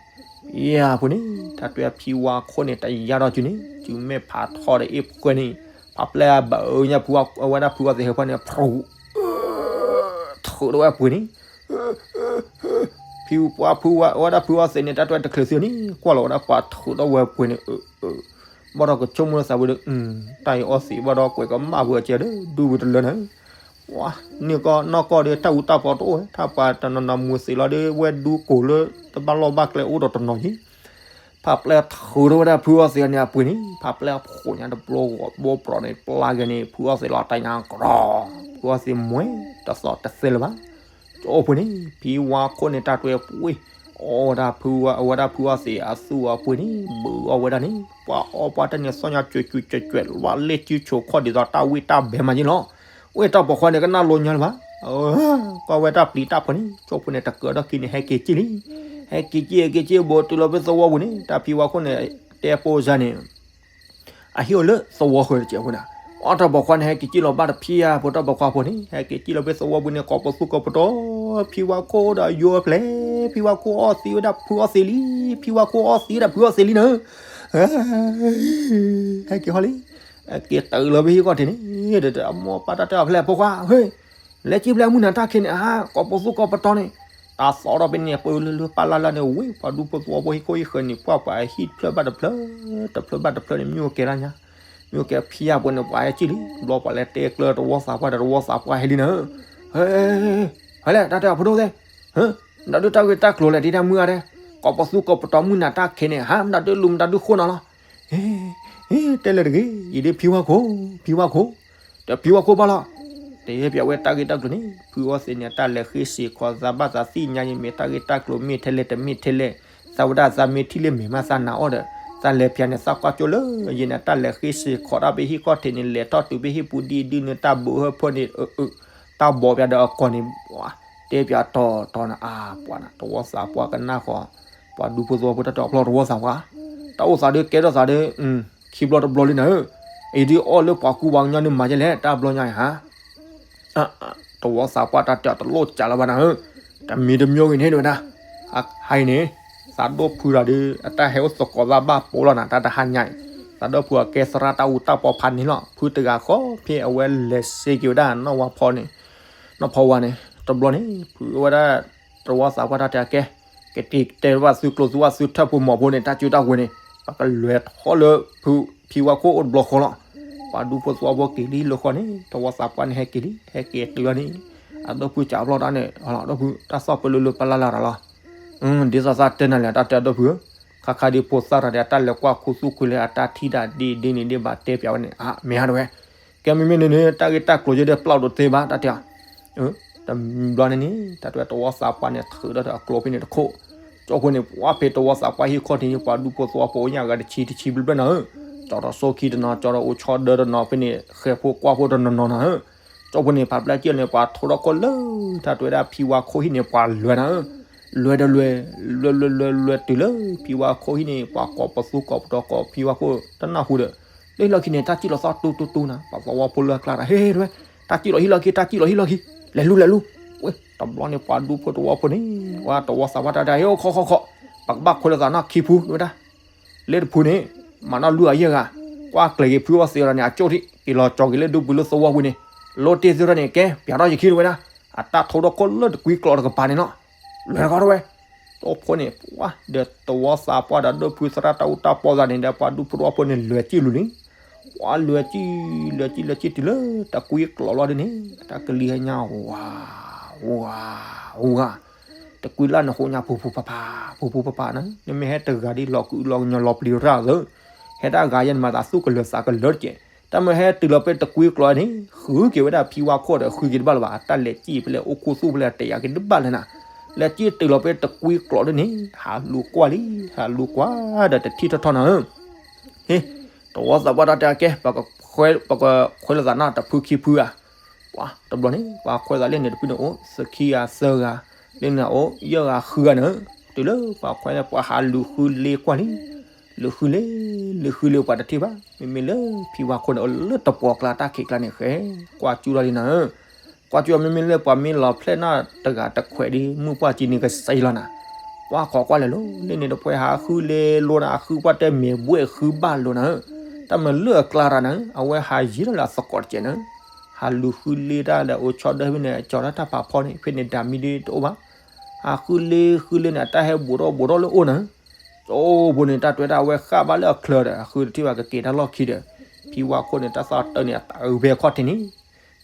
ယါပူၤန့ၣ် တၢ်တဲဖံဝါခိၣ်န့ၣ် တယါထီၣ်စုန့ၣ် စုမဲာ်ဖးထီဒီးအ့ၣ်ပှဲၤန့ၣ် ဖးပျဲၢ်ဘၣ်အၢညါ ဖုဝဲဒၣ်ဖုအီသံးဟၢဖၢန့ၣ် ဖု ထုးထီၣ်ဝဲပှ့ၤန့ၣ် ဖံပှၢ်ဖုဝဲဒၣ်ဖုအီသံးန့ၣ် တၢ်တဲတချုးသုန့ၣ် ကွၢ်လီၤဝဲဒၣ်ပှၤထုးထီၣ်ဝဲပှ့ၤန့ၣ် ဘၣ်ဒီးကဆိကမိၣ်လၢသးဝဲဒီး တၢ်အံၤအီသံးဘၣ်ဒီးကွဲးကမၣ်ပှဲၤကဲဒီး ဒူပူၤတလၢန့ၣ်, ဝါ န့ၢ်ကီၢ်နီၢ်ကီၢ်ဒီး တၢ်အူတၢ်ပီတအိၣ်ဝဲ တၢ်ပှၤတနီၤနီၤမူၤသံးလီၤဒီး ဝဲဒူကိၢ်လၢ တဘၣ်လီၢ်ဘၣ်ကျဲအိၣ်ဒီးတနီၤယံၤ ဖးပျဲၢ်ထုးထီၣ်ဝဲဒၣ်ဖုအီသံးန့ၣ်အပှ့ၤန့ၣ် ဖးပျဲၢ်ဖိညါတဘျီဂီၤဘိပြီန့ၣ် ပျၢ်ဂၤန့ၣ် ဖုအီသံးလီၤတဲာ်ညါကြီ ဖုအီသံးမှဲ တသီၣ်တသဲလၢၤဘၣ်. ကၠိဖိန့ၣ် ဖံဝါခိၣ်န့ၣ် တၢ်တွဲပှ့ၤ အီဝဲဒၣ်ဖုဝဲ အဝဲဒၣ်ဖုအီသံးအသူၣ်အပှ့ၤန့ၣ် ဘုးအီဝဲဒၣ်န့ၣ် ပှၤအီပှၤတၢ်န့ၣ် သီၣ်ညါကွဲးကွဲးကွဲးကွဲး လၢလ့ၣ်စုဆိးခီၣ်ဒ်သိးတၢ်ဝံၣ်တၢ်ဘဲမးက့လီၤ. ဝဲတၢ်ပိာ်ခွါန့ၣ် ကနၣ်လိညါလၢၤဘၣ်. ကွၢ်ဝဲတၢ်ပျံၤတၢ်ဖုးန့ၣ် ကၠိဖိန့ၣ် တကၢၤဒီးခံန့ၣ် ဟဲက့ၤက့ၣ်လံ. ဟဲက့ၤက့ၣ် ဟဲက့ၤက့ၣ် ဘိးတုၤလီၤဖဲသဝီပူၤန့ၣ် တၢ်ဖံဝါခိၣ်န့ၣ် တဲပိစၢ်န့ၣ် အဟံၣ်အိၣ်လၢသဝီဃၢၤတကဲးဖိန့ၣ် အီတၢ်ပိာ်ခွါန့ၣ် ဟဲက့ၤက့ၣ်လီၤဘၣ်တဖံးဧါ ဖိတၢ်ပိာ်ခွါဖိန့ၣ် ဟဲက့ၤက့ၣ်လီၤဖဲသဝီပူၤန့ၣ် ကိးပသူကိးပတီၢ် ဖံဝါခိၣ်ဒီးယိၤဖျဲၣ် ဖံဝါခိၣ်အီသံးဝဲဒၣ်ဖုအီသံးလံ ဖံဝါခိၣ်အီသံးဝဲဒၣ်ဖုအီသံးလံနၤ. ဟဲက့ၤဟီလံ, က့ၤတုၤလီၤဖဲဟံၣ်ခီၣ်ထံးန့ၣ်, ဒီးအမိၢ်ပၢ်တၢ်တဲအီၤဖဲလဲၣ် ဖိခွါ, ဟဲ, လဲၤကံၣ်ဖဲလၢမုၢ်နၤတၢ်ခံးန့ၣ်ဧါ, ကိးပသူကိးပတီၤန့ၣ်, တၢ်သီထီၣ်ဖဲန့ၣ် ပလၢလၢပၢ်လၢ်လၢ်န့ၣ် ဝ့ၢ်ပှၤဒူဖိသဝီဖိဟံၣ်ခိၣ်ဟံၣ်ဃၢၤန့ၣ် ပှၢ်ပှၤဟံၣ်တဖျၢၣ်ဘၣ်တဖျၢၣ်, တဖျၢၣ်ဘၣ်တဖျၢၣ်န့ၣ် မ့ၣ်အူကဲလၢညါ, မ့ၣ်အူကဲဖံယၢ်ဖိန့ၣ် ပှၤဟဲကံၣ်လံ, ဘျီပှၤလဲၤတဲကျၢၤတဝီသးပှၢ်ဒီးတဝီသးပှၢ်ဟဲလံနၤ, ဟဲ, ဟဲလဲၣ် တၢ်တဲအီၤဖိဒိၣ်သ့ၣ် မတၤဒုးတၢ်ဂ့ၢ်တၢ်ကျိၤလဲၣ် ဒ်တၢ်မုၢ်ဂၤဒဲး, ကိးပသူကိးပတီၤမုၢ်နၤတၢ်ခံးန့ၣ် ဟး မတၤဒုးလူၤမတၤဒုးဃိနၤလီၤ. တဲလၢတဂ့ၤ, ယဒ်ဖံဝါခိၣ်, ဖံဝါခိၣ်, ဒီးဖံဝါခိၣ်ဘၣ်လီၤ. တဲပၠးဝဲတၢ်ဂ့ၢ်တၢ်ကျိၤန့ၣ် ဖုအီသံးန့ၣ် အတၢ်လဲၤဃ့စ့ၢ်ခီးသးဘၣ်သးသ့ၣ်ညါယမ့ၢ်တၢ်ဂ့ၢ်တၢ်ကျိၤမ့ၢ်ထဲလဲၣ်တမ့ၢ်ထဲလဲၣ်, သးဝဲဒၣ်သးမ့ၢ်ထံၣ်လၢမ့ၢ်မးသးနာ်အီၤဒီး, သးလဲၤပၠးန့ၣ် သးကွၢ်ကၠိလၢယဲန့ၣ် အတၢ်လဲၤဃ့စ့ၢ်ခီးတၢ်ဖဲဟံၣ်ခီၣ်ထံးန့ၣ် လဲၤထီၣ်တုၤဖဲဟံၣ်ပူၤဒ်ဒုန့ၣ် တၢ်ဘိးဟၢဖၢန့ၣ် တၢ်ဘိးပၠးဒီးအကီၢ်န့ၣ်, တဲပၠးတီၤတီၤန့ၣ် အါပှၤန့ၣ် တဝီသးပှၢ်ကနၣ်ဃီ, ပှၤဒူဖိသဝီဖိတၢ်တဲအီၤဖျီတဝီသးပှၢ်, တၢ်အိၣ်သးဒီးကဲထီၣ်သးဒီး, ခံဘျီတဘျီလံနၤဧၢ, အံၤဒ်အီၣ်လၢပှၤကူပှၤကညီန့ၣ်မၤဒ်လဲၣ် တၢ်ဘျီညါအံၤဟါ တဝီသးပှၢ်တၢ်တဲအီၤတလိၣ်ကးလၢၤဘၣ်နၤဧၢ, တမံၤတမံၤဂ့ၤန့ၣ်ဝဲဒၣ်, ဟါအံၤန့ၣ်, သးဒိၣ်ဖုတဂၤဒီး အတၢ်ဟဲအိၣ်သကိးသးဘၣ်ပိာ်လီၤနၤ တၢ်တဟါညါအံၤ, သးဒိၣ်ဖုအကဲသရၣ်တၢ်အူတၢ်ပီဖးန့ၣ်လီၤ ဖုတဂၤဃီဖဲအဝဲလဲၤစ့က့ၤဝဲဒၣ်နီၢ်ဝါဖီန့ၣ်, နီၢ်ဖီဝါန့ၣ်, တဘျီန့ၣ် ဖုဝဲဒၣ်, တဝီသးပှၢ်တၢ်တဲအကဲ, ကတဲတဲဘၣ်သုကျိၤသုဝၣ်သုထၢၣ်ဖိမီၤဖိန့ၣ် တၢ်စုတၢ်ဝဲၤန့ၣ်, ပကလဲၤထီၣ်လၢဖုဖံဝါခိၣ်အိၣ်တဘျီဃီလီၤ. ပှၤဒူဖိသဝီဖိက့ၤလံလၢဃီန့ၣ် တဝီသးပှၢ်န့ၣ်ဟဲက့ၤလံ ဟဲက့ၤတုၤလီၤန့ၣ်, အဒိၣ်ဖုစးဖျီတၢ်န့ၣ် အဒိၣ်ဖု တၢ်သီၣ်ပလၢလၢပလၢ်လၢ်တၢ်လီၤ. ဒ်သိးသးတဲနၤလဲၣ် တၢ်တဲအဒိၣ်ဖုဧၢ, ခါခါဒ်ဖိသၣ်တဂၤဒီး အတၢ်လဲၤကွၢ်ခူသူၣ်ခုလၢအတၢ်ထံၣ်ဒၣ်ဒ်ဒ်န့ၣ်ဒ်ဘၣ်တဲပၠးဝဲန့ၣ် အါ မ့ၢ်ဟါတဝဲ, ကဲမ့မ့ၢ်န့ၣ်န့ၣ် တၢ်ဂ့ၢ်တၢ်ကျိၤယဲဒၣ်ပျီၢ်ဒိးသ့ဘၣ် တၢ်တဲအီၤ တဘျီန့ၣ်န့ၣ် တၢ်တဲတဝီသးပှၢ်န့ၣ် ထုးဒီးအကျိၤဖဲန့ၣ်တခိၣ်, ကၠိဖိန့ၣ် ပှၤဖဲတဝီသးပှၢ်ဟံၣ်ခီၣ်ထံးန့ၣ် ပှၤဒူဖိသဝီဖိညါဂၤတဆံတဆံဘျဲၣ်ဘျဲၣ်နၤဧၢ, ကၠီၤထီၣ်စိခံတနီၤ ကၠီၤထီၣ်အိၣ်ဆီဒၢတနီၤ ဖဲန့ၣ် ဃဲၤဖိကွၢ်ဖိတနီၤနီၤနၤဧၢ, ကၠိဖိန့ၣ် ဖးပျဲၢ်ကၠံၣ်န့ၣ် ပှၤထိထီၣ်ကီၢ်လၢ တၢ်တဲဝဲဒၣ်ဖံဝါခိၣ်ဟံၣ်န့ၣ် ပှၤလဲၤနၤဧၢ, လဲၤဒီးလဲၤ, လဲၤလဲၤလဲၤလဲၤတုၤလၢ ဖံဝါခိၣ်ဟံၣ်န့ၣ် ပှၤကိးပသူကိးပတီၤကိးဖံဝါခိၣ်တနၢ်ဟူဒီး, လၢဟံၣ်လီၢ်ခံန့ၣ် တၢ်ကံၣ်လီၤသီၣ်တူတူတူနၤ ပှၤသဝီဖိလၢအကျါတၢ် ဟ့ၣ်တဝဲ, တၢ်ကံၣ်လီၤဟံၣ်လီၢ်ခံ တၢ်ကံၣ်လီၤဟံၣ်လီၢ်ခံ, လဲၤလူၤလဲၤလူၤ, ဝဲ တဘျီန့ၣ် ပှၤဒူဖိတဝီဖိန့ၣ် ဝဲတဝီသးပှၢ်တၢ်တဲ ဟ့ၣ်အိၣ်ခီခီခီ, ပကဘၣ်ခွဲးလိာ်သးနီၢ်ခံဖု တဝဲဒၣ် လၢတဖုန့ၣ်, မၤနီၣ်လွံၢ်ဂၤယဲၢ်ဂၤ, ကွၢ်ကျဲၤက့ၤဖုအီသံးအီၤန့ၣ် အကၠိၣ်ထံး က့ၤလီၤကၠီၤက့ၤလၢဒူပူၤလၢသဝီပူၤန့ၣ်, လိၣ်တ့ၢ်သုထီၣ်န့ၣ် ကဲ ပၠးထီၣ်ယခံတဝဲဒၣ်, အတၢ်ထိထီၣ်ကီၢ်လၢတကွံကျိးတကပၤန့ၣ်လီၤ, လဲၤတခီတဝဲ, တိၢ်ဖိန့ၣ် ပှၤဒီးတဝီသးပှၢ်ဒီးဒိၣ်ဖုသရၣ်တၢ်အူတၢ်ပီသးန့ၣ်ဒီး ပှၤဒူဖိတဝီဖိန့ၣ် လဲၤကံၣ်လူၤလံ, ပှၤလဲၤကံၣ်, လဲၤကံၣ်လဲၤကံၣ်တုၤလၢ တကွံကျိးလီၤဒ်န့ၣ်, တၢ်ကလံၤဟဲညါဝါ, ဝါ, ဝါ တကွံလၢနဃိညါ ဖူဖူဖးဖး, ဖူဖူဖးဖးန့ၣ် နမ့ၢ်ဟဲတဂၤဒ်လီၤကုလီၤကညီလီၤပျံၤရၣ်သၢ, ဟဲဒၣ်ဂၤယဲၢ်န့ၣ်မၤသးသူၣ်ကလၢၤသးကလၢတက့ၢ်. တၢ်မ့ၢ်ဟဲတုၤလီၤဖဲတကွံကျိးန့ၣ် ဃုက့ၤဝဲဒၣ်ဖံဝါခိၣ်ဒီး ဃုက့ၤတဘၣ်လၢၤဘၣ်, တၢ်လဲၤကံၣ်ဖဲလဲၣ် အိၣ်ခူသူၣ်ဖဲလဲၣ် တယာ်က့ၤတဘၣ်လၢၤနၤ, လဲၤကံၣ်တုၤလီၤဖဲတကွံကျိးဒ်န့ၣ် ဟးလူၤကွၢ်လံ, ဟးလူၤကွၢ်ဒီးတထံၣ်ထီၣ်ထီၣ်နၤဧၢ ဟ့ၣ်, တဝီသးပှၢ်တၢ်တဲကဲ, ပကခွဲးလိာ်သးနီၢ်တဖုခံဖုဧါ, ပှၤတဘျီန့ၣ် ပှၤခွဲးသးလၢန့ၣ်တဖုန့ၣ်အိၣ် သခံဂၤသၢဂၤ, လၢန့ၣ်အိၣ် ယဲၢ်ဂၤဃုဂၤန့ၣ်, တုၤလၢပှၤခွဲးလၢပှၤဟးလူၤဃုလ့ကွၢ်လံ, လူၤဃုလ့, လူၤဃုလ့ပှၤတထံၣ်ဘၣ်, မ့မ့ၢ်လၢဖံဝါခိၣ်န့ၣ် အိၣ်လၢတပှီၤကျါတၢ်ခံးကျါန့ၣ်ဃဲ, ကွၢ်ကၠူထီၣ်လံနၤဧၢ ကွၢ်ကၠူမ့မ့ၢ်လၢပှၤမ့ၢ်လီၤဖျဲၣ်နၢ်တဂၤတခွဲးဒ် မုၢ်ပှၢ်ကံန့ၣ်ကစဲးလီၤနၤ, ကွၢ်ခီကွၢ်လဲၤလိၤ လၢန့ၣ်တပှဲၤဟးဃုလ့လိနၤ ဃုပှၢ်တဲမ့ၢ်ဘှဲၣ်ဃုဘၣ်လိနၤဧၢ, တၢ်မ့ၢ်လၢအကျါတၢ်နၤဧၢ အဝဲဟးယံၤထီၣ်လၢအသကိးတကဲးနၤဧၢ, ဟးလူၤဃုလ့တၢ်ဒီးအိၣ်ဆီဒၢဖဲန့ၣ် ကၠီၤလၢတၢ်ဖးဖီန့ၣ် ဖဲန့ၣ်ဒၣ်မံၤဒ်တအိၣ်ဘၣ်, ဟးဃုလ့ဃုလ့န့ၣ် အတၢ်ဟဲဘူးထီၣ်ဘူးထီၣ်လၢအိၣ်နၤဧၢ ကၠိဖိန့ၣ် တၢ်တဲဝဲဒၣ်အဝဲဃၣ်ဘၣ်လၢအချၢဒီး အဃုတထံၣ်ဘၣ်ကက့ၤတၢ်လီၢ်ခံဒီး ဖံဝါခိၣ်န့ၣ် တၢ်သီတၢ်န့ၣ် အတၢ်အုးဖဲခီၣ်ထံးန့ၣ်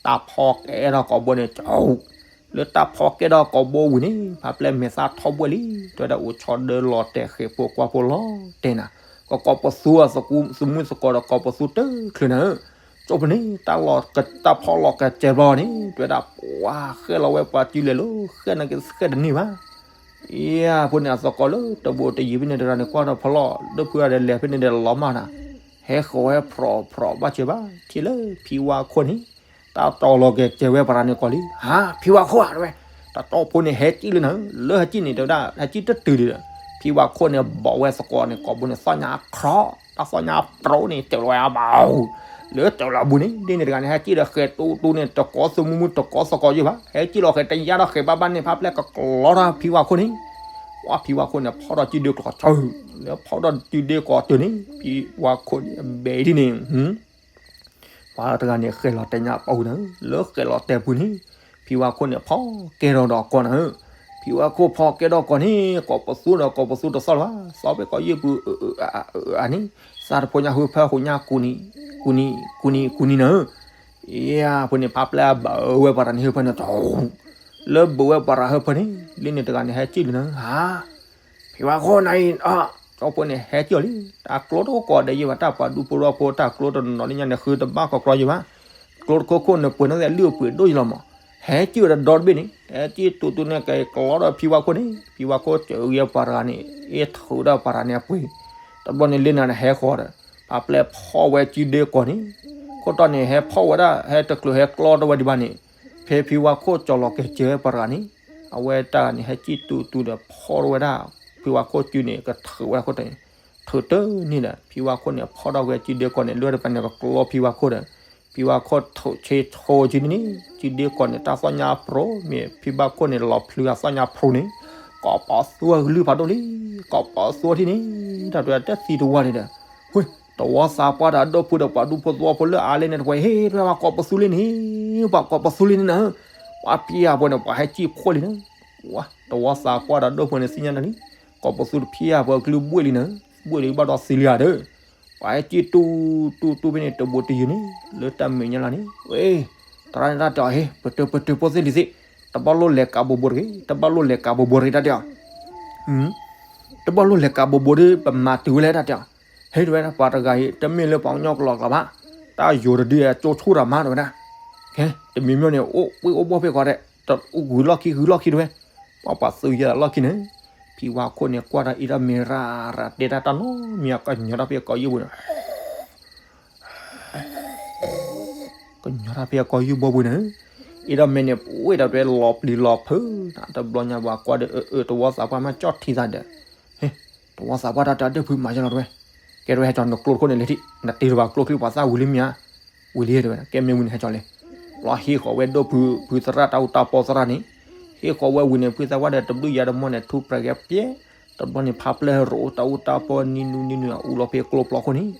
တၢ်ဖီကဲထီၣ်ကိာ်ဘိန့ၣ် ကၠိ လၢတၢ်ဖီကဲထီၣ်ကိာ်ဘိဝံၤန့ၣ် ဖးပျဲၢ်မဲာ်သၣ်ထီၣ်ဘှဲၣ်လံ တဲဝဲဒၣ်အိၣ်ဆီဒၢလီၤတဲာ်ဃဲၤဖိကွၢ်ဖိလီၤတဲာ်နၤ ကကိးပသူအသမုၣ်သကိးဒီးကိးပသူတချုးနၤဧၢ ကၠိဖိန့ၣ် တၢ်ဖီလီၤကစဲးဘျီန့ၣ် တဲဝဲဒၣ် ပှၤဃဲလီၤဝဲပှၤစုလဲၤလိၤ ဃဲနၤက့ဃဲတန့ၢ်ဘၣ် ယဖိန့ၣ် အသကိးလၢတဘိတယံၤဖဲန့ၣ်တဂၤန့ၣ် ကွၢ်ထီၣ်ဖီလီၢ် ဒီးဖုဂၤဒီးလဲၤဖဲန့ၣ်ဒီးလီၤမၢ်နၤ ဟဲဃီၤဝဲဖြီးဖြီးဘၣ်စၢၤဘၣ် ထံၣ်လၢဖံဝါခိၣ်န့ၣ် တၢ်တီလီၤကဲကဲဝဲပှၤန့ၣ်ကီးလံ ဟါ ဖံဝါခိၣ်ဧါ တဲဝဲ တတီၢ်ဖိန့ၣ် ဟဲကံၣ်လၢနၤ လၢဟဲကံၣ်န့ၣ် တဲဝဲဒၣ် ဟဲကံၣ်တတုၤဒံးဒီး ဖံဝါခိၣ်န့ၣ် ဘီးဝဲသကိးန့ၣ် ကိာ်ဘိန့ၣ် သီၣ်ညါဖြီး တၢ်သီၣ်ညါဖြီးန့ၣ် တဲလီၤဝဲအဘၣ် လၢတဲလီၤအဘူးန့ၣ် ဒ်န့ၣ်တဂၤန့ၣ် ဟဲကံၣ်ဒီးဃဲၤတူတူန့ၣ် တကိးသမူမူ တကိးသကိးယဲၢ်ဘၣ် ဟဲကံၣ်လီၤဃဲၤတယါဒီးဃဲၤဘၣ်ဘၣ်န့ၣ် ဖးပျဲၢ်ကကျီထီၣ်ဖံဝါခိၣ်န့ၣ် ဝဲဖံဝါခိၣ်န့ၣ် ဖီၣ်ထီၣ်ကံၣ်ဒုးကျီၤဆၢ လၢဖီၣ်ဒီးစုဒ့ကီးတုၤန့ၣ် ဖံဝါခိၣ်န့ၣ်အဘဲဒ်န့ၣ် ပှၤတဂၤန့ၣ် ဃဲၤလီၤတဲာ်ညါပာ်ဝံၤနၤဧၢ, လၢဃဲၤလီၤတဲာ်ပူၤန့ၣ် ဖံဝါခိၣ်န့ၣ် ဖီၣ်ကဲထီၣ်ဒီးကီးနၤဧၢ, ဖံဝါခိၣ်ဖီၣ်ကဲထီၣ်ကီးန့ၣ် ကိးပသူဒီးကိးပသူတသီၣ်လၢၤဘၣ်, သီၣ်ဖဲကီးယုၢ်ပူၤ အၢ အၢ အၢ အၢ န့ၣ် စးတဖိညါဟၢဖၢဟိညါ ကူနံၤ ကူနံၤ ကူနံၤ ကူနံၤနၤဧၢ, ယၤဖိန့ၣ် ဖါပျဲၢ်ဘၢဝဲပှၤတဂၤန့ၣ်ဟၢဖၢန့ၣ် လၢဘၢဝဲပှၤတဂၤဟၢဖၢန့ၣ် လၢန့ၣ်တဂၤန့ၣ် ဟဲစံၣ်လံနၤဧၢ, ဟါ ဖံဝါခိၣ်နၤအံၤ ကၠီဖိန့ၣ် ဟဲစံၣ်အီၤလံ, တၢ်ကျိတအိၣ်ကိးဂၤဒဲးယဲဘၣ်, တၢ်ပှၤဒူဖိသဝီဖိ တၢ်ကျိတနီၤလၢညါန့ၣ် ဃုတဘၣ်ကီကီယဲဘၣ်, ကျိတခိခိၣ်န့ၣ် ပှဲၤနီၣ်သဲးလုၢ်အပှ့ၤဒိၣ်ယဲလီၤမး, ဟဲစံၣ်ဝဲဒီဒိတဘ့ၣ်န့ၣ် ဟဲစံၣ်တူၤတူၤန့ၣ် ကဲကျီဒီးဖံဝါခိၣ်န့ၣ် ဖံဝါခိၣ်စၢၤဂ့ၤပှၤတဂၤန့ၣ် အ့ၣ်ထုးဒီးပှၤတဂၤန့ၣ်အပှ့ၤ, တဘျီန့ၣ်လၢနၤန့ၣ်ဟဲဃီဒီး ဖါပျဲၢ်ဖီၣ်ဝဲစုဒ့ကီးန့ၣ်, ခိၣ်တီန့ၣ် ဟဲဖီၣ်ဝဲဒၣ် ဟဲတချုးဟဲကျီတဝဲဒံးဘၣ်န့ၣ်, ဖဲဖံဝါခိၣ်ကၠီၤလီၤကဲၤစၢၤပှၤတဂၤန့ၣ် အဝဲတၢ်န့ၣ် ဟဲစံၣ်တူၤတူၤဒီးဖီၣ်ထီၣ်ဝဲဒၣ် ဖံဝါခိၣ်စုန့ၣ် ကထုးဝဲဒၣ်ခိၣ်တီန့ၣ်, ထုးတန့ၢ်ဒီး ဖံဝါခိၣ်န့ၣ် ဖီၣ်ထီၣ်ဝဲစုဒ့ကီးန့ၣ် လၢတပၤန့ၣ် ကကျီဖံဝါခိၣ်ဒီး ဖံဝါခိၣ်ထုးဆ့ဆိစုန့ၣ် စုဒ့ကီးန့ၣ် တၢ်သီၣ်ညါပြိ မ့ၢ်ဖံဝါခိၣ်န့ၣ် လီၤဖျုးအသီၣ်ညါပြိန့ၣ် ကိးပသူအကလုၢ်ဖးဒိၣ်လံ, ကိးပသူထံၣ်န့ၣ် တၢ်တဲတသံတဝီန့ၣ်ဒီး ဝ့ၢ် တဝီသးပှၢ်ဒီးဒိၣ်ဖုဒီးပှၤဒူဖိသဝီဖိလၢအါလဲၣ်န့ၣ်တဝဲ ဟ့ၣ် ပှၤကိးပသူလံန့ၣ်, ပှၤကိးပသူလံန့ၣ်နၤ, ပှၤဖံအဖိန့ၣ် ပှၤဟဲစံၣ်ဖှိၣ်လံန့ၣ်, ဝါ တဝီသးပှၢ်ဒီးဒိၣ်ဖုန့ၣ်သ့ၣ်ညါနၤလံ, ကိးပသူတဖံအဖိအကလုၢ်ဘှ့ၣ်လံန့ၣ်, ဘှ့ၣ်လံဘၣ်ဒီးသံလံဧါဒီး, ပှၤဟဲစံၣ်တူၤတူၤတူၤဖဲန့ၣ် တဘိးတယုၢ်န့ၣ် လၢတၢ်မဲာ်ညါလီၤန့ၣ်, ဝ့ၢ် သရၣ်န့ၣ်တၢ်တဲအီၤ ဟ့ၣ် ပတုာ်ပတုာ်ဖိသ့ၣ်လံၤသ့ၣ်, တဘၣ်လိၣ်လဲၤကးဘိးဘိးတဂ့ၤ, တဘၣ်လိၣ်လဲၤကးဘိးဘိးတဂ့ၤတၢ်တဲအီၤ တဘၣ်လိၣ်လဲၤကးဘိးဘိးဒီး ပမၤတုၤဝဲလဲၣ်တၢ်တဲအီၤ, ဟ့ၣ်တဝဲဒၣ် ပှၤတဂၤအံၤ တမ့ၢ်လၢပှၤကညီကလီၤကျီဘၣ်, တၢ်ယိၤတဒုအကၠိဆူၣ်တၢ်မးတဝဲဒၣ်, ခဲ တမံၤမ့ၢ်န့ၣ် အိၣ်ပှ့ၤအိၣ်ဘီၣ်ဖဲဃီဒီး တဂုၤလီၢ်ခံဂုၤလီၢ်ခံတဝဲ, ပှၤပှၤသုးယဲၢ်လီၢ်ခံန့ၣ်, ဖံဝါခိၣ်န့ၣ် ကွၢ်တၢ်အ့ၣ်တၢ်မ့ၤရၤရၤ တဲတၢ်တၢ်နီတမံၤ ကညီတၢ်ဖဲကီးယုၢ်ပူၤန့ၣ် ကညီတၢ်ဖဲအကီၢ်ယုၢ်ဘီပူၤန့ၣ်, အ့ၣ်ဒိးမ့ၢ်န့ၣ် ပှ့ၤဒီးတွဲလီၤပျံၤလီၤဖုး, တဘျီညါပှၤကွၢ်ဒီး အၢ အၢ တဝီသးပှၢ်မ့ၢ်ကၠီၣ်ထံသးဒီး, ဟ့ၣ် တဝီသးပှၢ်တၢ်တဲအဒိၣ်ဖုးမၤယဲလီၤတဝဲ, ကဲတဝဲဟဲကၠီၤနကျိတခိၣ်န့ၣ်လဲၤထံၣ် နတ့ထီၣ်ဘၣ်ကျိချံပှၤသၣ်ဝံၤလံမ့ၢ်ဧါ, ဝံၤလံတဝဲ ကဲမ့ၢ်ဝံၤန့ၣ်ဟဲကၠီၤလဲၣ်, လီၤဟ့ၣ်ဃီၤဝဲဒိၣ်ဖုး ဖုသရၣ်တၢ်အူတၢ်ပီသရၣ်န့ၣ်, ဟ့ၣ်ဃီၤဝဲဝံၤန့ၣ် ဖုသၣ်ပှၢ်ဒီးတဘျုးယၤတမီၢ်န့ၣ် ထူးပြဲးကဲပျဲ, တဘျီန့ၣ် ဖါပျဲၢ်ရိးတၢ်အူတၢ်ပီနံၤနူနံၤနူ အူလီၤဖဲကျိပျီခိၣ်န့ၣ်,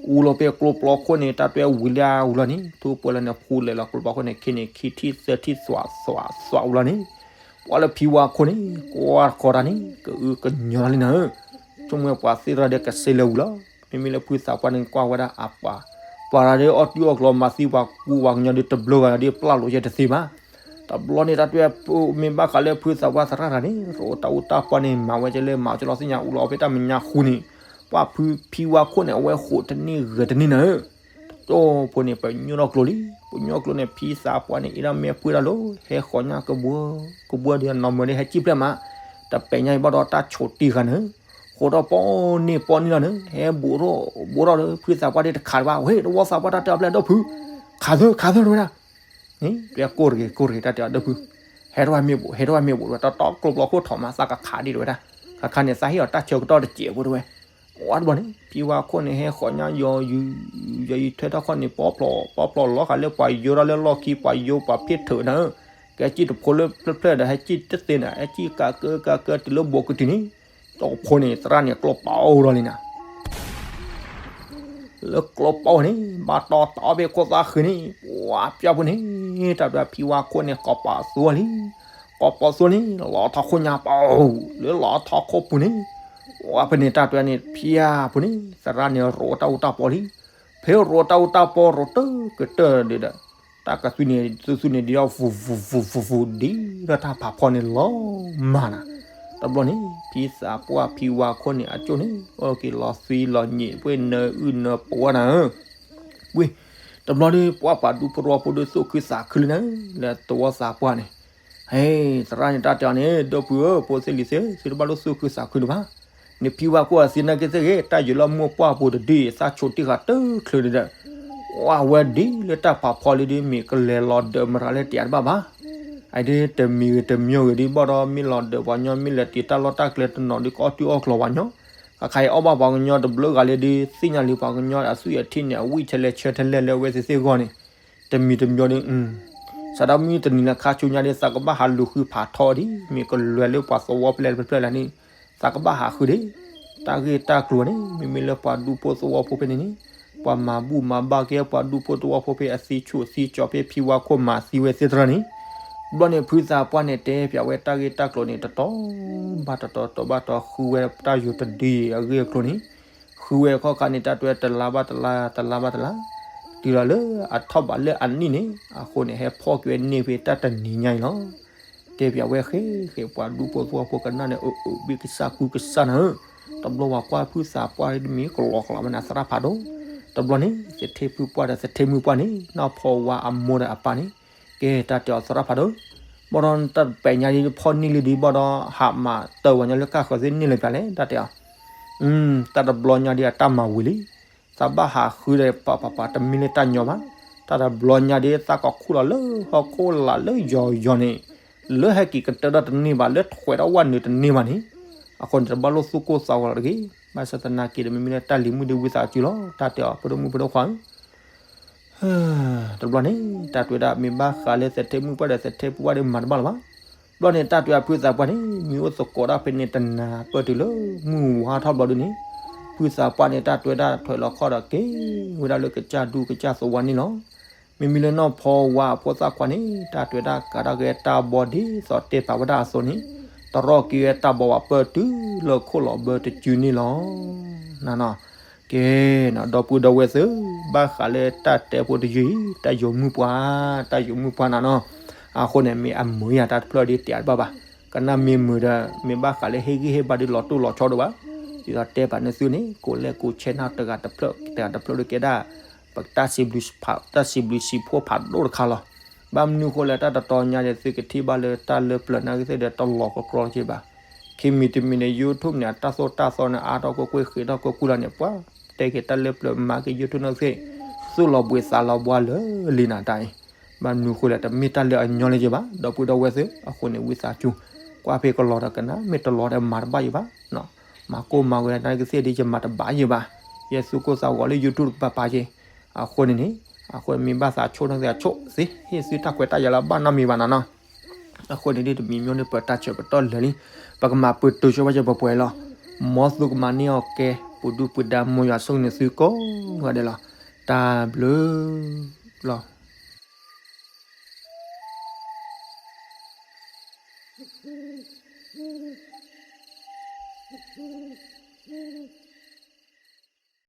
အူလီၤဖဲကျိပျီခိၣ်န့ၣ် တၢ်တွဲဝံၤလၢအဝံၤလီၤန့ၣ် ထူးပှဲၤလီၤန့ၣ် ဖူလဲၤလီၤကျိပျီခိၣ်န့ၣ် ခံန့ၣ် ခံထံၣ်သၢထံၣ်သွးသွးသွးဝံၤလီၤန့ၣ်, ပှၤလၢဖံဝါခိၣ်န့ၣ် ကွၢ်ဃီၤတၢ်န့ၣ် ကအုကညီလံနၤဧၢ, ဆိကမိၣ်ပှၤသ့ၣ်တဖၣ်ဒီးကစ့လၢဝံၤလီၤ, မ့မ့ၢ်လၢဖုသၣ်ပှၢ်န့ၣ်ကွၢ်ဝဲဒၣ်အပှၤ, ပှၤတဂၤဒီးအီၣ်တံၢ်အီၣ်ကျီမၤသံပှၤကူပှၤကညီဒီးတဘျီဂၤဒီးပျၢ်လိာ်ယဲတသ့ဘၣ်, တဘျီန့ၣ် တၢ်တွဲမ့ၢ်ဘၣ်ဃးလၢဖုသၣ်ပှၢ်သရၣ်တဂၤန့ၣ် ရိးတၢ်အူတၢ်ပီန့ၣ် မၤဝဲကဲလၢမၤကလီသ့ၣ်ညါ အူလီၤဖဲတၢ်မဲာ်ညါဃူန့ၣ်, ပှၤဖုဖံဝါခိၣ်န့ၣ် အဝဲဃိးတန့ၢ်ဂဲၤတန့ၢ်နၤဧၢ, တကၠိဖိန့ၣ် ပညိၣ်ထီၣ်ကျိလံ, ပညိၣ်ကျိန့ၣ် ဖံသၣ်ပှၢ်န့ၣ် အ့ၣ်ဒိးမ့ၢ်ပှ့ၤတၢ်လီၤ ဟဲဃီၤညါကဘှၢကဘှၢဒီးနီၢ်မၢၤဒီးဟဲစံၣ်ဖျဲၣ်မး, တပဲာ်ညါအံၤဘၣ်ဒီးတၢ်ဆိးတံၢ်ဃာ်နၤဧၢ, ဃိးထီၣ်ပီန့ၢ်ပီန့ၢ်လီၤနၤဧၢ, ဟဲဘူးထီၣ်ဘူးထီၣ်ဒီး ဖုသၣ်ပှၢ်ဒ့တခးတဘၣ် ဟ့ၣ် တဝီသၣ်ပှၢ်တၢ်တဲအီၤဖျဲၣ်ဒိၣ်ဖု, ခးသၢခးသၢတဝဲဒၣ် န့ၣ် တွဲကိၢ်တဂ့ၤကိၢ်တဂ့ၤတၢ်တဲအီၤဒိၣ်ဖု, ဟဲထီၣ်ဝဲမ့ၢ်ဘူး ဟဲထီၣ်ဝဲမ့ၢ်ဘူးတဝဲ တီတီကျိပျီခိၣ်ထီၣ်မး သးကခးဒံးတဝဲဒၣ်, ခါခါန့ၣ် သးဟ့ၣ်အီၤတၢ်ဆၢကတီၢ်တစဲးဖိတဝဲ, ဝါတဘျီန့ၣ် ဖံဝါခိၣ်န့ၣ် ဟဲဃီၤညါယီၤယုာ် ယီၤယုာ်ထွဲထီၣ်ခီၣ်န့ၣ် ပီဖျိ ပီဖျိလီၤဃာ်လၢပှၤယိၤထီၣ်လၢလီၢ်ခံ ပှၤယိၤပှၤဖ့ၣ်ထၢၣ်နၤဧၢ, ကဲစံၣ်တဖိလၢဖျၢၣ်ဖျၢၣ်ဒီး ဟဲစံၣ်တသ့နၤ ဟဲစံၣ်ကးကၢကးကၢတုၤလၢဘိးကတုၤန့ၣ်, ကၠီဖိန့ၣ် သရၣ်န့ၣ် ကျိပာ်အိၣ်ထီၣ်လံနၤ လၢကျိပီန့ၣ် ဘၣ်တီတီဖဲခိၣ်သၣ်ဃံန့ၣ် ပှၤပျၢ်ဖိန့ၣ် တၢ်ဒွဲၣ်ဖံဝါခိၣ်န့ၣ် ကိးပသူလံ, ကိးပသူန့ၣ် လီၤထီၣ်ခိၣ်ညါပီ, လၢလီၤထီၣ်ခိၣ်ပူၤန့ၣ် ပှၤဖဲန့ၣ်တၢ်ဒွဲၣ်န့ၣ် ဖံဝါဖိန့ၣ် သရၣ်န့ၣ်ရိးတၢ်အူတၢ်ပီလံ, ဖဲရိးတၢ်အူတၢ်ပီရိးတကတၢၢ်ဒီး တၢ်ကသွံန့ၣ် သူသူန့ၣ်ဒ်ဒီး ဖူဖူဖူဖူဒ်ဒီးတၢ်ဖးဖီန့ၣ်လီၤမၢ်နၤ, တဘျီန့ၣ် ဖံသးပှၢ်ဖံဝါခိၣ်န့ၣ် အကၠိၣ်န့ၣ် အိၣ်က့ၤလီၤသွံလီၤညံး ပှ့ၤနၢအုၣ်နၢပှီၤနၤဧၢ, ဝ့ၢ် တဘျီဒီး ပှၤပှၤဒူဖိသဝီဖိဒီး သူၣ်ခုသးခုလံနၤဧၢ, လၢတဝီသးပှၢ်န့ၣ်, ဟဲ သရၣ်န့ၣ်တၢ်တဲအီၤန့ၣ် ဒိၣ်ဖုဧၢ ဖိသ့ၣ်လံၤသ့ၣ် သုတဘၣ်လိၣ်သူၣ်ခုသးခုဒံးဘၣ်, နဖံဝါခိၣ်အသံနာ်က့သ့ၣ်ဂ့ၤ တၢ်ယိၤလၢမိၢ်ပှၢ်ပူၤတဒုအံၤ သးဆိးတံၢ်ဃာ်တချုးန့ၣ်ဒီး ဝဲဝဲဒ်လၢတၢ်ဖးဖီလံဒီး မ့ၢ်ကလဲၤလီၤဒၢးမရၤလၢတယၤတဘၣ်ဘၣ်, အဒ်တမံၤဂ့ၤတမံၤဂ့ၤဒ်ဘၣ်ဒီး မ့ၢ်လီၤဒၢးပှၤကညီ မ့ၢ်လဲၤတ့ၤတၢ်လီၢ်တၢ်ကျဲတနီၤဒီး ကအီၣ်တံၢ်အီၣ်ကျီၤပှၤကညီ, ခါခါအံၤအီၣ်ဘၣ်ပှၤကညီတဘျုးဂၤလံဒီး သ့ၣ်ညါလံပှၤကညီအသွံၣ်အထံန့ၣ် အဝံၣ်ထဲလဲၣ်ဆၢထဲလဲၣ်လၢအဝဲသ့ၣ်သ့ၣ်အဂီၢ်န့ၣ်, တမံၤတမံၤဒီး စးထီၣ်မုၢ်တနံၤလၢခါဆူညါဒီး သးကဘၣ်ဟးလူၤဃုဖးထီဒ် မ့ၢ်ကလဲၤလၢပှၤသဝီဖဲလဲၣ်တဖျၢၣ်လဲၣ်န့ၣ်, သးကဘၣ်ဟးဃုဒ် တၢ်ဂ့ၢ်တၢ်ကျိၤန့ၣ် မ့မ့ၢ်လၢပှၤဒူဖိသဝီဖိဖဲန့ၣ်န့ၣ် ပှၤမၤဘူၣ်မၤဘၣ်က့ၤပှၤဒူဖိသဝီဖိဖဲအသံဆူၣ်သံကၠီၤဖဲဖံဝါခိၣ်မၤသံဝဲသ့ၣ်တဖၣ်န့ၣ် ဘျီန့ၣ်ဖုသးပှၢ်န့ၣ်တဲပၠးဝဲတၢ်ဂ့ၢ်တၢ်ကျိၤန့ၣ် တတီၤဘၣ်တတီၤ တီၤဘၣ်တီၤ ဃုဝဲတၢ်ယိၤတဒုအဂ့ၢ်အကျိၤန့ၣ် ဃုဝဲခီခါန့ၣ် တၢ်တဲတလါဘၣ်တလါ တလါဘၣ်တလါ တုၤလီၤလၢအထီၣ်ဘးလၢအနံၣ်န့ၣ် အဃိန့ၣ် ဟဲဖီၣ်က့ၤဝဲန့ၢ်ဖဲတၢ်တနံၤညါအံၤလီၤ. တဲပၠးဝဲဃဲဃဲ ပှၤဒူဖိသဝီဖိကနၣ်န့ၣ် အၢ အၢ ဘ့ၣ်ကစၢ်ကူကစၢ်နၤဧၢ, တဘျီဝဲကွၢ်ဖုသးပှၢ်တမံၤကလီကလီဝဲန့ၣ် သရၣ်ဖးဒိၣ်, တဘျီန့ၣ် သထ့ဖုပှၢ်ဒီးသထ့မုၣ်ပှၢ်န့ၣ် နီၢ်ဖီဝါအမိၢ်ဒီးအပၢ်န့ၣ် ကဲတၢ်တဲအီၤသရၣ်ဖးဒိၣ်, ဘၣ်ဒီးတၢ်တပဲာ်ညါဒ်ဖီၣ်န့ၢ်လံဒ်ဘၣ်ဒီး ဟးမၤတၢ်ဝဲညါလၢကၢ်ဃၢၤသ့ၣ်န့ၣ်လၢပၠးလဲၣ် တၢ်တဲအီၤ တၢ်တဘျီညါဒ်အတၢ်မၤဝံၤလံ, သးဘၣ်ဟးဃုဒီးပၤပၤပၤ တမ့ၢ်လၢတၢ်ညီဘၣ်, တၢ်တဘျီညါဒ်သးကီးခူၣ်လီၤလၢဟီၣ်ခိၣ်လာ်လၢယီၤယီၤန့ၣ်, လၢဟဲက့ၤကတၢၢ်ဒီးတန့ၢ်ဘၣ် လၢထွဲးဒီးဝဲနုာ်တန့ၢ်ဘၣ်န့ၣ်, အဃိန့ၣ် တဘၣ်လိၣ်သူၣ်ကိၢ်သးဂီၤလီၤတဂ့ၤ, ဘၣ်ဆၣ်သနာ်က့ဒီး မ့မ့ၢ်လၢတၢ်လံၤမုၣ်ဒ်ဝံသးစူၤလီၤ, တၢ်တဲအီၤ ဖိဒိၣ်မုၣ်ဖိဒိၣ်ခွါဧၢ တဘျီန့ၣ် တၢ်တဲဝဲဒၣ် မ့ၢ်ဘၣ်ဃးလၢသထ့မုၣ်ပှၢ်ဒီးသထ့ပှၢ်ဒီးမၤတဘၣ်လၢၤဘၣ်. ဘျီန့ၣ် တၢ်တဲဝဲဒၣ်ဖုသးပှၢ်န့ၣ် မ့ၢ်အိၣ်သကိးဒၣ်ဖဲန့ၣ်တနၤပၢၢ်တုၤလၢမုၢ်ဝါထီၣ်ဘျီဒုန့ၣ်, ဖုသးပှၢ်န့ၣ် တၢ်တဲဝဲဒၣ်ထွဲးလီၤခီၣ်ဒီးက့ၤ ဝဲဒၣ်လၢကစၢ်ဒူကစၢ်သဝီန့ၣ်လီၤ. မ့မ့ၢ်လၢနီၢ်ဖီဝါအဖိသၣ်ခွါန့ၣ် တၢ်တဲဝဲဒၣ်ကးထီၣ်က့ၤတၢ်ဘီဒ်သိးတဲပာ်ဝဲဒၣ်အသိးန့ၣ်, တရီၣ်က့ၤဝဲတၢ်ဘီဝဲပၢၢ်တုၤလၢခိၣ်လီၤဘၢတစုန့ၣ်လီၤ. နနီၤ ကဲနီၤ ဒီပုၢ်ဒီဝဲၢ်သ့ၣ်, ဘၣ်ဃးလၢတၢ်တဲဖိတယုၢ်အံၤ တၢ်ယိၤမုၣ်ပှၢ်, တၢ်ယိၤမုၣ်ပှၢ်နနီၤ, အဃိန့ၣ် မ့ၢ်အမုာ်ယၤတၢ်တဖျၢၣ်ဒ်တဲအါတဘၣ်ဘၣ်, ကနၣ်မ့ၢ်မုာ်ဒီး မ့ၢ်ဘၣ်ဃးလၢဟ့ၣ်ဂံၢ်ဟ့ၣ်ဘါဒ်လီၤတိၢ်လီၤဆီဒိၣ်ဘၣ်, ဒ်သိးတဲပာ်န့ၢ်သုန့ၣ် ကိးလဲၣ်ကိးဆဲးနၢ်တဂၤတဖျၢၣ် တဂၤတဖျၢၣ်ဒ်ကဲဒၣ် ပတၢ်စံးဘျုးစံးဖှိၣ်ဖးဒိၣ်တခါလီၤ. ဘၣ်မနုၤဃိလဲၣ် တၢ်တတီၤညါန့ၣ် သုကထံၣ်ဘၣ်လၢတၢ်လၢပျၢၤနာ်က့သ့ၣ်ဒီးတလီၤကကြီက့ဘၣ်. ခံမံၤတမံၤန့ၣ် YouTube န့ၣ် အတၢ်သိၣ်တၢ်သီန့ၣ် အါထီၣ်ကွ့ၢ်ကွ့ၢ် ဃ့ထီၣ်ကွ့ၢ်ကွ့ၢ်လီၤန့ၣ် ပှၤတဲက့ၤတၢ်လၢပျၢၤမၤက့ၤ YouTube နာ်က့သ့ၣ် သူၣ်လီၤဘှံးသးလီၤဘှါလၢာ်လံနၤတၢ်အံၤ, ဘၣ်မနုၤဃိလဲၣ် တမ့ၢ်တၢ်လၢအညီလၢၤက့ဘၣ် ဒီပုၢ်ဒီဝဲၢ်သ့ၣ်, အဃိန့ၣ် ဝံသးစူၤ ကွၢ်ဖဲကလီၤဒီးကနၣ် မ့ၢ်တလီၤဒီးမၤတဘၣ်ယံၤဘၣ်, မၤကိၢ်မၤဂီၤနာ်က့သ့ၣ်ဒ်ယမၤတဘၣ်ယံၤဘၣ်, ယဲသူၣ်ကိၢ်သးဂီၤလၢ YouTube ကပၤပာ်က့ၤ, အဃိန့ၣ်န့ၣ် အဃိမ့ၢ်ဘၣ်သးဆိၣ်နာ်က့သ့ၣ်ဆိၣ်သ့ ဟ့ၣ်သုတၢ်ခွဲးတၢ်ယာ်လၢအဘၣ်နီတမံၤဘၣ်နနီၤ. အဃိန့ၣ်ဒ်တမံၤမ့ၢ်န့ၣ် ပတၢ်ဆၢပတီၢ်လၢာ်လံ, ပကမၤပတုာ်ဆိဝဲကပှဲၤပှဲၤလီၤ. မ်သုကမၤန့ၢ်အီၤကဲ ပူၤဒုၣ်ပူၤဒါ မ်ယွၤဆိၣ်ဂ့ၤန့ၢ်သုကိးဂၤဒဲးလီၤ. တၢ်ဘျုးလီၤ.